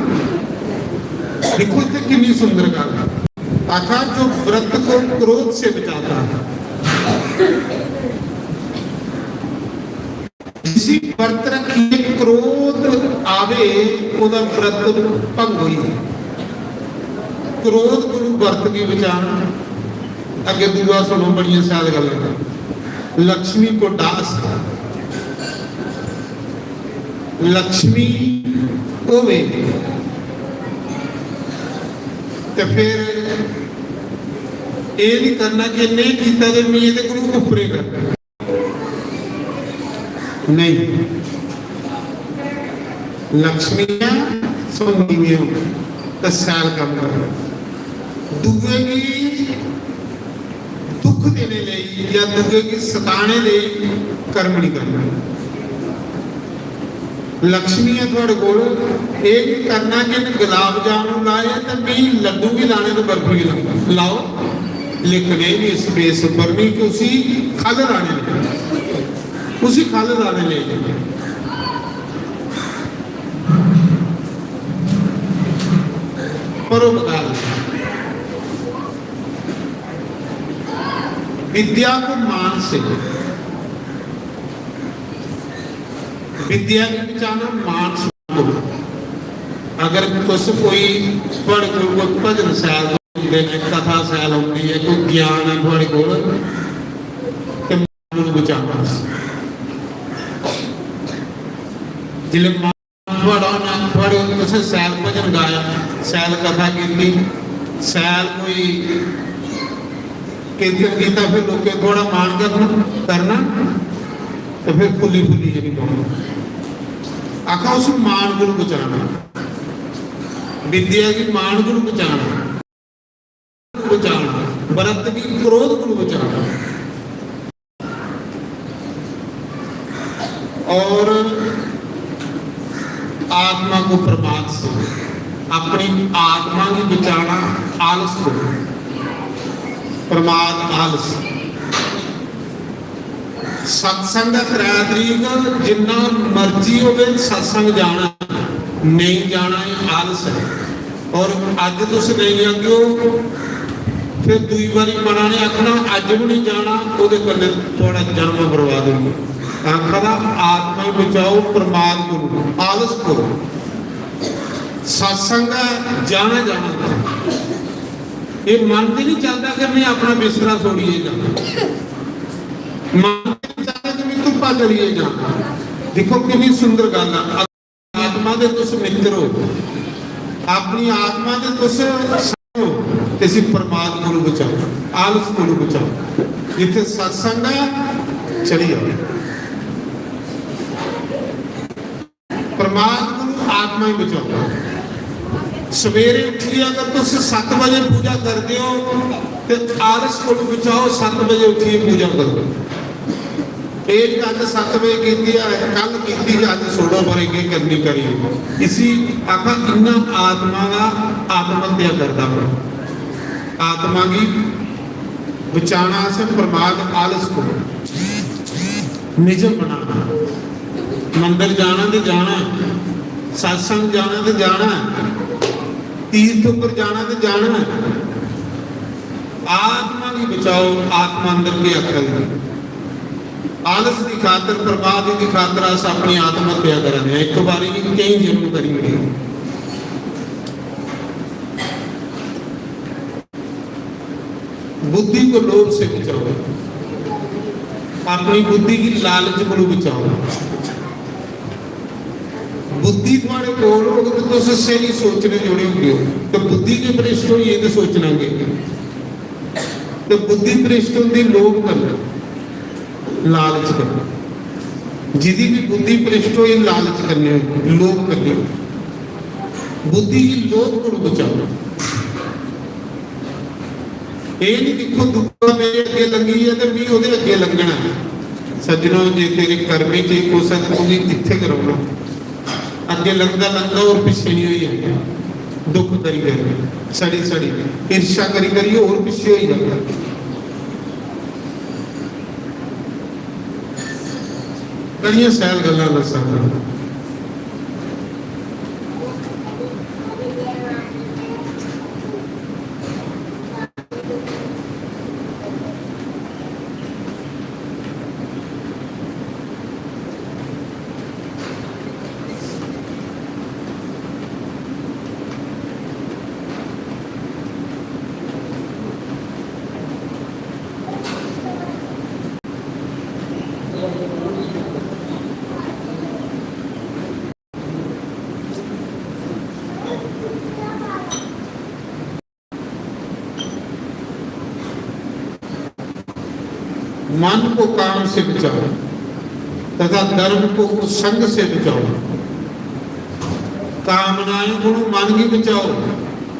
दिक्खो इत्थै किन्नी सुंदर गल्ल ऐ। आखा जो व्रत को क्रोध से बचाता है। जिसी व्रत रखिए क्रोध आवे, ओदा व्रत भंग होई। क्रोध कोलू व्रत की बचाना। अगे दूआ सुनो, बड़ियां शैल गल्लां। लक्ष्मी को डास, लक्ष्मी होवे ते फिर एह् नहीं करना कि नहीं कीता ते मैं एह्दे कोलू उप्परे करना। नहीं, लक्ष्मी ऐ, सो नीवें होंदे ते शैल कम्म करना। दूए गी दुख देने लेई या दूए गी सताने लेई कर्म नहीं करना। लक्ष्मी ऐ थुआढ़े कोल, एह् निं करना कि इ'नें गुलाब जामुन लाए ते मी लड्डू बी लाने ते बर्फी बी लानी। लाओ, लेकिन एह् निं इस बेस उप्पर, मी कि उसी ख'ल्ल लाने लेई, उसी ख'ल्ल लाने लेई। परोपकार। विद्या को मान से, विद्या गी बचाना, मान सम्मान करो। अगर तुस कोई, थुआढ़े कोल कोई भजन सैल होंदे ने, कथा सैल होंदी ऐ, कोई ज्ञान ऐ थुआढ़े कोल, ते मान गुरु बचाना। जिसलै मान थुआढ़ा होना, थुआढ़े, तुसें सैल भजन गाया, सैल कथा कीती, सैल कोई कीर्तन कीता, फिर लोकें थुआढ़ा मान करना, करना, ते फिर फुल्ली फुल्ली जेह्ड़ी पौनी। आखा उस मान कोलू बचाना, विद्या गी मान कोलू बचाना, बचाना, व्रत गी क्रोध कोलू बचाना। और आत्मा को प्रमाद से, अपनी आत्मा गी बचाना, आलस को, प्रमाद, आलस। सत्संग ऐ त्रै तरीक, जिन्ना मर्जी होवे सत्संग जाना, नेईं जाना, एह् आलस ऐ। और अज्ज तुस नेईं जागेओ, फिर दूई बारी मना ने आखना, "अज्ज बी नेईं जाना", ओह्दे कन्नै थुआढ़ा जन्म बर्बाद होई गेआ। आखा दा, आत्मा गी बचाओ प्रमाद कोलू, आलस कोलू। सत्संग ऐ, जाना, जाना। एह् मन ते नहीं चाहता कि मैं अपना बिस्तरा छोड़िए जाना। मन ते नहीं चाहता कि मैं धुप्पा चलिए जाना। दिक्खो किन्नी सुंदर गल्ल ऐ। आत्मा दे तुस मित्र हो, अपनी आत्मा दे तुस संग हो, ते इसी प्रमाद कोलू बचाओ, आलस कोलू बचाओ। जित्थे सत्संग है, चली जाओ। प्रमाद कोलू आत्मा ही बचाओ। सवेरे उठिए अगर तुस सत्त बजे पूजा करदे हो, ते आलस कोलू बचाओ, सत्त बजे उठिए पूजा करो। एह् अज्ज सत्त बजे कीती ऐ, कल कीती ऐ, अज्ज छोड़ो परे, केह् करनी करी। इसी आखा इन्ना आत्मा दा आत्महत्या करदा पिया। आत्मा गी बचाना असें प्रमाद आलस को निजम बनाना। मंदर जाना ते जाना, सत्संग जाना ते जाना, तीर्थ उप्पर जाना ते जाना। आत्मा गी बचाओ, आत्मा अंदर केह् आखा दी। आलस दी खातर, प्रमाद दी खातर अस अपनी आत्महत्या करा दे हैं। इक बारी नहीं, केई जन्म करी ओड़े। बुद्धि को लोभ से बचाओ, अपनी बुद्धि गी लालच कोलू बचाओ। बुद्धि थुआढ़े कोल होग ते तुस स्हेई सोचने जुड़े होगे, ते बुद्धि के भ्रष्ट होइए ते सोचना के? ते बुद्धि भ्रष्ट होंदी लोभ कन्नै, लालच कन्नै। जिदी भी बुद्धि भ्रष्ट होई लालच कन्नै, लोभ कन्नै। बुद्धि गी लोभ कोलू बचाओ। एह् निं दिक्खो, दूआ मेरे अग्गें लंघी गेआ ते मी ओह्दे अग्गें लंघना ऐ। सज्जनो, जे तेरे कर्में च एह् कुछ ऐ, ते तुगी इत्थै गै रौह्ना। अग्गें लंघदा लंघदा होर पिच्छें निं होई जाना। दुख करी करी, सड़ी सड़ी, ईर्ष्या करी करी होर पिच्छें होई जाना। बड़ियां शैल गल्लां दस्सा करदा। मन को काम से बचाओ तथा धर्म को कुसंग से बचाओ। कामनाएं को, मन गी बचाओ।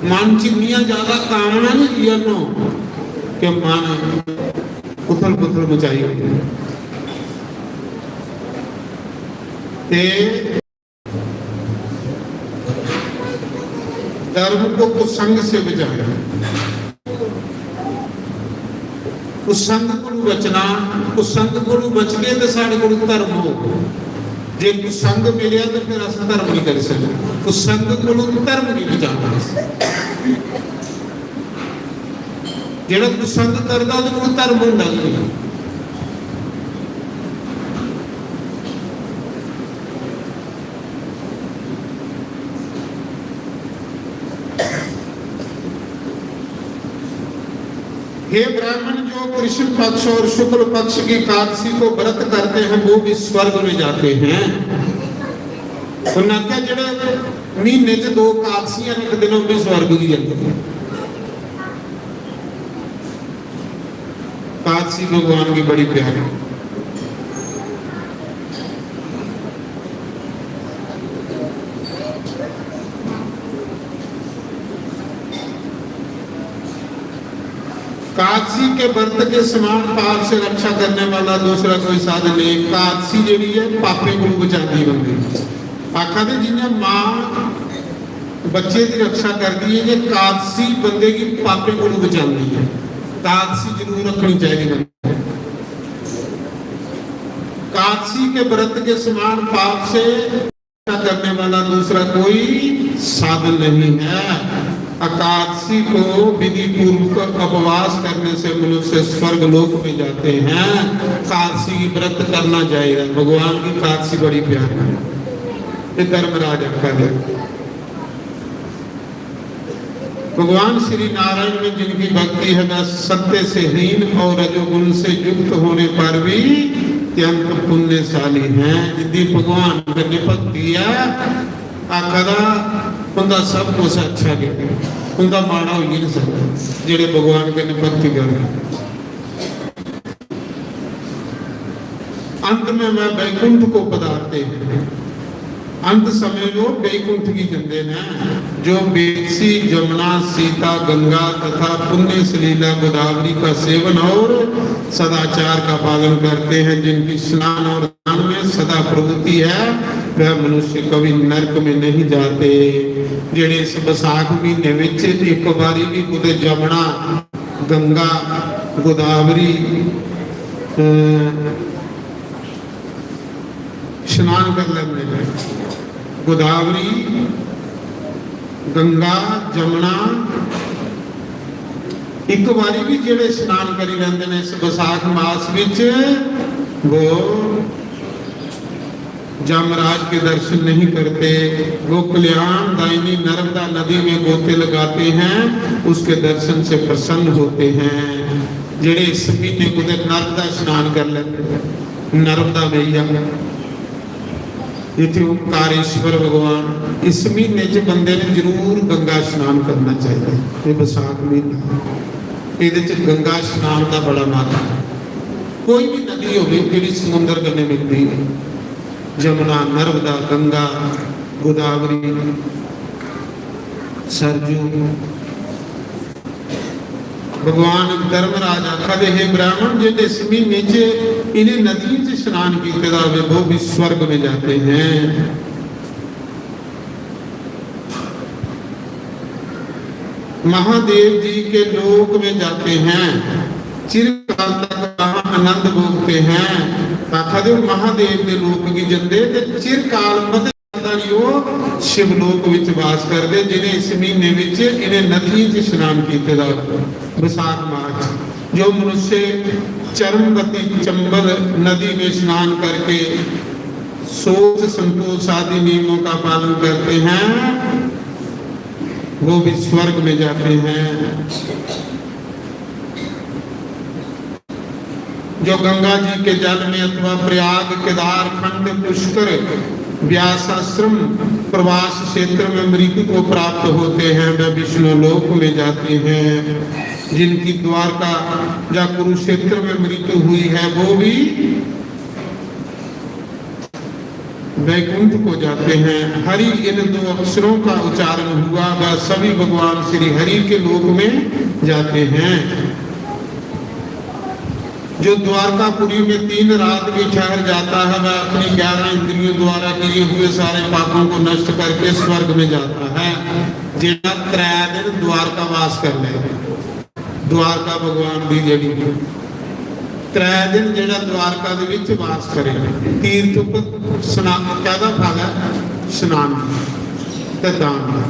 मन च इन्नियां ज्यादा कामना नहीं जियनो कि मन उथल पुथल मचाई होंदी। ते धर्म को कुसंग से बचाना। कुसंग कोलू बचना, कुसंग कोलू बचगे ते साढ़े कोलू धर्म हो। जे कुसंग मिलेआ ते फिर अस धर्म नहीं करी सकदे। कुसंग कोलू धर्म नहीं बचाना अस। जेड़ा कुसंग करदा, ओहदे कोल धर्म होंदा गै नहीं। हे ब्राह्मण, जो कृष्ण पक्ष और शुक्ल पक्ष की एकादशी को व्रत करते हैं, वो भी स्वर्ग में जाते हैं। उन्हें आख्या, जेड़े महीने च दो एकादशियां रखते हैं, वो भी स्वर्ग की जाते हैं। एकादशी भगवान की बड़ी प्यारी। एकादशी के व्रत के समान पाप से रक्षा करने वाला दूसरा कोई साधन नहीं। एकादशी जेड़ी है, पापें को बचाती बंदे। आखा दे, जियां मां बच्चे की रक्षा करती है, ये एकादशी बंदे की पापें को बचाती है। एकादशी जरूर रखनी चाहिए बंदे। एकादशी के व्रत के समान पाप से करने वाला दूसरा कोई साधन नहीं है। एकादशी को विधि पूर्वक उपवास करने से मनुष्य स्वर्ग लोक में जाते हैं। एकादशी की व्रत करना चाहिए। भगवान की एकादशी बड़ी प्यारी है। ये धर्मराज आपका है। भगवान श्री नारायण में जिनकी भक्ति है, वह सत्य से हीन और रजोगुण से युक्त होने पर भी अत्यंत पुण्यशाली हैं। जिंदी भगवान कन्नै भक्ति है, आखा दा उंदा सब कुछ अच्छा गै, उंदा माड़ा होई गै नहीं सकदा, जेड़े भगवान कन्नै भक्ति करदे। अंत में वह बैकुंठ को पधारते हैं। अंत समय वो बैकुंठ की जंदे ने, जो वेदसी, जमुना, सीता, गंगा तथा पुण्य सलीला गोदावरी का सेवन और सदाचार का पालन करते हैं, जिनकी स्नान और दान में सदा प्रवृत्ति है, वह मनुष्य कभी नरक में नहीं जाते। जेड़े इस बैसाख महीने विच एक बारी भी कुते जमुना, गंगा, गोदावरी, अ, स्नान कर लेंदे ने। गोदावरी, गंगा, जमुना, एक बारी भी जेड़े स्नान करी लेंदे ने इस बैसाख मास विच, वो जमराज के दर्शन नहीं करते, वो कल्याण दायिनी नर्मदा नदी में गोते लगाते हैं, उसके दर्शन से प्रसन्न होते हैं। जेड़े इस महीने कुते नर्मदा स्नान कर लेंदे, नर्मदा मैया, इत्थे ओंकारेश्वर भगवान, इस महीने च बंदे ने जरूर गंगा स्नान करना चाहिए। ये बैसाख महीना, एदे च गंगा स्नान का बड़ा महत्व है। कोई भी नदी होवे जेड़ी समुंदर कन्नै मिलदी है, जमुना, नर्मदा, गंगा, गोदावरी, सरजू। भगवान धर्मराज आखा दे, हे ब्राह्मण, जिन्हें इस महीने च इन्हें नदियों च स्नान कीते दा होवे, वो भी स्वर्ग में जाते हैं। महादेव जी के लोक में जाते हैं, चिरकाल तक वहां आनंद भोगते हैं। आखा दे महादेव के लोक की जंदे ते चिरकाल मते शिवलोक विच वास करदे, जिन्हें इस महीने विच इन्हें नदियों च स्नान कीते दा, बैसाख मास, जो मनुष्य चरमवती चंबल नदी में स्नान करके शौच संतोष आदि नियमों का पालन करते हैं, वो भी स्वर्ग में जाते हैं। जो गंगा जी के जल में अथवा प्रयाग, केदार खंड, पुष्कर, व्यासाश्रम, प्रवास क्षेत्र में मृत्यु को प्राप्त होते हैं, वे विष्णु लोक में जाते हैं। जिनकी द्वारका या कुरुक्षेत्र में मृत्यु हुई है, वो भी वैकुंठ को जाते हैं। हरि इन दो अक्षरों का उच्चारण हुआ, वह सभी भगवान श्री हरि के लोक में जाते हैं। जो द्वारकापुरी में तीन रात भी ठहर जाता है, वह अपनी ग्यारह इंद्रियों द्वारा किए हुए सारे पापों को नष्ट करके स्वर्ग में जाता है। जेड़ा त्रै दिन द्वारका वास कर ले, द्वारका भगवान दी जेड़ी त्रै दिन जेड़ा द्वारका दे विच वास करे, तीर्थ उपर स्नान, काहदा फल है? स्नान दा ते दान दा।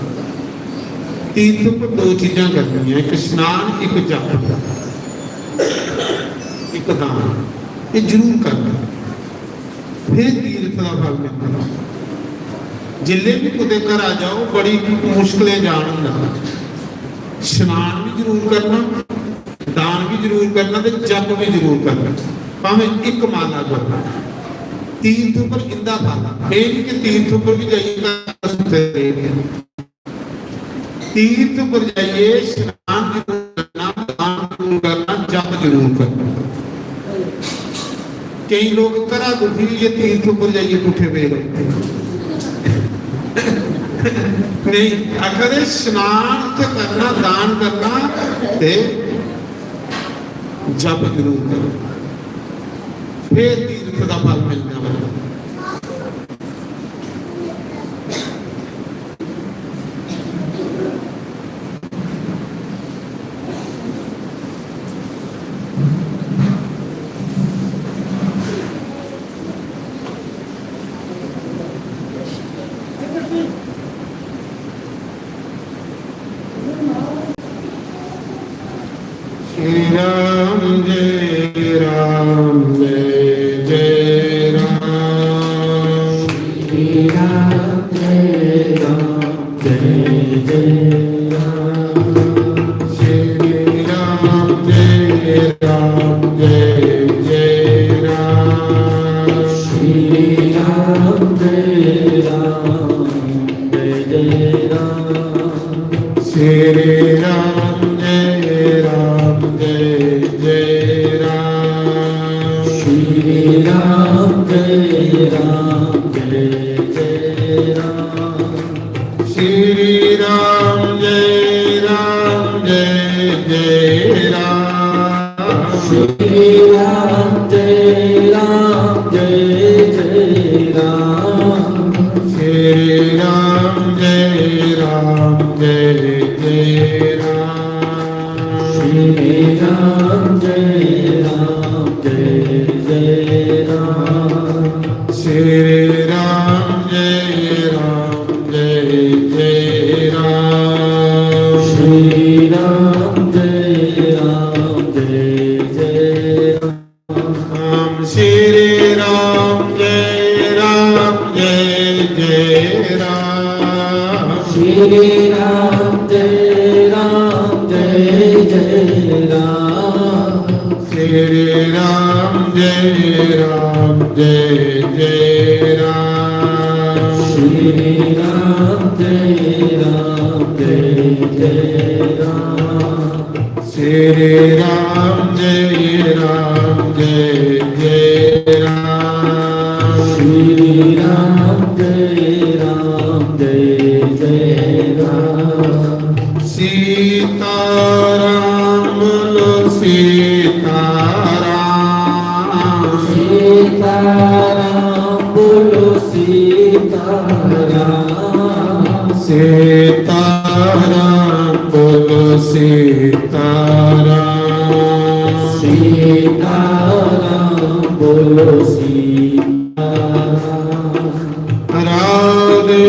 तीर्थ उपर दो चीजां करनियां, एक स्नान, एक जप, एक दान। ये जरूर करना, फिर तीर्थ का फल मिलता। जिल्ले भी कुते घरा जाओ, बड़ी मुश्किलें जान होंदा। स्नान भी जरूर करना, दान भी जरूर करना ते जप भी जरूर करना, भावें एक माला जप। तीर्थ उपर इंदा फल, ये नहीं कि तीर्थ उपर भी जाइए, तीर्थ उपर जाइए स्नान जरूर करना, दान जरूर करना, जप जरूर करना। कई लोग घरा दुखी होइयै तीर्थ उपर जाइयै पुट्ठे पे रौंह्दे। नहीं, आखदे स्नान ते करना, दान करना ते जप जरूर करना, फिर तीर्थ का फल मिलना। श्री राम जय राम जय जय राम। श्री राम जय राम जय जय राम। श्री राम जय राम जय जय राम। श्री राम जय राम जय जय राम। श्री राम जय राम जय जय राम। श्री राम जय राम जय जय राम। श्री राम जय राम जय जय राम। श्री राम जय राम जय जय राम। श्री राम जय राम जय जय राम। श्री राम जय राम जय जय राम। श्री राम जय राम जय जय राम। श्री राम जय राम जय जय राम। श्री राम जय राम जय जय राम। श्री राम जय राम जय जय राम। श्री राम जय राम जय जय राम। श्री राम जय राम जय जय राम। श्री राम जय राम जय जय राम। श्री राम जय राम जय जय राम। सीताराम बोलो सीताराम। सीताराम बोलो सीताराम। सीताराम बोलो सीताराम। सीताराम बोलो सीताराम। राधे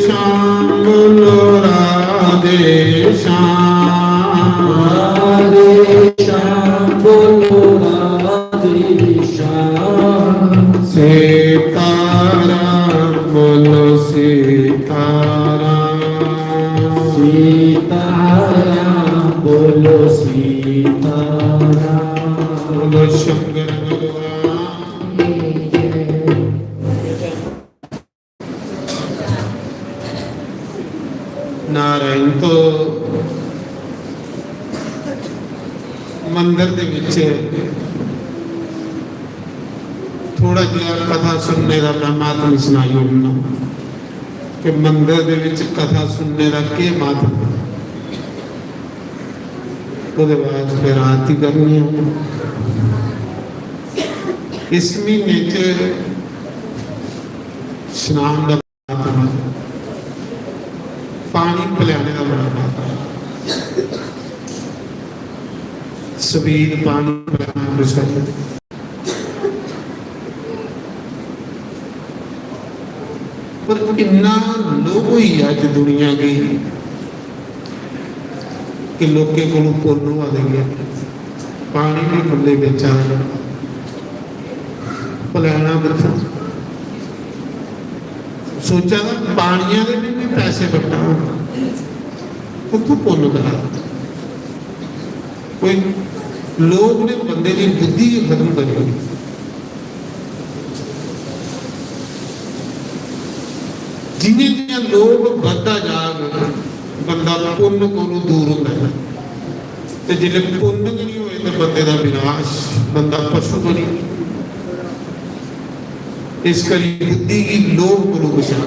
श्याम बोलो राधे श्याम। राधे श्याम बोलो राधे श्याम। सीताराम बोलो सीताराम। सीताराम बोलो सीताराम। बोलो शंकर भगवान। नारायण। तो मंदिर दे विच थोड़ा जिहा कथा सुनने दा मैं महात्म सुनाई ओड़ना कि मंदिर दे विच कथा सुनने दा केह् महात्म है। ओह्दे बाद फिर आरती करनी है। इस महीने च स्नान दा, पानी पिलाने दा बड़ा महत्व है। सफेद पानी पिलाना कुसै गी। पर इन्ना लोभ होई गेआ अज्ज दुनिया गी कि लोकें कोलों पुन्न होआ दे गै, पानी भी खु'ल्ले बेचा दे। पलैना कुत्थों? सोचा दा पानिया दे भी कोई पैसे बट्टा होना, कुत्थों पुन्न करा? कोई लोभ ने बंदे दी बुद्धि गै खत्म करी ओड़ी। जियां जियां लोभ बधदा जाग, बंदा पुन्न कोलों दूर होंदा है। ते जिसले पुन्न गै नहीं होए, तो बंदे दा विनाश, बंदा पशु बनी। इस करी बुद्धि गी लोभ कोलों बचाओ।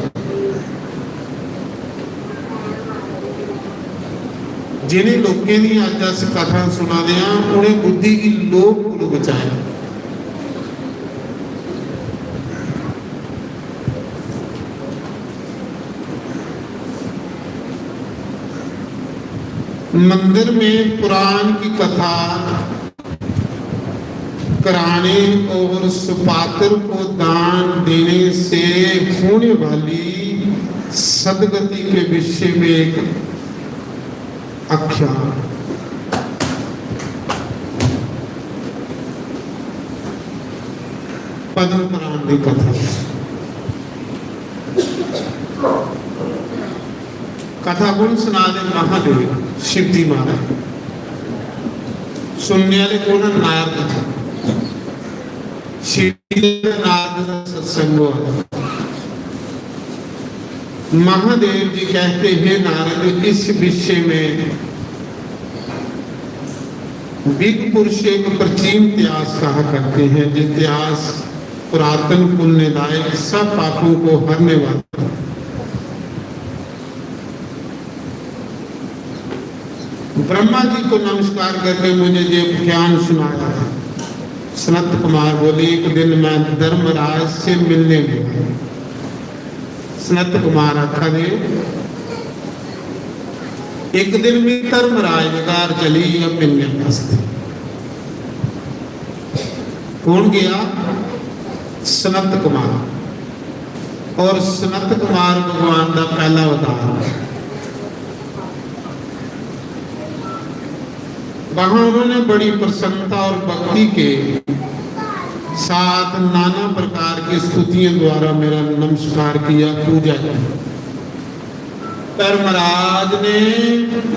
जिन्हें लोकें दी अज्ज अस कथा सुना दे हां, उन्हें बुद्धि गी लोभ कोलों बचाया। मंदिर में पुराण की कथा कराने और सुपात्र को दान देने से होने वाली सदगति के विषय में एक आख्यान। पद्म पुराण की कथा। कथा कौन सुना दे? महादेव, शिवजी महाराज। सुनने वाले कौन? नारद जी। शिवजी का नारद का सत्संग हुआ। महादेव जी कहते, हे नारद, इस विषय में विघ्न पुरुष एक प्राचीन इतिहास कहा करते हैं, जो इतिहास पुरातन पुण्यदायक सब पापों को हरने वाला। ब्रह्मा जी को नमस्कार करके मुझे ये ज्ञान सुनाया। सनत कुमार बोले, एक दिन मैं धर्मराज से मिलने गया। सनत कुमार आखा दे, एक दिन मैं धर्मराज के घर चली गया मिलने वास्ते। कौन गया? सनत कुमार। और सनत कुमार भगवान का पहला अवतार है। वहां उन्होंने बड़ी प्रसन्नता और भक्ति के साथ नाना प्रकार की स्तुतियों द्वारा मेरा नमस्कार किया, पूजा की। धर्मराज ने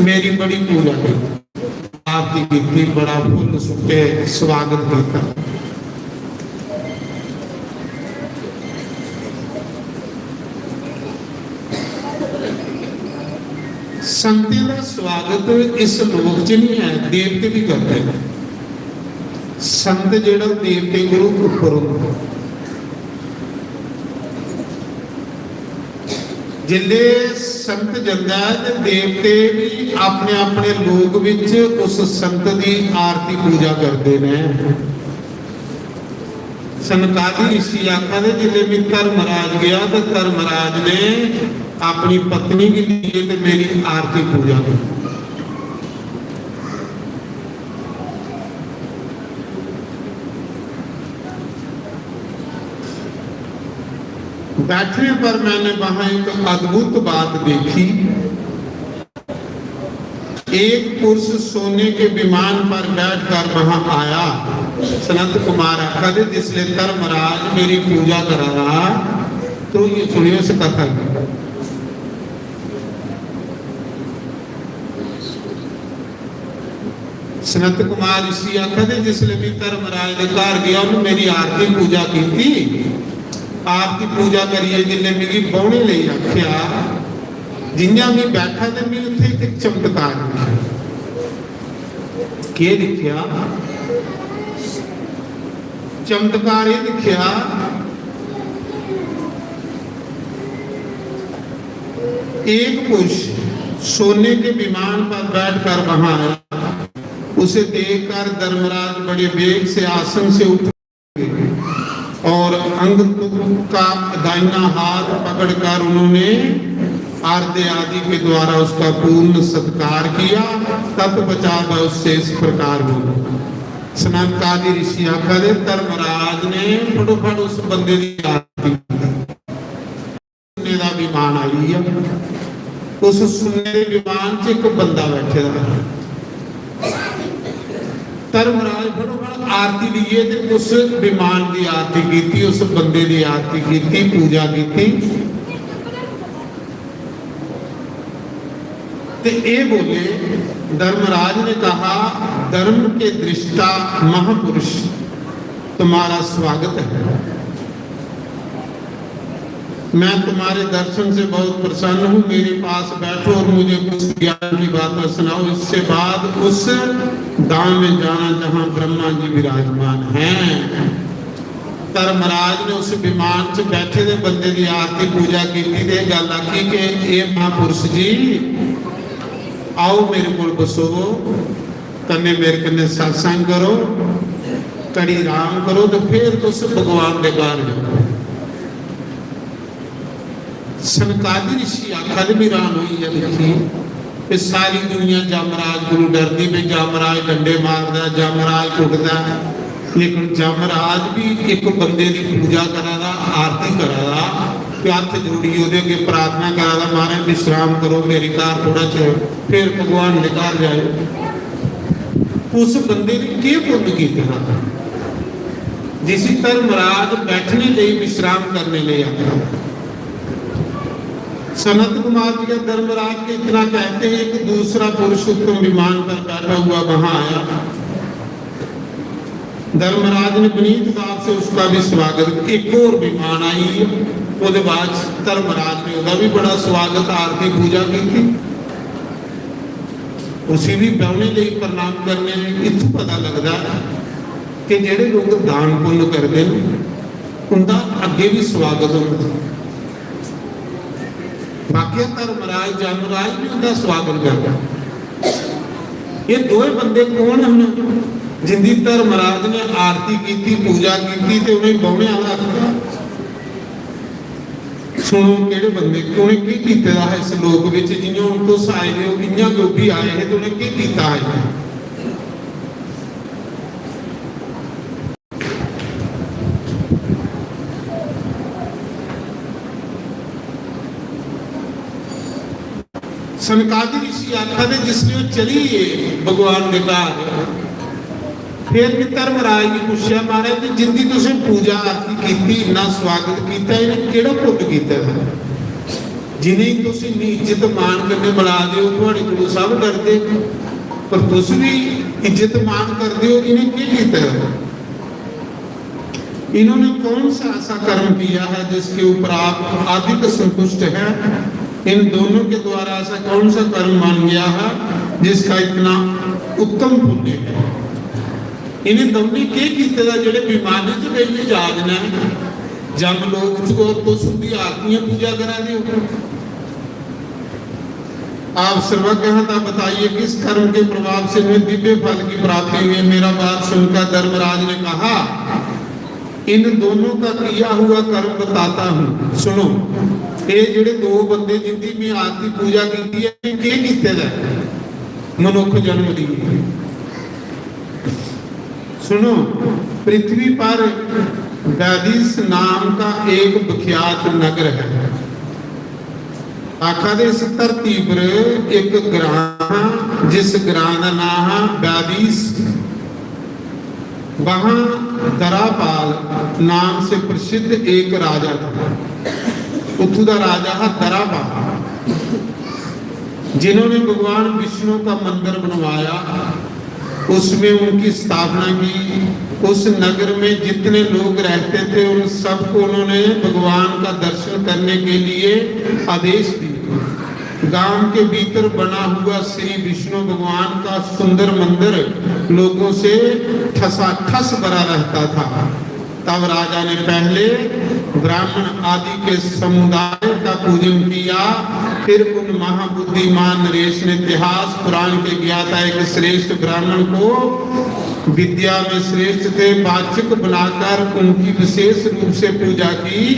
मेरी बड़ी पूजा की, आरती की, बड़ा फुल सुट्टे स्वागत किया। संतें दा स्वागत इस लोक च नहीं है, देवते भी करते हैं। संत जेड़ा देवतें कोलू ऊपर होंदा। जिसले संत जंदा है ते देवते भी अपने अपने लोक विच उस संत दी आरती पूजा करते हैं। सनकादि ऋषि आखा दे, जिसले मैं धर्मराज गया तो धर्मराज ने अपनी पत्नी के लिए ते मेरी आरती पूजा की। बैठने पर मैंने वहां एक अद्भुत बात देखी। एक पुरुष सोने के विमान पर बैठकर वहां आया। सनत कुमार आखा दे, जिसले धर्मराज मेरी पूजा करा रहा, तो ये सुनियो इस कथा को। सनत कुमार ऋषि आखा दे, जिसले मैं धर्मराज के घर गया, उन्हें मेरी आरती पूजा की। आरती पूजा करिए जिसले मिगी बौहने लिए आख्या, जियां मैं बैठा ते मैं उत्थे एक चमत्कार देखा। के देखा? चमत्कार ये देखा, एक पुरुष सोने के विमान पर बैठकर वहां आया। उसे देखकर धर्मराज बड़े वेग से आसन से उठ, और अंग का दाहिना हाथ पकड़कर उन्होंने आर्द्य आदि के द्वारा उसका पूर्ण सत्कार किया। तप बचा दा उससे इस प्रकार बोले। सनकादि ऋषि आखा दे, धर्मराज ने फटोफट उस बंदे की आरती की। सुन्ने दा विमान आई है, उस सुन्ने दे विमान च एक बंदा बैठे दा। धर्मराज फटोफट आरती लिए ते उस विमान की आरती की, उस बंदे की आरती की, पूजा की। ते ये बोले, धर्मराज ने कहा, धर्म के दृष्टा महापुरुष, तुम्हारा स्वागत है। मैं तुम्हारे दर्शन से बहुत प्रसन्न हूँ। मेरे पास बैठो और मुझे कुछ ज्ञान की बातें सुनाओ। इससे बाद उस धाम में जाना जहाँ ब्रह्मा जी विराजमान हैं। धर्मराज ने उस विमान च बैठे दे बंदे की आरती पूजा की ते गल आखी कि "ए महापुरुष जी, आओ मेरे को बसो, कन्ने मेरे कन्ने सत्संग करो, कड़ी राम करो, तो फिर तुस भगवान दे घर जाओ।" सनकादि ऋषि आखा दे, "भी राम होई जा, दिक्खी, ये सारी दुनिया जमराज को डरदी, भी जमराज डंडे मारदा, जमराज कुटदा, लेकिन जमराज भी एक बंदे की पूजा करा दा, आरती करा दा, ते हत्थ जोड़ी ओदे अगे प्रार्थना करा दा, महाराज विश्राम करो, मेरे घर थोड़ा चिर, फिर भगवान दे घर जाओ।" उस बंदे ने केह् पुण्य कीते दा, जिसी धर्मराज बैठने लेई, विश्राम करने लेई आखा? सनत कुमार जी का धर्मराज के इतना कहते ही एक दूसरा पुरुष उत्तम विमान पर बैठा हुआ वहां आया। धर्मराज ने विनीत भाव से उसका भी स्वागत। एक और विमान आई, ओदे बाद धर्मराज ने ओदा भी बड़ा स्वागत, आरती पूजा की थी। उसी भी बौने लेई प्रणाम करने। इत्थों पता लगदा है कि जेह्ड़े लोक दान पुण्य करदे न, उंदा अग्गे भी स्वागत होंदा। बाकी धर्मराज, जमराज भी उंदा स्वागत करदा। ये दोए बंदे कौन हन जिंदी धर्मराज ने आरती कीती, पूजा कीती ते उ'नें बौने आह्ला आखेआ? सुनो, केह्ड़े बंदे, उ'नें केह् कीते दा हा इस लोक बिच? जि'यां हून तुस आए दे ओ, इ'यां गै ओह् बी आए हे ते उ'नें केह् कीता हा इत्थै? सनकादि ऋषि आखा दे, जिसलै ओह् चली गे भगवान दे घर, फिर भी धर्मराज गी पुच्छेआ, "महाराज जी, जिंदी तुसें पूजा आरती कीती, इन्ना स्वागत कीता, इ'नें केह्ड़ा पुन्न कीते दा? जि'नेंगी तुस इन्नी इज्जत मान कन्नै बुला दे ओ, थुआढ़े कोलों सब डरदे, पर तुस बी इज्जत मान करदे ओ, इ'नें केह् कीते दा?" इन्होंने कौन सा ऐसा कर्म किया है जिसके ऊपर आप अधिक संतुष्ट हैं? इन दोनों के द्वारा ऐसा कौन सा कर्म मान गया है जिसका इतना उत्तम पुण्य है? इन्हें दौनें केह् कीते दा जेह्ड़े विमाने च बेहियै जा दे न, जम लोक च, और तुस उंदी आरतियां पूजा करा दे हो? आप सर्वज्ञ हैं, तब बताइए किस कर्म के प्रभाव से इन्हें दिव्य फल की प्राप्ति हुई है? मेरा बात सुनकर धर्मराज ने कहा, इन दोनों का किया हुआ कर्म बताता हूँ, सुनो। ये जेह्ड़े दो बंदे जिंदी मैं आरती पूजा की है, इन्हें केह् कीते दा है मनुख जन्म दी? सुनो, पृथ्वी पर बैदिस नाम का एक विख्यात नगर है। आखा दे, इस धरती पर एक ग्रां हा, जिस ग्रां दा नां हा बैदिस। वहां दरापाल नाम से प्रसिद्ध एक राजा था। उत्थू दा राजा हा दरापाल, जिन्होंने भगवान विष्णु का मंदिर बनवाया, उसमें उनकी स्थापना की। उस नगर में जितने लोग रहते थे, उन सबको उन्होंने भगवान का दर्शन करने के लिए आदेश दिया। गांव के भीतर बना हुआ श्री विष्णु भगवान का सुंदर मंदिर लोगों से ठसाठस भरा रहता था। तब राजा ने पहले ब्राह्मण आदि के समुदाय का पूजन किया, फिर उन महाबुद्धिमान नरेश ने इतिहास पुराण के ज्ञाता एक श्रेष्ठ ब्राह्मण को विद्या में श्रेष्ठ थे, वाचक बनाकर उनकी विशेष रूप से पूजा की।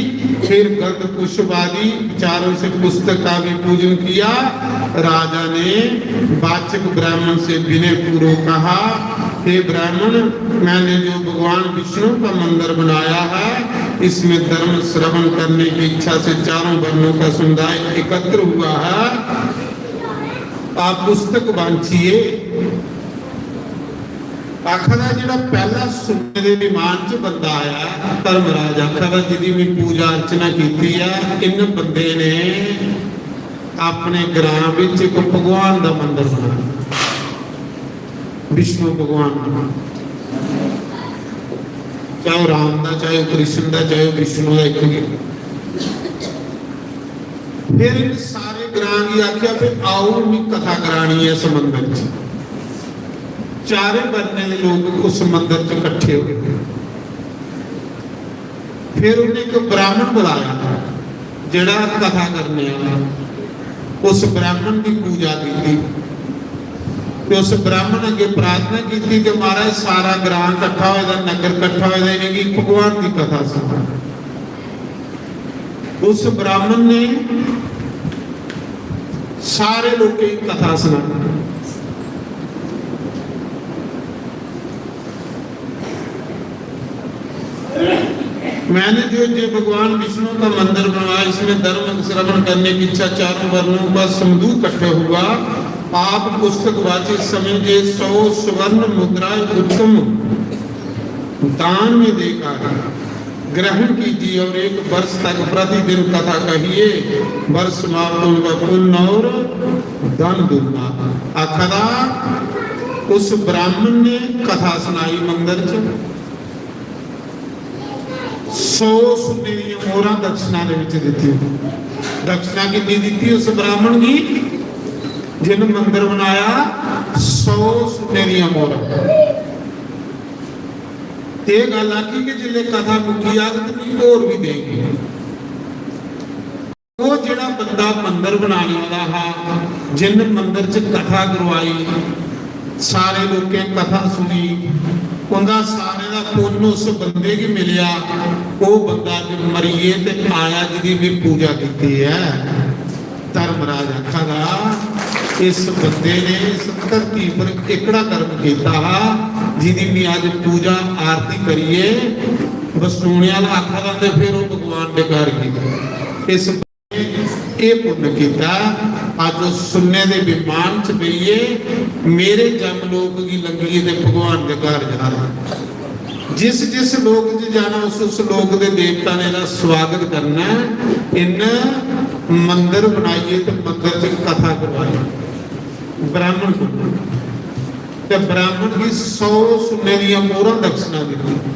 फिर गंध पुष्प आदि उपचारों से पुस्तक का भी पूजन किया। राजा ने वाचक ब्राह्मण से विनय पूर्वक कहा, हे ब्राह्मण, मैंने जो भगवान विष्णु का मंदिर बनाया है, इसमें धर्म श्रवण करने की इच्छा से चारों वर्णों का समुदाय एकत्र हुआ है। आप पुस्तक बांचिए। आखा दा जेह्ड़ा पैह्ला सुन्ने दे विमान च बंदा आया, धर्मराज आखा दा, जिदी में पूजा अर्चना कीती ऐ, इन बंदे ने अपने ग्रां विच इक भगवान दा मंदर बनाया, विष्णु भगवान दा, चाहे ओह् राम दा, चाहे ओह् कृष्ण दा, चाहे ओह् विष्णु दा, इक गै। फिर इन सारे ग्रां गी आखेआ, "फिर आओ, मी कथा करानी ऐ इस मंदर च।" चारे वर्णें दे लोक उस मंदर च कट्ठे होए। फिर उन्हें इक ब्राह्मण बुलाया, जेह्ड़ा कथा करने आह्ला। उस ब्राह्मण दी पूजा कीती ते उस ब्राह्मण अग्गे प्रार्थना कीती कि महाराज, सारा ग्रां कट्ठा होए दा, नगर कट्ठा होए दा, इ'नेंगी भगवान दी कथा सना। उस ब्राह्मण ने सारे लोकें गी कथा सनाई। मैंने जो, जो भगवान विष्णु का मंदिर बनवाया, इसमें धर्म श्रवण करने की इच्छा, चारों वर्णों का समूह इकट्ठा हुआ। आप पुस्तक वाचित समझे, सौ स्वर्ण मुद्रा उत्तम दान में देकर ग्रहण कीजिए और एक वर्ष तक प्रतिदिन कथा कहिए। वर्ष समाप्त होने पर पुण्य और धन दूंगा। आखा दा, उस ब्राह्मण ने कथा सुनाई मंदर च, सौ सुन्ने दियां मोहरां दक्षिणा दे विच दित्ती। दक्षिणा कितनी दित्ती उस ब्राह्मण गी जिन मंदर बनाया? सौ सुन्ने दियां मोहरां। ते एह् गल्ल आखी कि जिसलै कथा मुक्की जाग ते मिगी होर बी देगी। ओह् जेह्ड़ा बंदा मंदर बनाने वाला हा, जिन्न मंदर च कथा करवाई, सारे लोकें कथा सुनी, उंदा सारे दा पुन्न उस बंदे गी मिलेआ। ओह् बंदा अज्ज मरियै ते आया, जिदी में पूजा कीती ऐ। धर्मराज आखा दा, इस बंदे ने इस धरती पर एह्कड़ा कर्म कीता हा, जिदी में अज्ज पूजा आरती करियै बसोने आह्ला आखा दा, ते फिर ओह् भगवान दे घर गे। इस एह् पुन्न कीता, अज्ज ओह् सुन्ने दे विमान च बेहियै मेरे जम लोक गी लंघियै ते भगवान दे घर जा रहा। जिस जिस लोक च जाना, उस उस लोक दे देवता ने एह्दा स्वागत करना। इन्न मंदर बनाइयै ते मंदर च कथा करवाई ब्राह्मण को, ते ब्राह्मण गी सौ सुन्ने दियां मोहरां दक्षिणा दित्ती।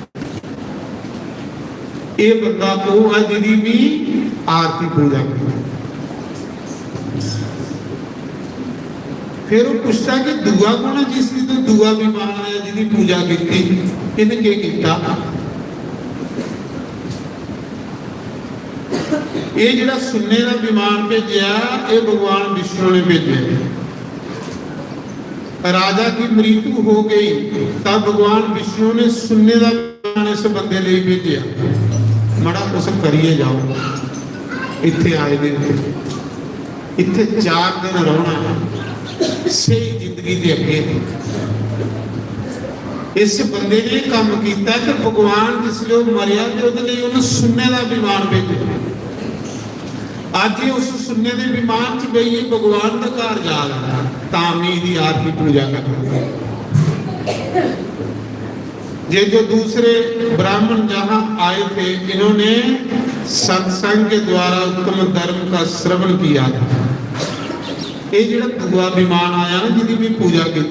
एह् बंदा ओह् ऐ जिदी बी आरती पूजा कीती। फिर ओह् पुछदा कि दूआ कौन ऐ जिसदी तू दूआ विमान आया, जिदी पूजा कीती? इन्हें केह् कीता? एह् जेह्ड़ा सुन्ने दा विमान भेजेआ, एह् भगवान विष्णु ने भेजेआ। राजा की मृत्यु हो गई, तब भगवान विष्णु ने सुन्ने दा विमान इस बंदे लेई भेजेआ। मड़ा तुस करियै जाओ, इत्थे आए दे हो, इत्थे चार दिन रौह्ना, स्हेई जिंदगी दे अग्गे। इस बंदे ने एह् कम्म कीता कि भगवान जिसलै ओह् मरेआ ते ओह्दे लेई उन्नै सुन्ने दा विमान भेजेआ। अज्ज एह् उस सुन्ने दे विमान च बेहियै भगवान दे घर जा रहा है, तां में एह्दी आरती पूजा करना। ये जो दूसरे ब्राह्मण जहां आए थे, इन्होंने सत्संग के द्वारा उत्तम धर्म का श्रवण किया था। ये जेह्ड़ा दूआ विमान आया ना, जिंदी में पूजा की,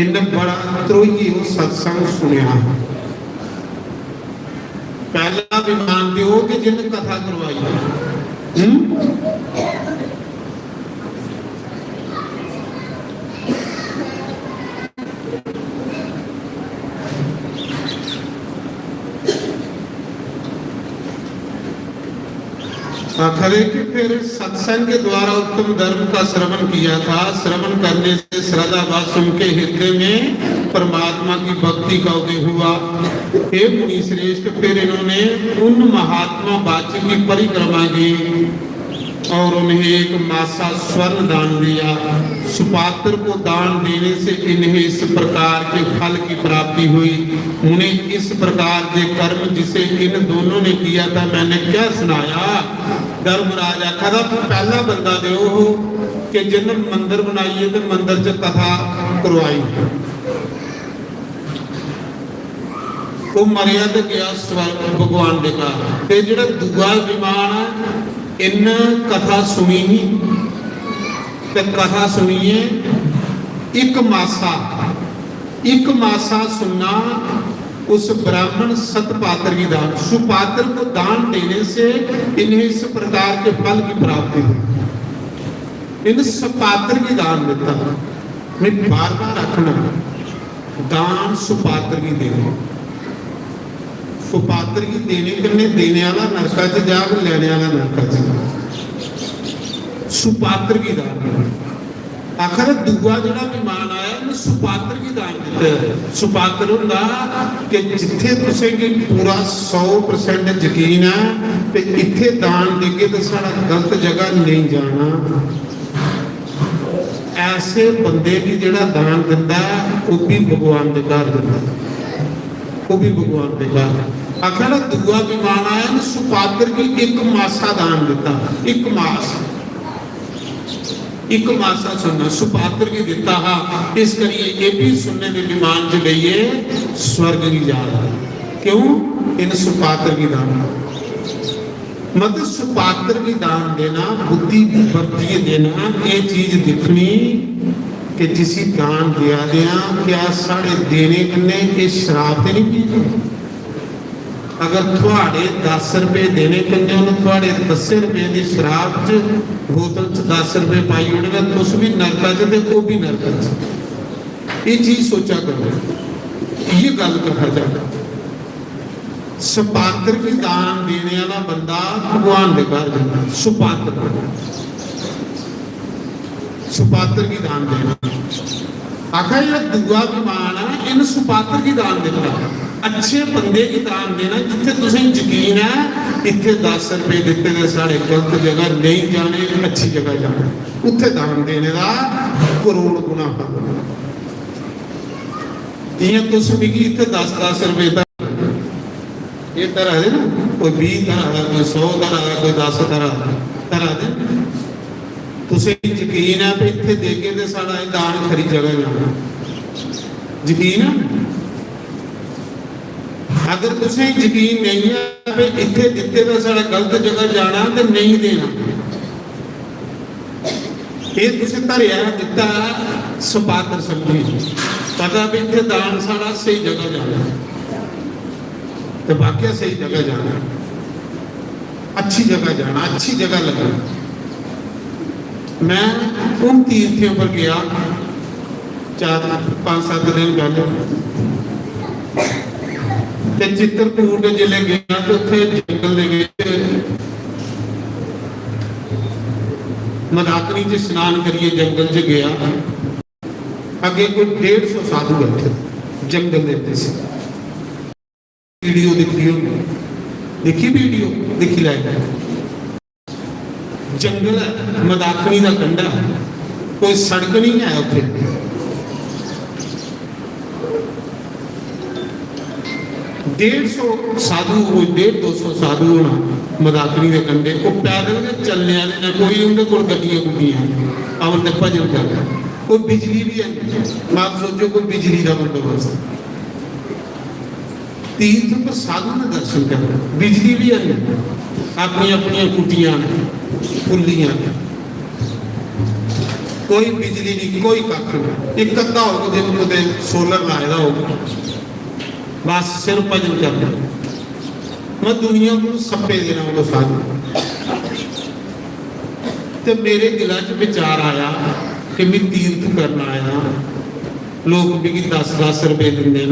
इन्हें बड़ा त्रोइये ओह् सत्संग सुनेआ। पैह्ला विमान ते ओह् कि जिन्न कथा करवाई। हम्म? आखा दे कि फिर सत्संग के द्वारा उत्तम धर्म का श्रवण किया था। श्रवण करने से श्रद्धावश उनके हृदय में परमात्मा की भक्ति का उदय हुआ। हे मुनि श्रेष्ठ, फिर इन्होंने उन महात्मा बाची की परिक्रमा की और उन्हें एक मासा स्वर्ण दान दिया। सुपात्र को दान देने से इन्हें इस प्रकार के फल की प्राप्ति हुई। मुने, इस प्रकार के कर्म जिसे इन दोनों ने किया था, मैंने क्या सुनाया? धर्मराज आखा दा, पहला बंदा ते ओह हो कि जिन्न मंदर बनाइए ते मंदर च कथा करवाई। ओह मरेआ ते गेआ स्वर्ग भगवान दे घर। ते जेह्ड़ा दूआ विमान ऐ, इन्न कथा सुनी ही ते कथा सुनियै इक मासा, इक मासा सुनना उस ब्राह्मण सतपात्र की दान। सुपात्र को दान देने से इन्हें इस प्रकार के फल की प्राप्ति हुई। इन्हें सुपात्र की दान देता। मैं बार बार आखना, दान सुपात्र की देने, सुपात्र की देने कन्नै देने वाला नरका च जाग, लेने वाला नरका च। सुपात्र की दान। आखर दूआ जेह्ड़ा विमान आया, उन्हें सुपात्र की दान दित्ता। सुपात्र होंदा कि जित्थे तुसें गी पूरा सौ परसेंट यकीन ऐ ते इत्थे दान देगे ते साढ़ा गलत जगह नेईं जाना। ऐसे बंदे गी जेह्ड़ा दान दिंदा ऐ, ओह् बी भगवान दे घर जंदा ऐ, ओह् बी भगवान दे घर। आखा ना, दूआ विमान आया ना, सुपात्र गी इक मासा दान दित्ता, इक मास, इक मासा सुनना सुपात्र गी दित्ता हा। इस करियै एह् बी सुनने दे विमान च लेइयै स्वर्ग गी जा रहा। क्यों? इन सुपात्र गी दान। मतलब सुपात्र गी दान देना, बुद्धि बरतियै देना, एह् चीज दिक्खनी कि जिसी दान देआ दे आं, क्या साढ़े देने कन्नै एह् शराब ते निं पींदे? अगर थुआढ़े दस रपेऽ देने कन्नै उ'नें थुआढ़े दस्सें रपेऽ दी शराब च, बोतल च दस रपेऽ पाई ओड़े, तां तुस बी नरका च ते ओह् बी नरका च। एह् चीज सोचा करो, इ'यै गल्ल कहा जा। सुपात्र गी दान देने आह्ला बंदा भगवान दे घर जंदा। सुपात्र, सुपात्र गी दान देना। आखा, जेह्ड़ा दूआ विमान ऐ, इन्न सुपात्र गी दान दित्ता। अच्छे बंदे गी दान देना, जित्थे तुसें यकीन ऐ, इत्थे दस रपेऽ दित्ते दे साढ़े गलत जगह नेईं जाने, अच्छी जगह जाने, उत्थे दान देने दा करोड़ गुना फल। जियां तुस मिगी इत्थे दस दस रपेऽ दा एह् धरा दे ना, कोई बीह् धरा दा, कोई सौ धरा दा, कोई दस धरा दा, धरा दे। तुसें यकीन ऐ भई इत्थै देगे ते साढ़ा एह् दान खरी जगह जाना? यकीन ऐ? अगर तुसें यकीन नेईं ऐ भई इत्थै दित्ते दा साढ़ा गलत जगह जाना ते नेईं देना, एह् तुसें धरेआ दित्ता सपात्र समझी, पता भी इत्थै दान साढ़ा स्हेई जगह जाना, ते वाकया स्हेई जगह जाना, अच्छी जगह जाना, अच्छी जगह लगना। मैं उन तीर्थें पर गया, चार, पंज, सत्त दिन पैह्ले, ते चित्रकूट जिसलै गया ते उत्थै जंगल दे बिच मंदाकिनी च स्नान करियै जंगल च गया। अग्गें कोई डेढ़ सौ साधु बैठे जंगल दे बिच। वीडियो दिक्खी होनी, दिक्खी वीडियो, दिक्खी लैओ। जंगल ऐ, मंदाकिनी दा कंढा, कोई सड़क नहीं है उत्थे। डेढ़ सौ साधु, कोई डेढ़ दो सौ साधु होना मंदाकिनी दे कंढे। ओह् पैदल गै चलने आह्ले न, कोई उं'दे कोल गड्डियां गुड्डियां, अमर ते भजन करना। कोई बिजली भी है नहीं, आप सोचो कोई बिजली का बंदोबस्त। तीर्थ पर साधु ने दर्शन करना, बिजली भी है नहीं, अपनी अपनी कुटियां ने, कुल्लियां ने, कोई बिजली नहीं, कोई कक्ख नहीं। एक अद्धा होग जिन्हें कुतै सोलर लाए दा होग, बस सिर्फ भजन करना। मैं दुनिया को सप्पे देना उनको साधु। ते मेरे दिला च विचार आया कि मैं तीर्थ करना आया, लोग मिगी दस दस रपेऽ दिंदे न,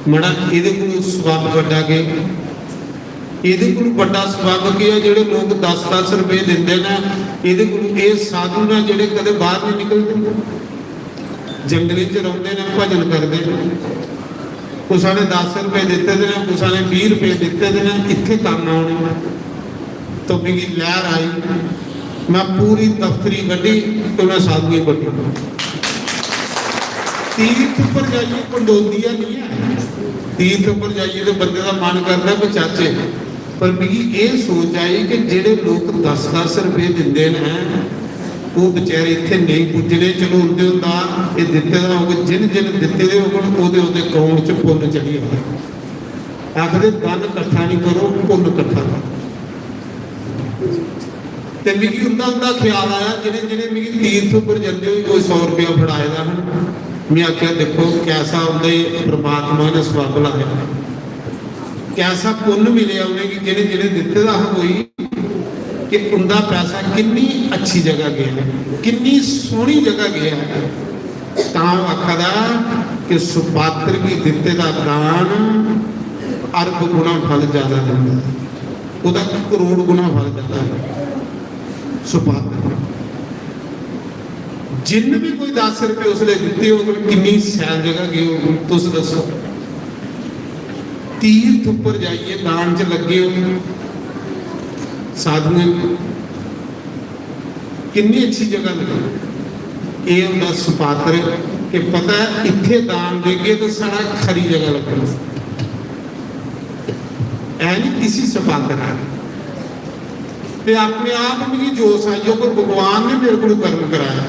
मड़ा एह्दे कोलू सवाब बड्डा के? ਇਹਦੇ ਕੋਲ ਵੱਡਾ ਸਬੱਬ ਕੀ ਹੈ? ਜਿਹੜੇ ਲੋਕ ਦਸ ਦਸ ਰੁਪਏ ਦਿੰਦੇ ਨੇ, ਇਹਦੇ ਕੋਲ, ਇਹ ਸਾਧੂ ਨੇ ਜਿਹੜੇ ਕਦੇ ਬਾਹਰ ਨਹੀਂ ਨਿਕਲਦੇ, ਜੰਗਲੇ 'ਚ ਰਹਿੰਦੇ ਨੇ, ਭਜਨ ਕਰਦੇ ਨੇ। ਕੁਛ ਨੇ ਦਸ ਰੁਪਏ ਦਿੱਤੇ ਦੇ ਨੇ, ਕੁਛ ਨੇ ਵੀਹ ਰੁਪਏ ਦਿੱਤੇ ਦੇ ਨੇ, ਇੱਥੇ ਕੰਮ ਆਉਣੇ। ਤਾਂ ਮੇਰੀ ਲਹਿਰ ਆਈ, ਮੈਂ ਪੂਰੀ ਦਫ਼ਤਰੀ ਕੱਢੀ ਤੇ ਉਹਨਾਂ ਸਾਧੂਆਂ ਹੀ ਕੱਢੀ। ਤੀਰਥ ਉੱਪਰ ਜਾਈਏ, ਪੰਡੋਦੀਆ ਨਹੀਂ ਹੈ। ਤੀਰਥ ਉੱਪਰ ਜਾਈਏ ਤੇ ਬੰਦੇ ਦਾ ਮਨ ਕਰਦਾ ਵੀ ਚਾਚੇ, ਪਰ ਮੇਰੀ ਇਹ ਸੋਚ ਆਈ ਕਿ ਜਿਹੜੇ ਲੋਕ ਦਸ ਦਸ ਰੁਪਏ ਦਿੰਦੇ ਨੇ, ਉਹ ਵਿਚਾਰੇ ਇੱਥੇ ਨਹੀਂ ਪੁੱਜਣੇ। ਚਲੋ, ਉਹਦੇ ਹੁੰਦਾ, ਇਹ ਦਿੱਤੇ ਦਾ ਹੋਵੇ, ਜਿਨ ਜਿਨ ਦਿੱਤੇ ਦੇ ਹੋਣ, ਉਹਦੇ ਉਹਦੇ ਅਕਾਊਂਟ 'ਚ ਪੁੰਨ ਚੜੀ ਹੋਵੇ। ਆਖਦੇ, "ਧਨ ਇਕੱਠਾ ਨਹੀਂ ਕਰੋ, ਪੁੰਨ ਇਕੱਠਾ ਕਰੋ।" ਤੇ ਮੇਰੀ ਹੁੰਦਾ ਹੁੰਦਾ ਖਿਆਲ ਆਇਆ, ਜਿਹੜੇ ਜਿਹੜੇ ਮੇਰੀ ਤੀਰਥ ਉੱਪਰ ਜਾਂਦੇ ਹੋਏ ਕੋਈ ਸੌ ਰੁਪਇਆ ਫੜਾਏ ਦਾ ਹਨ, ਮੈਂ ਆਖਿਆ, "ਦੇਖੋ, ਕੈਸਾ ਉਹਦੇ ਪ੍ਰਮਾਤਮਾ ਨੇ ਸਬੱਬ ਲਾਇਆ, ਕੈਸਾ ਪੁੰਨ ਮਿਲਿਆ ਉਹਨੇ ਕਿ ਜਿਹੜੇ ਜਿਹੜੇ ਦਿੱਤੇ ਦਾ ਹੋਈ, ਕਿ ਉਹਦਾ ਪੈਸਾ ਕਿੰਨੀ ਅੱਛੀ ਜਗ੍ਹਾ ਗਿਆ, ਕਿੰਨੀ ਸੋਹਣੀ ਜਗ੍ਹਾ ਗਿਆ।" ਤਾਂ ਉਹ ਆਖਦਾ ਕਿ ਸੁਪਾਤਰ ਕੀ ਦਿੱਤੇ ਦਾ ਦਾਨ ਅਰਬ ਗੁਣਾ ਫਲ ਜ਼ਿਆਦਾ ਦਿੰਦਾ ਹੈ, ਉਹਦਾ ਕਰੋੜ ਗੁਣਾ ਫਲ ਜ਼ਿਆਦਾ ਹੈ। ਸੁਪਾਤਰ ਜਿੰਨ ਵੀ ਕੋਈ ਦਸ ਰੁਪਏ ਉਸ ਵੇਲੇ ਦਿੱਤੇ ਹੋ, ਕਿੰਨੀ ਸੈਲ ਜਗ੍ਹਾ ਗਏ ਹੋ, ਤੁਸੀਂ ਦੱਸੋ। ਤੀਰਥ ਉੱਪਰ ਜਾਈਏ, ਦਾਨ 'ਚ ਲੱਗੇ ਹੋ, ਸਾਧੂਆਂ ਨੂੰ, ਕਿੰਨੀ ਅੱਛੀ ਜਗ੍ਹਾ ਲੱਗੀ। ਇਹ ਹੁੰਦਾ ਸੁਪਾਤਰ ਕਿ ਪਤਾ ਹੈ, ਇੱਥੇ ਦਾਨ ਦੇਗੇ ਤਾਂ ਸਾਡਾ ਖਰੀ ਜਗ੍ਹਾ ਲੱਗਣਾ। ਐ ਨਹੀਂ ਕਿਸੇ ਸੁਪਾਤਰ ਹੈ। ਤੇ ਆਪਣੇ ਆਪ ਨੂੰ ਵੀ ਜੋਸ਼ ਆਈ, ਉਹ ਭਗਵਾਨ ਨੇ ਮੇਰੇ ਕੋਲ ਕਰਮ ਕਰਾਇਆ।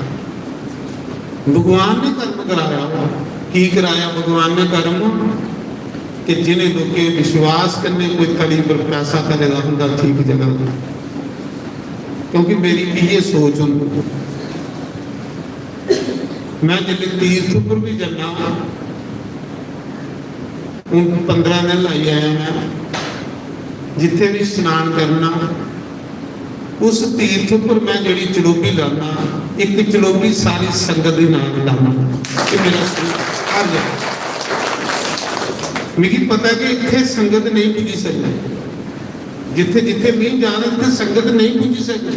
ਭਗਵਾਨ ਨੇ ਕਰਮ ਕਰਾਇਆ। ਕੀ ਕਰਾਇਆ ਭਗਵਾਨ ਨੇ ਕਰਮ? ਕਿ ਜਿਹਨੇ ਲੋਕੇ ਵਿਸ਼ਵਾਸ ਕਰਨੇ, ਕੋਈ ਤਲੀ ਪਰ ਪੈਸਾ ਕਰੇ ਦਾ ਹੁੰਦਾ ਠੀਕ ਜਗ੍ਹਾ। ਕਿਉਂਕਿ ਮੇਰੀ ਇਹ ਸੋਚ ਹੁੰਦੀ, ਮੈਂ ਜਿੱਥੇ ਤੀਰਥ ਉੱਪਰ ਵੀ ਜਾਣਾ, ਹੁਣ ਪੰਦਰਾਂ ਦਿਨ ਲਾਈ ਆਇਆ ਮੈਂ, ਜਿੱਥੇ ਵੀ ਇਸ਼ਨਾਨ ਕਰਨਾ, ਉਸ ਤੀਰਥ ਉੱਪਰ ਮੈਂ ਜਿਹੜੀ ਚਲੋਬੀ ਲਾਣਾ, ਇੱਕ ਚਲੋਬੀ ਸਾਰੀ ਸੰਗਤ ਦੇ ਨਾਲ ਲਾਣਾ। ਇਹ ਮੇਰਾ ਹਰ ਜਗ੍ਹਾ, ਮੈਨੂੰ ਪਤਾ ਕਿ ਇੱਥੇ ਸੰਗਤ ਨਹੀਂ ਪੁੱਜੀ ਸਕਦੀ। ਜਿੱਥੇ ਜਿੱਥੇ ਮੈਂ ਜਾਣਾ, ਉੱਥੇ ਸੰਗਤ ਨਹੀਂ ਪੁੱਜੀ ਸਕਦੀ।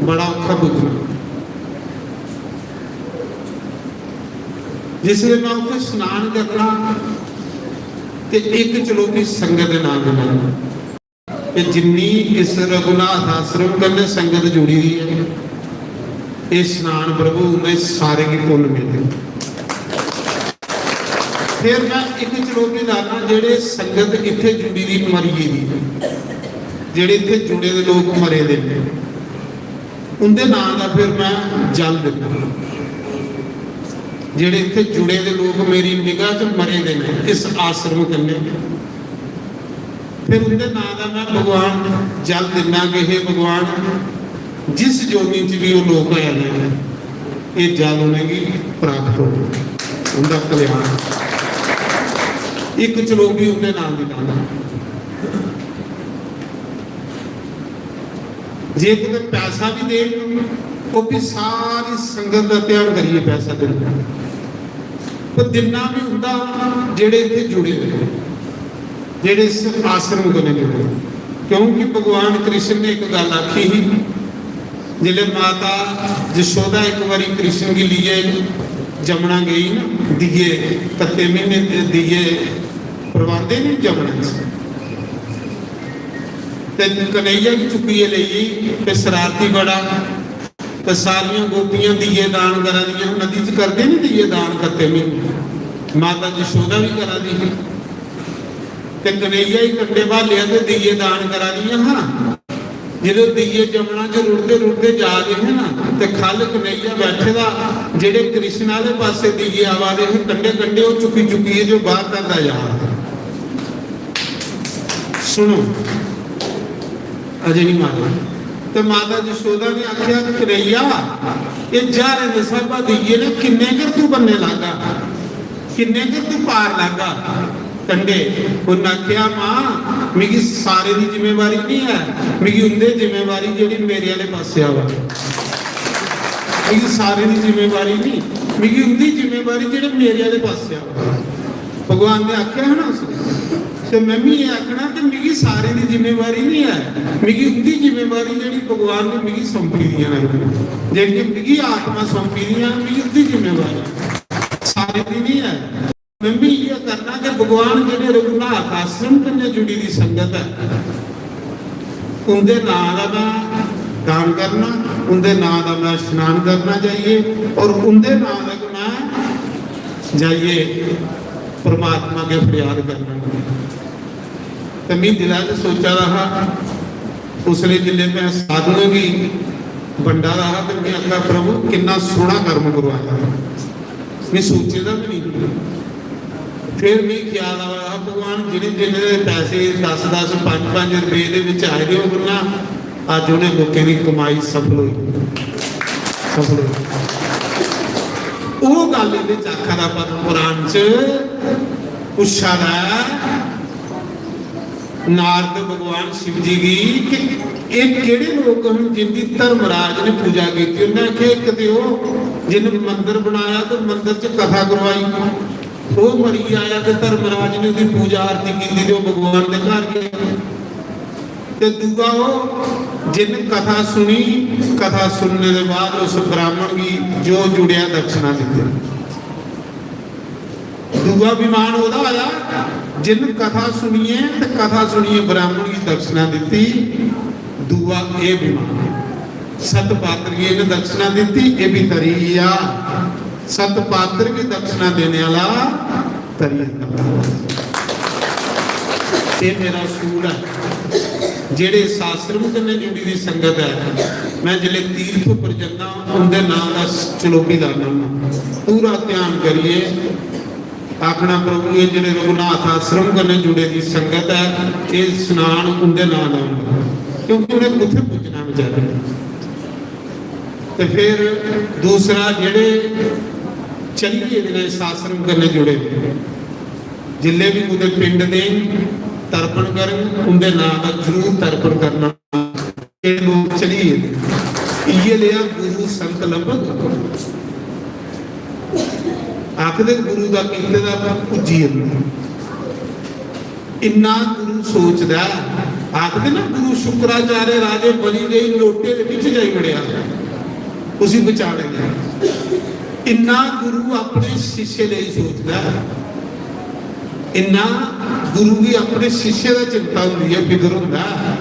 ਬੜਾ ਔਖਾ ਪੁੱਜਣਾ। ਜਿਸ ਵੇਲੇ ਮੈਂ ਉੱਥੇ ਇਸ਼ਨਾਨ ਕਰਨਾ, ਤੇ ਇੱਕ ਚਲੋਬੀ ਸੰਗਤ ਦੇ ਨਾਲ ਦੇ ਨਾਲ, ਤੇ ਜਿੰਨੀ ਇਸ ਰਘੁਨਾਥ ਆਸ਼ਰਮ ਕਨੇ ਸੰਗਤ ਜੁੜੀ ਹੋਈ ਹੈ, ਇਹ ਇਸ਼ਨਾਨ ਪ੍ਰਭੂ ਨੇ ਸਾਰੇ ਕੀ ਪੁੰਨ ਮਿਲਦੇ। ਫਿਰ ਮੈਂ ਇੱਕ ਚਲੋਬੀ ਲਾਣਾ, ਜਿਹੜੇ ਸੰਗਤ ਇੱਥੇ ਜੁੜੀ ਦੀ, ਮਰੀ ਦੀ, ਜਿਹੜੇ ਇੱਥੇ ਜੁੜੇ ਦੇ ਲੋਕ ਮਰੇ ਦੇ ਨੇ, ਉਹਦੇ ਨਾਂ ਦਾ ਫਿਰ ਮੈਂ ਜਲ ਦਿੰਦਾ। ਜਿਹੜੇ ਇੱਥੇ ਜੁੜੇ ਦੇ ਲੋਕ ਮੇਰੀ ਨਿਗਾਹ 'ਚ ਮਰੇ ਦੇ ਨੇ ਇਸ ਆਸ਼ਰਮ ਕਨੇ, ਫਿਰ ਉਹਦੇ ਨਾਂ ਦਾ ਮੈਂ ਭਗਵਾਨ ਜਲ ਦਿੰਦਾ ਕਿ, "ਹੇ ਭਗਵਾਨ, ਜਿਸ ਜੋਨੀ 'ਚ ਵੀ ਉਹ ਲੋਕ ਆਏ ਨੇ, ਇਹ ਜਲ ਉਹਨੇ ਕੀ ਪ੍ਰਾਪਤ ਹੋ, ਉਹਦਾ ਕਲਿਆਣ।" ਇੱਕ ਚਲੋਬੀ ਉਹਦੇ ਨਾਂ ਦੀ ਲਾਣਾ। ਜੇ ਕਿਤੇ ਪੈਸਾ ਵੀ ਦੇਣ, ਉਹ ਵੀ ਸਾਰੀ ਸੰਗਤ ਦਾ ਧਿਆਨ ਕਰੀਏ, ਪੈਸਾ ਦੇਣ। ਪਰ ਜਿੰਨਾ ਵੀ ਹੁੰਦਾ, ਜਿਹੜੇ ਇੱਥੇ ਜੁੜੇ ਨੇ, ਜਿਹੜੇ ਇਸ ਆਸ਼ਰਮ ਕਨੇ ਜੁੜੇ, ਕਿਉਂਕਿ ਭਗਵਾਨ ਕ੍ਰਿਸ਼ਨ ਨੇ ਇੱਕ ਗੱਲ ਆਖੀ ਸੀ, ਜਿਲੇ ਮਾਤਾ ਜਸ਼ੋਦਾ ਇੱਕ ਵਾਰੀ ਕ੍ਰਿਸ਼ਨ ਕੀ ਲੀਏ ਜਮਨਾ ਗਈ ਨਾ, ਦੀਏ, ਤੱਤੇ ਮਹੀਨੇ ਦੇ ਦੀਏ ਪਰਵਾਦੇ ਨਹੀਂ ਜਮਨਾ 'ਚ, ਤੇ ਕਨਈਆ ਵੀ ਚੁੱਕੀਏ ਲਈ ਤੇ ਸ਼ਰਾਰਤੀ ਬੜਾ, ਤੇ ਸਾਰੀਆਂ ਗੋਪੀਆਂ ਦੀਏ ਦਾਨ ਕਰਾ ਦੀਆਂ, ਨਦੀ 'ਚ ਕਰਦੇ ਨਹੀਂ ਦੀਏ ਦਾਨ, ਤੱਤੇ ਮਹੀਨੇ ਮਾਤਾ ਜਸ਼ੋਦਾ ਵੀ ਕਰਾ ਦੀ, ਤੇ ਕਨਈਆ ਹੀ ਕੰਡੇ ਭਾਲਿਆ ਤੇ ਦੀਏ ਦਾਨ ਕਰਾ ਦੀਆਂ। ਹਾਂ, ਜਦੋਂ ਦੀਏ ਜਮਨਾ 'ਚ ਰੁੜਦੇ ਰੁੜਦੇ ਜਾ ਰਹੇ ਨੇ ਨਾ, ਤੇ ਖਲ ਕਨਈਆ ਬੈਠੇ ਦਾ, ਜਿਹੜੇ ਕ੍ਰਿਸ਼ਨ ਵਾਲੇ ਪਾਸੇ ਦੀਏ ਆਵਾ ਰਹੇ, ਕੰਡੇ ਕੰਡੇ ਉਹ ਚੁੱਕੀ ਚੁੱਕੀ ਹੈ, ਜੋ ਬਾਹਰ ਤੱਕ ਆ ਜਾ। ਸੁਣੋ, ਅਜੇ ਨਹੀਂ ਮਾਰਿਆ। ਤੇ ਮਾਤਾ ਜਸ਼ੋਦਾ ਨੇ ਆਖਿਆ, "ਕਨਈਆ, ਇਹ ਜਾਰੇ ਦੇ ਸਾਹਿਬਾ, ਦੀਏ ਨੇ ਕਿੰਨੇ ਕਰ ਤੂੰ ਬੰਨੇ ਲਾਗਾ, ਕਿੰਨੇ ਕਰ ਤੂੰ ਪਾਰ ਲਾਗਾ?" ਕੰਡੇ। ਉਹਨਾਂ ਆਖਿਆ, "ਮਾਂ, ਮੇਰੀ ਸਾਰੇ ਦੀ ਜ਼ਿੰਮੇਵਾਰੀ ਨਹੀਂ ਹੈ, ਮੇਰੀ ਉਹਦੇ ਜ਼ਿੰਮੇਵਾਰੀ ਜਿਹੜੀ ਮੇਰੇ ਵਾਲੇ ਪਾਸੇ ਆਵਾ। ਮੇਰੀ ਸਾਰੇ ਦੀ ਜ਼ਿੰਮੇਵਾਰੀ ਨਹੀਂ, ਮੇਰੀ ਉਹਦੀ ਜ਼ਿੰਮੇਵਾਰੀ ਜਿਹੜੇ ਮੇਰੇ ਵਾਲੇ ਪਾਸੇ ਆਵਾ।" ਭਗਵਾਨ ਨੇ ਆਖਿਆ ਹੈ ਨਾ ਉਸ ਨੂੰ। ते में बी एह् आखना कि मिगी सारें दी जिम्मेवारी निं ऐ, मिगी उं'दी जिम्मेवारी जेह्ड़ी भगवान ने मिगी सौंपी दियां न, जेह्ड़ियां मिगी आत्मा सौंपी दियां न, मिगी उं'दी जिम्मेवारी सारें दी निं ऐ। में बी इ'यै करना कि भगवान जेह्ड़े रघुनाथ आश्रम कन्नै जुड़ी दी संगत ऐ, उं'दे नांऽ दा में दान करना, उं'दे नांऽ दा में स्नान करना जाइयै, और उं'दे नांऽ दा में जाइयै परमात्मा अग्गें फरियाद करना। ते में दिला च सोचा दा हा, उसलै जिसलै में साधुएं गी बंडा दा हा, ते में आखा, "प्रभु, किन्ना सोह्ना कर्म करवाया।" में सोचे दा बी नेईं। फिर में ख्याल आया, "भगवान, जिन्हें जिन्हें दे पैसे दस दस, पंज पंज रपेऽ दे बिच आए दे होङन ना, अज्ज उ'नें लोकें दी कमाई सफल होई, सफल होई।" ओह् गल्ल एह्दे च आखा दा पद्म पुराण च, पुच्छा दा ऐ, नारद भगवान शिव जी गी कि एह् केह्ड़े लोक न जिंदी धर्मराज ने पूजा कीती? उन्नै आखेआ, "इक ते ओह् जिन मंदर बनाया ते मंदर च कथा करवाई, ओह् मरी आया ते धर्मराज ने ओह्दी पूजा आरती कीती ते ओह् भगवान दे घर गेआ। ते दूआ ओह् जिन कथा सुनी, कथा सुनने दे बाद उस ब्राह्मण गी जो जुड़ेआ दक्षिणा दित्ती।" दूआ विमान ओह्दा आया जिन कथा सुनियै ते कथा सुनियै ब्राह्मण गी दक्षिणा दित्ती। दूआ एह् विमान, सत पात्र गी इ'नें दक्षिणा दित्ती, एह् बी तरी गेआ। सत पात्र गी दक्षिणा देने आह्ला तरी जंदा। एह् मेरा असूल ऐ। जेह्ड़े इस आश्रम कन्नै जुड़ी दी संगत ऐ, में जिसलै तीर्थ उप्पर जन्ना, उं'दे नांऽ दा चलोपी लान्ना होन्ना। पूरा ध्यान करियै आखना, "प्रभु, एह् जेह्ड़े रघुनाथ आश्रम कन्नै जुड़े दी संगत ऐ, एह् स्नान उं'दे नांऽ दा होंदा।" क्योंकि उ'नें कुत्थै पुज्जना बेचारे। ते फिर दूसरा, जेह्ड़े चली गेदे न इस आश्रम कन्नै जुड़े दे, जिल्लै बी कुतै पिंड देन, तर्पण करन, उं'दे नांऽ दा जरूर तर्पण करना। एह् लोक चली गेदे। इ'यै लेआ गुरु संत लब्भग। आखदे गुरु दा कीते दा पुज्जी जंदा। इन्ना गुरु सोचदा ऐ। आखदे ना, गुरु शुक्राचार्य राजे बलि लेई लोटे दे बिच जाई वड़ेआ उसी बचाने लेई। इन्ना गुरु अपने शिष्य लेई सोचदा ऐ, इन्ना गुरु गी अपने शिष्य दा चिंता होंदी ऐ, फिकर होंदा ऐ।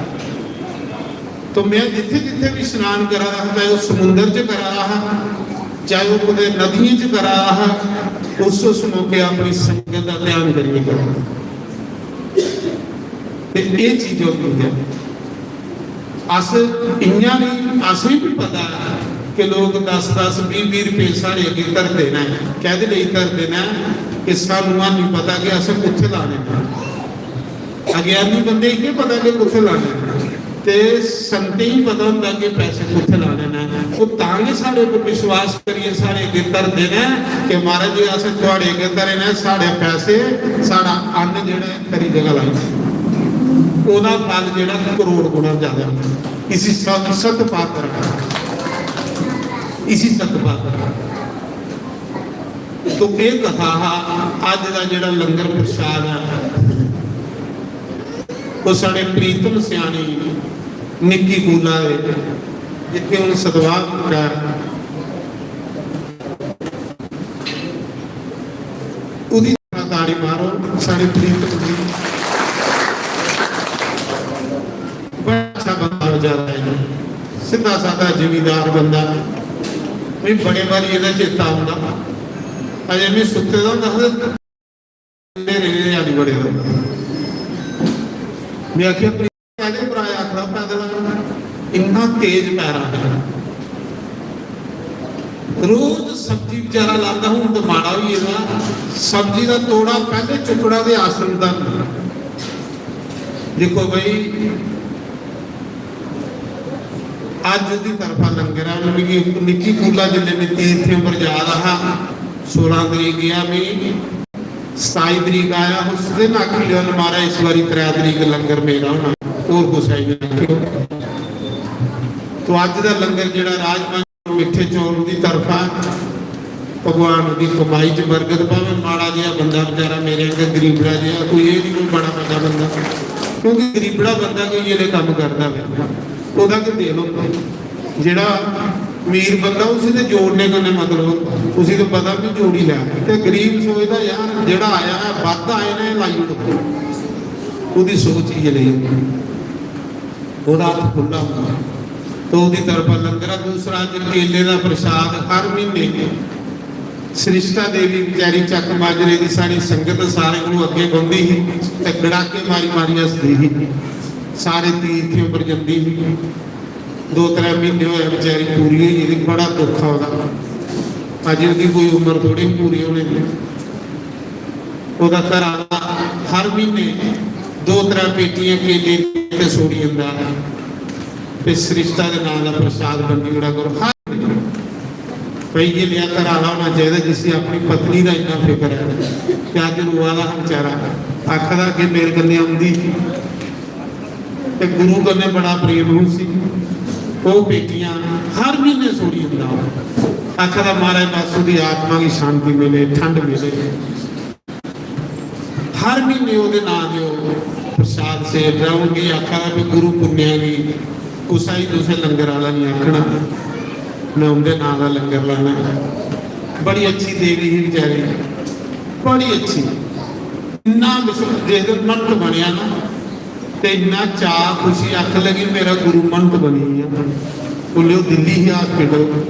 तो में जित्थै जित्थै बी स्नान करा दा हा, चाहे ओह् समुंदर च करा दा हा, चाहे ओह् कुतै नदियें च करा दा हा, उस उस मौके अपनी संगत दा ध्यान करियै करा। ते एह् चीज होंदी ऐ। अस इ'यां नेईं, असें बी पता ऐ कि लोक दस दस, बीह् बीह् रपेऽ साढ़े अग्गें धरदे न। कैह्दे लेई धरदे न? कि सानूं हैन्नी पता कि असें कुत्थै लाने न। अज्ञानी बंदे गी केह् पता कि कुत्थै लाने न, ते संतें गी पता होंदा कि पैसे कुत्थै लाने न। ओह् तां गै साढ़े उप्पर विश्वास करियै साढ़े अग्गें धरदे न कि "महाराज जी, असें थुआढ़े अग्गें धरे न, साढ़े पैसे, साढ़ा अन्न जेह्ड़ा ऐ, खरी जगह लाइयै, ओह्दा फल जेह्ड़ा करोड़ गुणा ज्यादा होंदा।" इसी सत, सत पात्र, इसी सत पात्र। तो एह् कथा हा। अज्ज दा जेह्ड़ा लंगर प्रसाद ऐ, ओह् साढ़े प्रीतम स्याणी निक्की कूला दे, जित्थै हून सतवाह कीता ऐ, ओह्दी ताड़ी मारो साढ़े प्रीतम दी। बड़ा अच्छा बंदा बेचारा ऐ, सिद्धा सादा जिमीदार बंदा। मिगी बड़े बारी एह्दा चेता औंदा। अजें में सुत्ते दा होंदा हा, मेरे, मेरे आली बड़े दा। में आखेआ, "प्रीतम, कैह्दे पर आया?" आखदा, "पैदल आया।" इन्ना तेज पैरा हा। रोज सब्जी बेचारा लांदा, हून ते माड़ा होई गेदा। सब्जी दा तोड़ा पैह्ले चुक्कना ते आश्रम दा। दिक्खो भाई, अज्ज ओह्दी तरफा लंगर ऐ। उ'नें मिगी इक निक्की कूला, जिसलै में तीर्थें पर जा दा हा, सोलां तरीक गेआ में, सताई तरीक आया, उस दिन आखी लेआ, "महाराज, इस बारी त्रै तरीक लंगर मेरा होना, होर कुसै गी निं आखेओ।" तो अज्ज दा लंगर जेह्ड़ा राजमा मिट्ठे चौल दी तरफा, भगवान ओह्दी कमाई च बरकत पावे। माड़ा जेहा बंदा बेचारा, मेरे आंगर गरीबड़ा जेहा, कोई एह् निं कोई बड़ा बड्डा बंदा, क्योंकि गरीबड़ा बंदा कोई एह् कम्म करदा वे, ओह्दा गै तेल होंदा। जेह्ड़ा अमीर बंदा, उसी ते जोड़ने कन्नै मतलब होंदा, उसी ते पता भी जोड़ी लै। ते गरीब सोचदा, "यार, जेह्ड़ा आया ऐ, बद्ध आए न, एह् लाई ओड़ो।" ओह्दी सोच इ'यै नेही होंदी। ओह्दा हत्थ खु'ल्ला होंदा। तो ओह्दी तरफा लंगर आ। दूसरा, अज्ज केले दा प्रसाद हर म्हीने सृष्टा देवी बेचारी चक्क माजरे दी साढ़ी संगत सारें कोलों अग्गें बौंह्दी ही ते गड़ाके मारी मारी हसदी ही, सारे तीर्थे उप्पर जंदी ही। दो त्रै म्हीने होए बेचारी पूरी होई गेदी, बड़ा दुख आ ओह्दा। अजें ओह्दी कोई उम्र थोड़ी पूरी होने दी। ओह्दा घर आह्ला हर म्हीने दो त्रै पेटियां केले ते छोड़ी जंदा ऐ। ते सृष्टा दे नांऽ दा प्रसाद बंडी ओड़ा करो हर म्हीने। भाई, इ'यै नेहा घर आह्ला होना चाहिदा जिसी अपनी पत्नी दा इन्ना फिकर ऐ। ते अज्ज रोआ दा हा बेचारा, आखा दा, "अग्गें मेरे कन्नै औंदी ही ते गुरु कन्नै बड़ा प्रेम ही उसी, ओह् पेटियां हर म्हीने छोड़ी जंदा।" आखा दा, "महाराज, बस ओह्दी आत्मा गी शांति मिले, ठंड मिले।" हर म्हीने ओह्दे नांऽ दे ओह् प्रसाद सेव रौह्न। मिगी आखा दा, "भी गुरु पुन्नेआ गी कुसै गी तुसें लंगर आह्ला निं आखना, में उं'दे नांऽ दा लंगर लाना।" बड़ी अच्छी देवी ही बेचारी, बड़ी अच्छी। इन्ना विश्व-, जिस दिन महंत बनेआ ना, ते इन्ना चाऽ खुशी, आखन लगी, "मेरा गुरु महंत बनी गेआ।" उसलै ओह् दिल्ली ही हॉस्पिटल,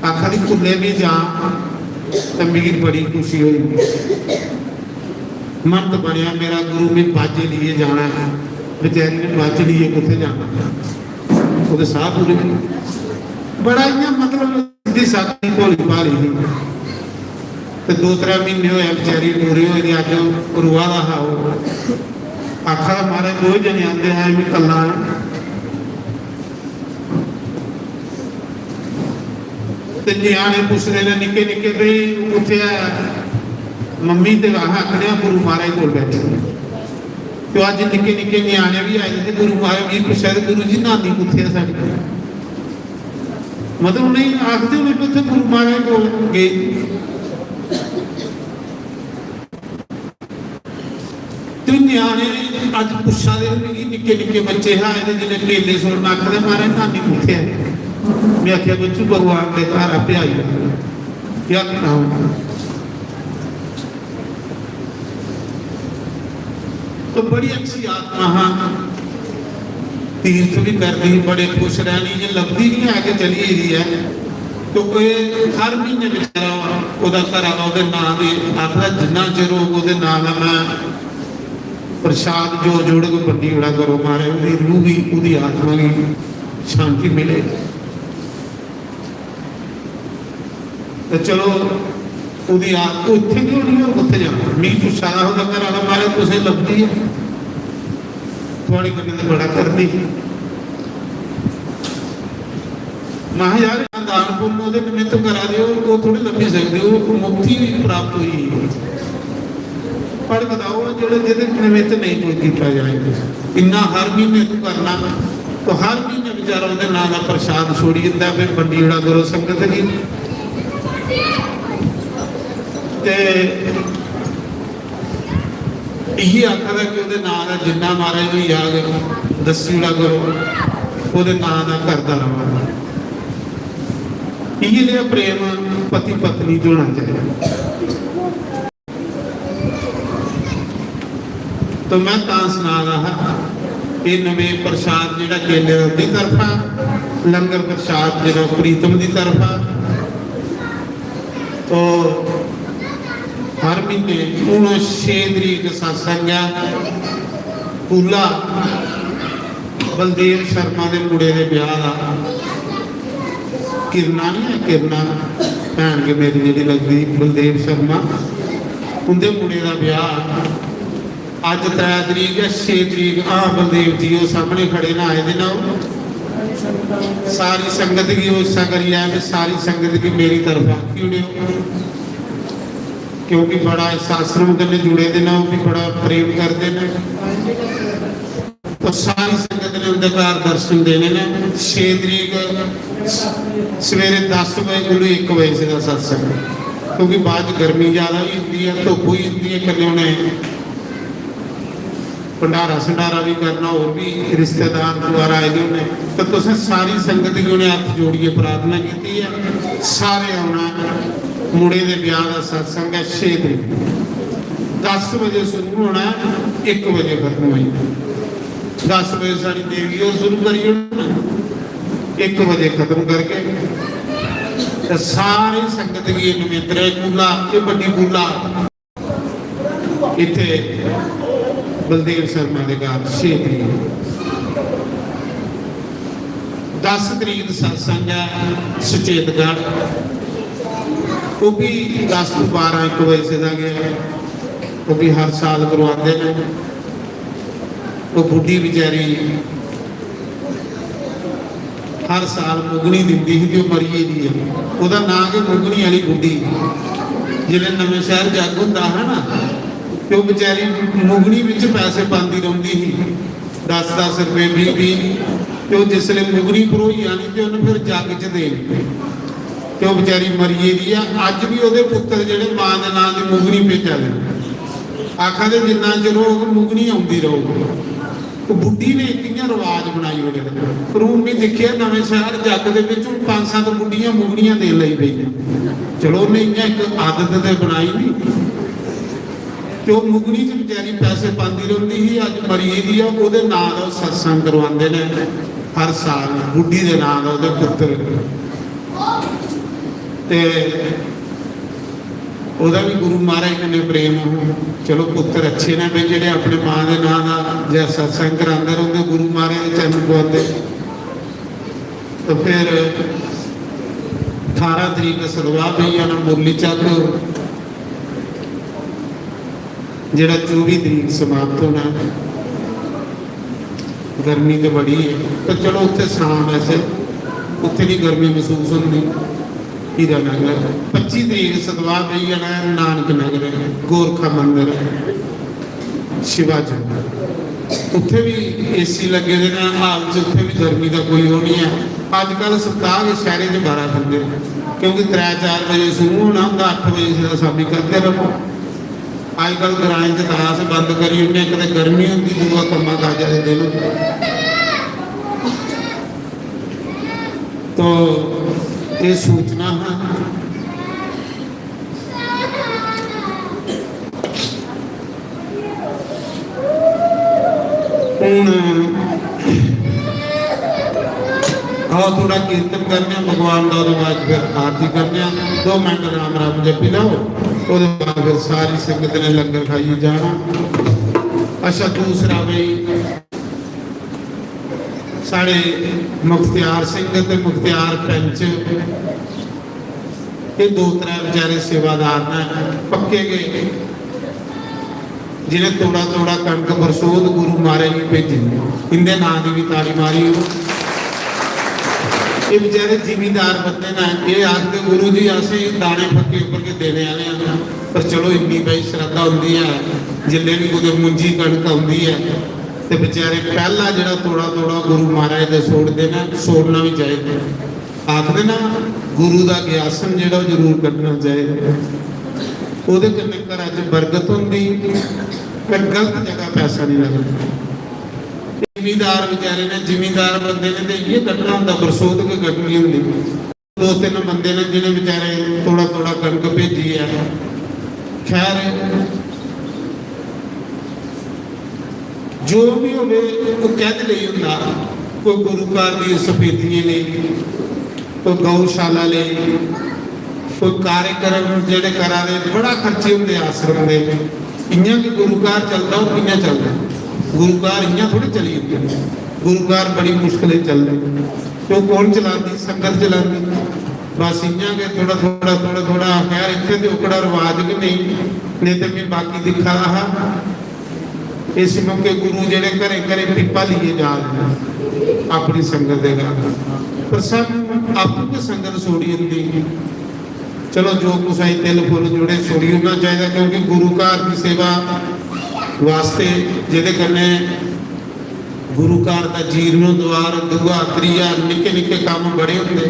आखा दी, "कुल्लै बी जां ते मिगी बड़ी खुशी होई।" महंत बनेआ मेरा गुरु, में बाजे लेइयै जाना ऐ। बेचारी ने बाजे लेइयै कुत्थै जाना? ओह्दे साह् पूरे। बड़ा इ'यां, मतलब, सिद्धी सादी भोली भाली ही। ते दो त्रै म्हीने होए बेचारी पूरे होए दे, अज्ज रोआ दा हा ओह्। आखा दा, "महाराज, दो जने आंदे हे, में कल्ला आं।" ते ञ्याणे पुछदे न निक्के निक्के, "भई, कुत्थै ऐ मम्मी?" ते अस आखने आं, "गुरु महाराज कोल बैठी ऐ।" ते अज्ज निक्के निक्के ञ्याणे बी आए दे, "गुरु महाराज गी पुच्छा दे, गुरु जी, नानी कुत्थै ऐ साढ़ी?" मतलब, उ'नेंगी आखदे होने कि उत्थै गुरु महाराज कोल गेई। ते ञ्याणे अज्ज पुच्छा दे हे मिगी, निक्के निक्के बच्चे हे आए दे, जि'नें केले सुनना, आखदे, "महाराज, नानी कुत्थै ऐ?" में आखेआ, "बच्चू, भगवान दे घर आपे आई जाना।" केह् आखना हून? तो बड़ी अच्छी आत्मा हा, तीर्थ भी करदी ही, बड़े खुश रहनी, जे लभदी नहीं है कि चली गेदी है। तो कोई हर महीने बेचारा ओह्दा घर आह्ला ओह्दे नांऽ दे आखदा, "जिन्ना चिर होग ओह्दे नांऽ दा मैं प्रसाद जो जुड़ग बंडी ओड़ा करो महाराज, ओह्दी रूह गी, ओह्दी आत्मा गी शांति मिले।" ते चलो, ओह्दी आत्मा उत्थै क्यों नहीं, होर कुत्थै जाना? मिगी पुच्छा दा हा ओह्दा घर आह्ला, "महाराज, तुसें लभदी ऐ, थुआढ़े कन्नै ते बड़ा करदी।" महां, "यार, दान पुन्न ओह्दे निमित्त करा दे ओ, ओह् थोड़ी लब्भी सकदी, ओह् मुक्ति बी प्राप्त होई गेई।" पढ़ बताओ, जेह्ड़े, जेह्दे निमित्त नेईं कोई कीता जाए। इन्ना हर म्हीने तू करना, तो हर म्हीने बेचारा ओह्दे नांऽ दा प्रसाद छोड़ी जंदा, फिर बंडी ओड़ा करो संगत गी। ते इ'यै आखा दा कि ओह्दे नांऽ दा जिन्ना महाराज होई जाग, दस्सी ओड़ा करो, ओह्दे नांऽ दा करदा र'वा। इ'यै नेहा प्रेम पति पत्नी च होना चाहिदा। तो मैं तां सना दा हा, एह् नवें प्रसाद जेह्ड़ा केले दा उं'दी तरफा, लंगर प्रसाद जेह्ड़ा प्रीतम दी तरफा। तो हर म्हीने हून छे तरीक सत्संग ऐ, पूला बलदेव शर्मा दे मुड़े दे ब्याह दा। किरणा नहीं है, किरणा भैन गै मेरी जेह्ड़ी लगदी, बलदेव शर्मा, उं'दे मुड़े दा ब्याह। अज्ज त्रै तरीक ऐ, छे तरीक, हां, बलदेव जी, ओह् सामने खड़े न, आए दे न ओह्। सारी संगत गी ओह् इस्सा करियै आए, ते सारी संगत गी मेरी तरफा आखी ओड़ेओ, क्योंकि बड़ा इस आश्रम कन्नै जुड़े दे न, ओह् भी बड़ा प्रेम करदे न। तो सारी संगत ने उं'दे घर दर्शन देने न। छे तरीक सवेरे दस बजे कोलू इक बजे दा सत्संग। क्योंकि बाद च गर्मी ज्यादा होई जंदी ऐ, धुप्प होई जंदी ऐ, कन्नै उ'नें भंडारा संडारा भी करना, होर भी रिश्तेदार दोबारा आए दे होने। तो तुसें सारी संगत गी उ'नें हत्थ जोड़ियै प्रार्थना कीती ऐ, सारे औना। मुड़े दे ब्याह दा सत्संग ऐ छे तरीक, दस बजे शुरू होना ऐ, इक बजे खत्म होई जाना। दस बजे साढ़ी देवी होर शुरू करी ओड़ना, इक बजे खत्म करके। ते सारी संगत गी एह् निमंत्रण ऐ। कूला, एह् बड्डी कूला इत्थे बलदेव शर्मा दे घर छे तरीक। दस तरीक सत्संग ऐ सुचेतगढ़, ओह् भी दस तो बारां, इक बजे दा गै, ओह् भी हर साल करवांदे ने। ओह् बुड्ढी बेचारी हर साल मुगनी दिंदी ही ते ओह् मरी गेदी ऐ। ओह्दा नांऽ गै मुगनी आह्ली बुड्ढी। जिसलै नमें शैह्र जग होंदा हा ना, ते ओह् बेचारी मुगनी बिच पैसे पांदी रौंह्दी ही, दस दस रपेऽ, बीह् बीह्। ते ओह् जिसलै मुगनी भरोई जानी ते उ'न्न फिर जग च देनी। ते ओह् बेचारी मरी गेदी ऐ। अज्ज बी ओह्दे पुत्तर जेह्ड़े मां दे नांऽ दी मुगनी भेजा दे न। आखा दे जिन्ना चिर होग मुगनी औंदी रौह्ग। ओह् बुड्ढी ने इक इ'यां रवाज बनाई ओड़े दा। पर हून में दिक्खेआ नमें शैह्र जग दे बिच हून पंज सत्त बुड्ढियां मुगनियां देन लगी पेइयां। चलो उ'न्नै इ'यां इक आदत ते बनाई नी। ते ओह् मुगनी च बेचारी पैसे पांदी रौंह्दी ही, अज्ज मरी गेदी ऐ। ओह्दे नांऽ दा ओह् सत्संग करवांदे ने हर साल, बुड्ढी दे नांऽ दा ओह्दे पुत्तर। ते ओह्दा बी गुरु महाराज कन्नै प्रेम हा। चलो पुत्तर अच्छे न भाई, जेह्ड़े अपने मां दे नांऽ दा जां सत्संग करांदे रौंह्दे, गुरु महाराज दे चरण पौंदे। तो फिर ठारां तरीक सतवाह् पेई जाना मुरली चक्क, जेह्ड़ा चौबी तरीक समाप्त होना ऐ। गर्मी ते बड़ी ऐ, पर चलो उत्थे सांब ऐ, उत्थे नी गर्मी मसूस होंदी। हीरानगर पच्ची तरीक सतवाह् पेई जाना ऐ, नानक नगर, गोरखा मंदर, शिवाजी। उत्थे भी एसी लग्गे दे न, हाल च उत्थे भी गर्मी दा कोई ओह् निं ऐ। अजकल सप्ताह गै शैह्रें च बारां बंदे, क्योंकि त्रै चार बजे शुरू होना होंदा, अट्ठ बजे दा शामी करदे र'वो। अजकल ग्राएं च तां अस बंद करी ओड़ने, इक ते गर्मी होंदी, दूआ कम्मा काजा दे दिन होंदे। तो एह् सूचना हा। हून आओ थोड़ा कीर्तन करने आं, भगवान दा, ओह्दे बाद फिर आरती करने आं। दो मिंट राम राम जपी लैओ, ओह्दे बाद फिर सारी संगत ने लंगर खाइयै जाना। अच्छा, दूसरा भाई, साढ़े मुख्तियार सिंह ते मुख्तियार पैंच, एह् दो त्रै बेचारे सेवादार न, पक्के गै, जिनें तोड़ा तोड़ा कणक बरसोध गुरु महाराज गी भेजी। इंदे नां दी बी ताड़ी मारी। एह् बेचारे जिमींदार बंदे न, एह् आखदे, "गुरु जी, असें दाने फक्के उप्पर गै देने आह्ले आं, पर चलो, इन्नी भाई श्रद्धा होंदी ऐ, जिसलै बी कुतै मुंजी कणक औंदी ऐ, ते बेचारे पैह्ला जेह्ड़ा तोड़ा तोड़ा गुरु महाराज दे छोड़दे न, छोड़ना बी चाहिदा।" आखदे ना, गुरु दा ग्यासन जेह्ड़ा ओह् जरूर कड्ढना चाहिदा। ओह्दे कन्नै घरा च बरकत होंदी ते गलत जगह पैसा नहीं लगदा। जिमींदार बेचारे ने, जिमींदार बंदे ने ते इ'यै कड्ढना होंदा, बरसोत गै कड्ढनी होंदी। दो तिन्न बंदे ने जि'नें बेचारे थोड़ा थोड़ा कनक भेजी ऐ। खैर, जो भी होवे, ओह् कैह्दे लेई होंदा? कोई गुरु घर दी सफेदियें लेई, कोई गौशाला लेई, कोई कार्यक्रम जेह्ड़े करा दे, बड़ा खर्चे होंदे आश्रम दे। इ'यां गै गुरु घर चलदा, ओह् कि'यां चलदा? गुरु घर इ'यां थोड़ी चली जंदे। गुरु घर बड़ी मुश्कलें चलदे। ते ओह् कौन चलांदी? संगत चलांदी। बस इ'यां गै थोड़ा, थोड़ा, थोड़ा, थोड़ा, खैर, इत्थै ते ओह्कड़ा रवाज गै नेईं, नेईं ते में बाकी दिक्खा दा हा। इस मौके गुरु जेह्ड़े घरें घरें पीपा लेइयै जा दे न अपनी संगत दे घर, पर सब आपूं गै संगत छोड़ी जंदी। चलो, जो कुसै गी तिल फुल जुड़े, छोड़ी ओड़ना चाहिदा, क्योंकि गुरु घर दी सेवा वास्ते जेह्दे कन्नै गुरु घर दा जीर्णोद्वार, दूआ, त्रीया, निक्के निक्के कम्म बड़े होंदे,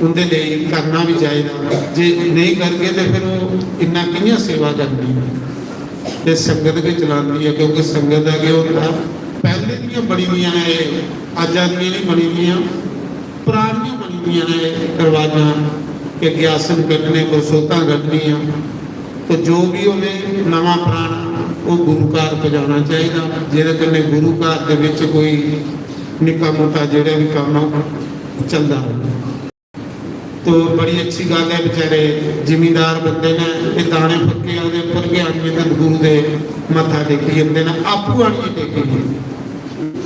उं'दे लेई करना बी चाहिदा। जे नेईं करगे ते फिर ओह् इन्ना कि'यां सेवा करनी? ते संगत गै चलांदी ऐ, क्योंकि संगत दा केह् होंदा, पैह्ले दियां बनी दियां न एह्, अज्जा दियां निं बनी दियां, परानियां बनी दियां न एह् रवाजां, कि अग्गें आसन कड्ढने, बरसोतां कड्ढनियां। तो जो भी होवे नमां पराना, ओह् गुरु घर पजाना चाहिदा, जेह्दे कन्नै गुरु घर दे बिच कोई निक्का मोटा जेह्ड़ा बी कम्म ऐ, ओह् चलदा र'वै। तो बड़ी अच्छी गल्ल ऐ, बेचारे जिमींदार बंदे न, एह् दाने पक्के, ओह्दे उप्पर गै आनियै ते गुरु दे मत्था टेकी जंदे न, आपूं आनियै टेकी जंदे।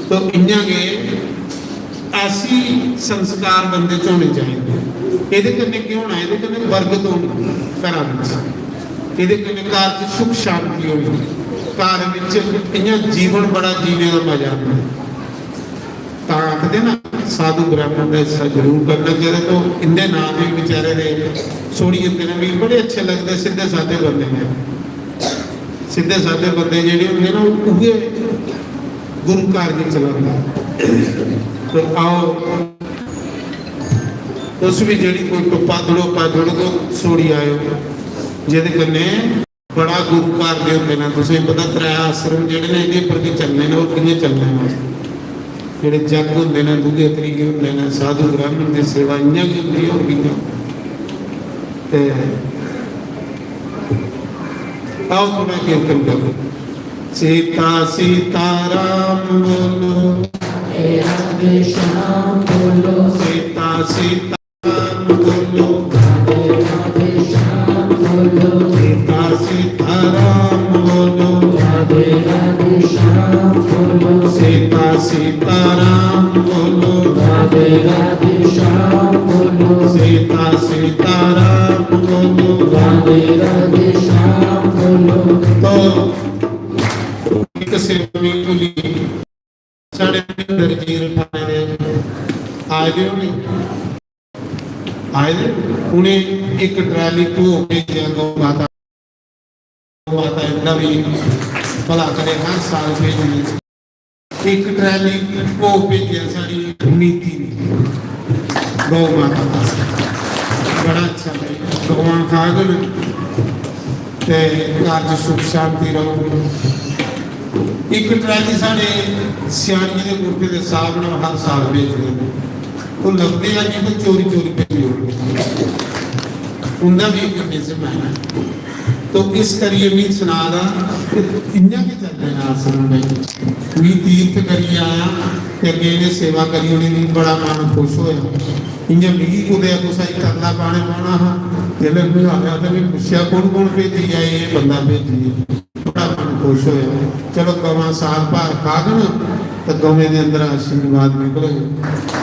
तो इ'यां गै ऐसी संस्कार बंदे च होने चाहिदे। एह्दे कन्नै केह् होना? एह्दे कन्नै बरकत होनी घरा बिच, एह्दे कन्नै घर च सुख शांति होनी, घर बिच इ'यां जीवन बड़ा जीने दा मजा आंदा। तां आखदे ना, साधु ब्राह्मण दा हिस्सा जरूर करना चाहिदा। तो इंदे नाम भी बेचारे दे छोड़ी जंदे ने, मिगी बड़े अच्छे लगदे, सिद्धे साधे बंदे ने। सिद्धे साधे बंदे जेह्ड़े होंदे ना, उ'ऐ गुरु घर गी चलांदे। तो आओ, तुस भी जेह्ड़ी कोई टुप्पा दड़ोपा जुड़ग, छोड़ी आएओ, जेह्दे कन्नै बड़ा गुरु घर दे होंदे न। तुसें पता, त्रै आश्रम जेह्ड़े ने, एह्दे पर गै चलने न, होर कि'यां चलने न? जेह्ड़े जग होंदे न, दूए त्रिये होंदे न, साधु ब्राह्मण दी सेवा इ'यां गै होंदी ऐ, होर कि'यां? ते आओ, थोड़ा कीर्तन करो। सीता सीता राम बोलो, राधे राधे श्याम बोलो। सीता सीता राम बोलो, राधे राधे श्याम बोलो। सीता सीता राम बोलो, राधे राधे श्याम बोलो। सीता सीता राम बोलो, राधे राधे श्याम बोलो। सीता सीता राम बोलो, राधे राधे श्याम बोलो। तो एक सेवा भी भूली, साढ़े दरजीर थाने दे आए दे होने, आए दे, उ'नें इक ट्राली भोग भेजेआ गौ माता, गौ माता इंदा भी भला करे, हर साल भेजने। इक ट्राली भोग भेजेआ साढ़ी नीति ने गौ माता पासै। बड़ा अच्छा भाई, गवां खागन ते घर च सुख शांति रौह्ग। इक ट्राली साढ़े स्याणियें दे मुर्गे दे साहब ने हर साल भेजदे न। ओह् लभदे आ जी, ते चोरी चोरी भेजी ओड़दे। उं'दा बी इक निजम ऐ ना। तो इस करियै मी सना दा कि इ'यां गै चलदे न आश्रम भाई। मी तीर्थ करियै आया ते अग्गें इ'नें सेवा करी ओड़ी, मी बड़ा मन खुश होया। इ'यां मिगी कुतै कुसै गी तरला पाने पौना हा। जिसलै कोई आया ते मी पुच्छेआ, "कु'न कु'न भेजी आए?" "एह् बंदा भेजी आए।" बड़ा मन खुश होया। चलो, गवां साल भर खागन ते गवें दे अंदर आशीर्वाद निकलग।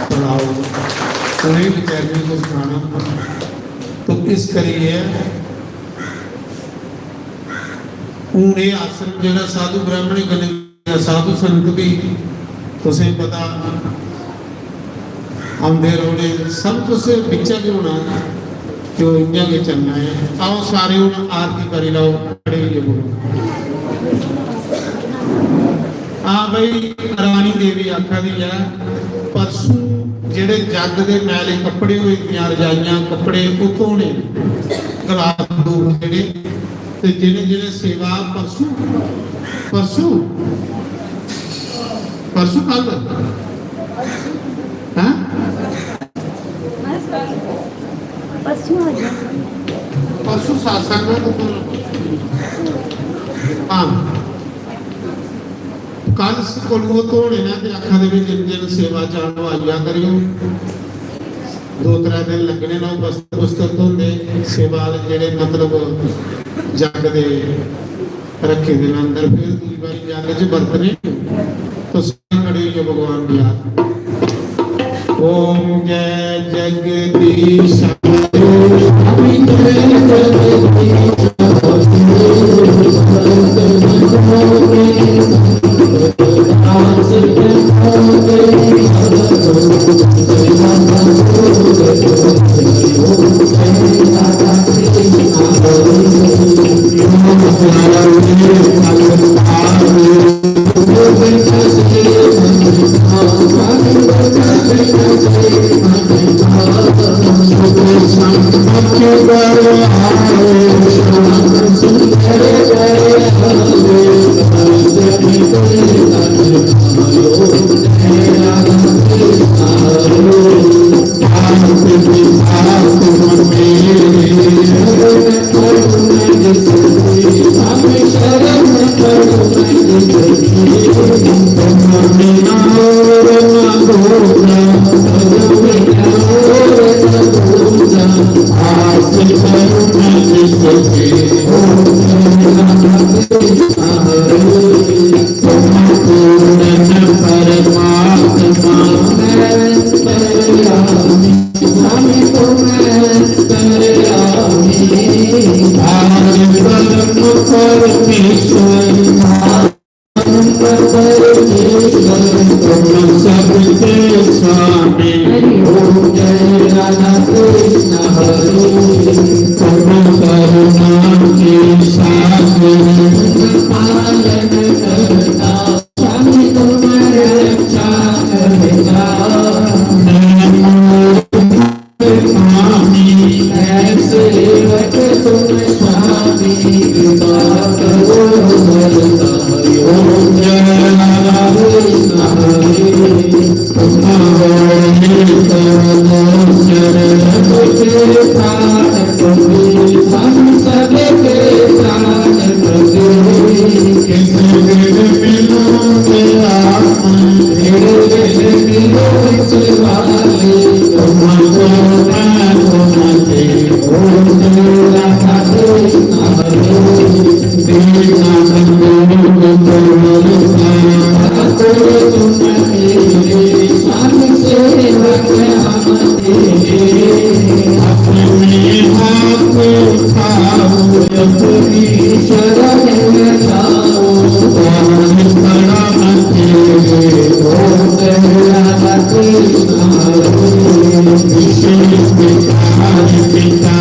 चलाओ, उ'नें बेचारियें कुछ खाना। तो इस करियै हून एह् आश्रम जेह्ड़ा साधु ब्राह्मणें कन्नै, साधु संत भी, तुसें पता, औंदे रौह्ने, सब कुछ बिच्चा गै होना, ते ओह् इ'यां गै चलना ऐ। आओ, सारे हून आरती करी लैओ, खड़े होइयै बोलो। हां भाई, रानी देवी आखा दी ऐ, परसों जेह्ड़े जग दे मैले कपड़े होई दियां, रजाइयां, कपड़े, ओह् धोने न। गलाब दो जेह्ड़े, ते जि'नें जि'नें सेवा परसों, परसों, परसों कल, हैं? परसों आ जाओ। परसों सत्संग है तो फिर, हाँ। कल स्कूलों धोने ने ते आखा दे भी जिन जिन सेवा जानो आइया करियो। दो त्रै दिन लगने न, बस्तर बुस्तर धोंदे, सेवा आह्ले जेह्ड़े, मतलब, जग दे रखे दे न अंदर, फिर दूई बारी जग च बरतने, तो सारे खड़े होइयै भगवान दी आरती। ओम जय जगदीश। तुम पूर्ण परमात्मा है, स्वामी तुम अंतर्यामी, पार ब्रह्म परमेश्वर, पार परमेश्वर तुम सबके स्वामी। ओम जय राधा कृष्ण हरे। तुम करुणा के सागर, पालन करता, स्वामी तुम रक्षा करता। स्वामी है सेवक तुम स्वामी, कृपा करो सदा। ओम जय राधा कृष्ण हरे। तुम हो ही तो दोष, सबके प्राण तुम, हम सबके प्राण तुम। किस दिन मिलोगे आप, मेरे दिल मिलो इस वाले, तुमको मैं तुमसे, ओम जय राधा कृष्ण हरे। दीना बंधु को तुम, तुम मेरे, स्वामी सेवक हम तेरे। अपने हाथ उठाओ, अपनी शरण में जाओ, कौन खड़ा तेरे, ओम जय राधा कृष्ण हरे। विशेष विचार पिता,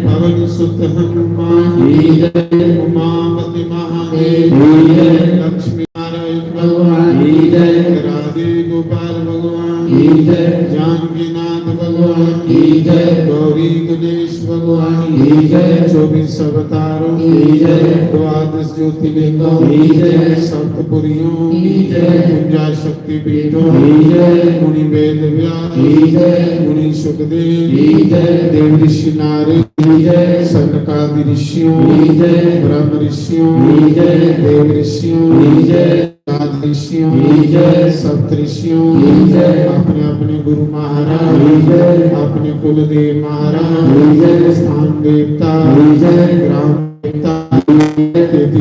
पवन सुत हनुमान की जय, उमापति महादेव की जय, लक्ष्मी नारायण भगवान की जय, राधे गोपाल भगवान की जय, जानकीनाथ भगवान की जय, गौरी गणेश भगवान की जय, चौबीस अवतारों की जय, द्वादश ज्योतिर्लिंगों की जय, सप्तपुरियों की जय, कुंजा शक्ति पीठों की जय, मुनि वेद व्यास की जय, मुनि सुखदेव की जय, देव ऋषि नारद की जय, सनकादि ऋषियों की जय, ब्रह्म ऋषियों की जय, देव ऋषियों की जय, नारद ऋषियों की जय, सप्त ऋषियों की जय, अपने अपने गुरु महाराज की जय, अपने कुलदेव महाराज की जय, स्थान देवता की जय, ग्राम देवता की जय, देवी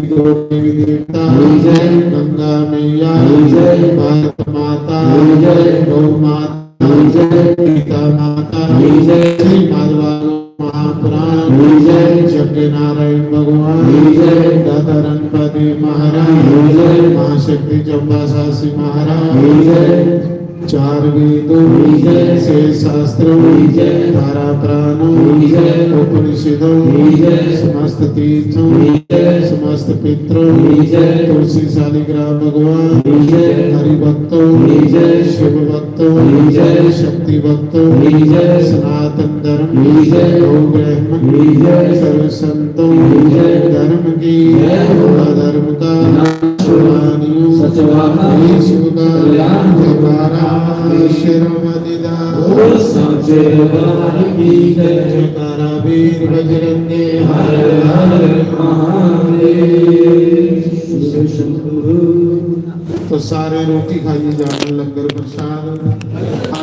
देवता की जय, गंगा मैया की जय, भारत माता की जय, गौ माता की जय, गीता माता की जय, श्री माधवा महापुराण की जय, यज्ञ नारायण भगवान की जय, दाता रणपति महाराज की जय, महाशक्ति चंपा सासी महाराज की जय, चार वेदों की जय, छह शास्त्रों की जय, अठारह पुराणों की जय, उपनिषदों की जय, समस्त तीर्थों की जय, समस्त पितरों की जय, तुलसी शालिग्राम भगवान की जय, हरि भक्तों की जय, शिव भक्तों की जय, शक्ति भक्तों की जय, सनातन धर्म की जय, गौ ब्राह्मण की जय, सर्व संतों की जय, धर्म की जय, धर्म का सचवाहन, सचवाहन, विश्व का कल्याण, जयकारा, ईश्वर मदिदा, और सांचे दरबार की जय, जयकारा वीर बजरंगे, हर हर महादेव। तो सारे रोटी खाइयै जाना, लंगर प्रसाद।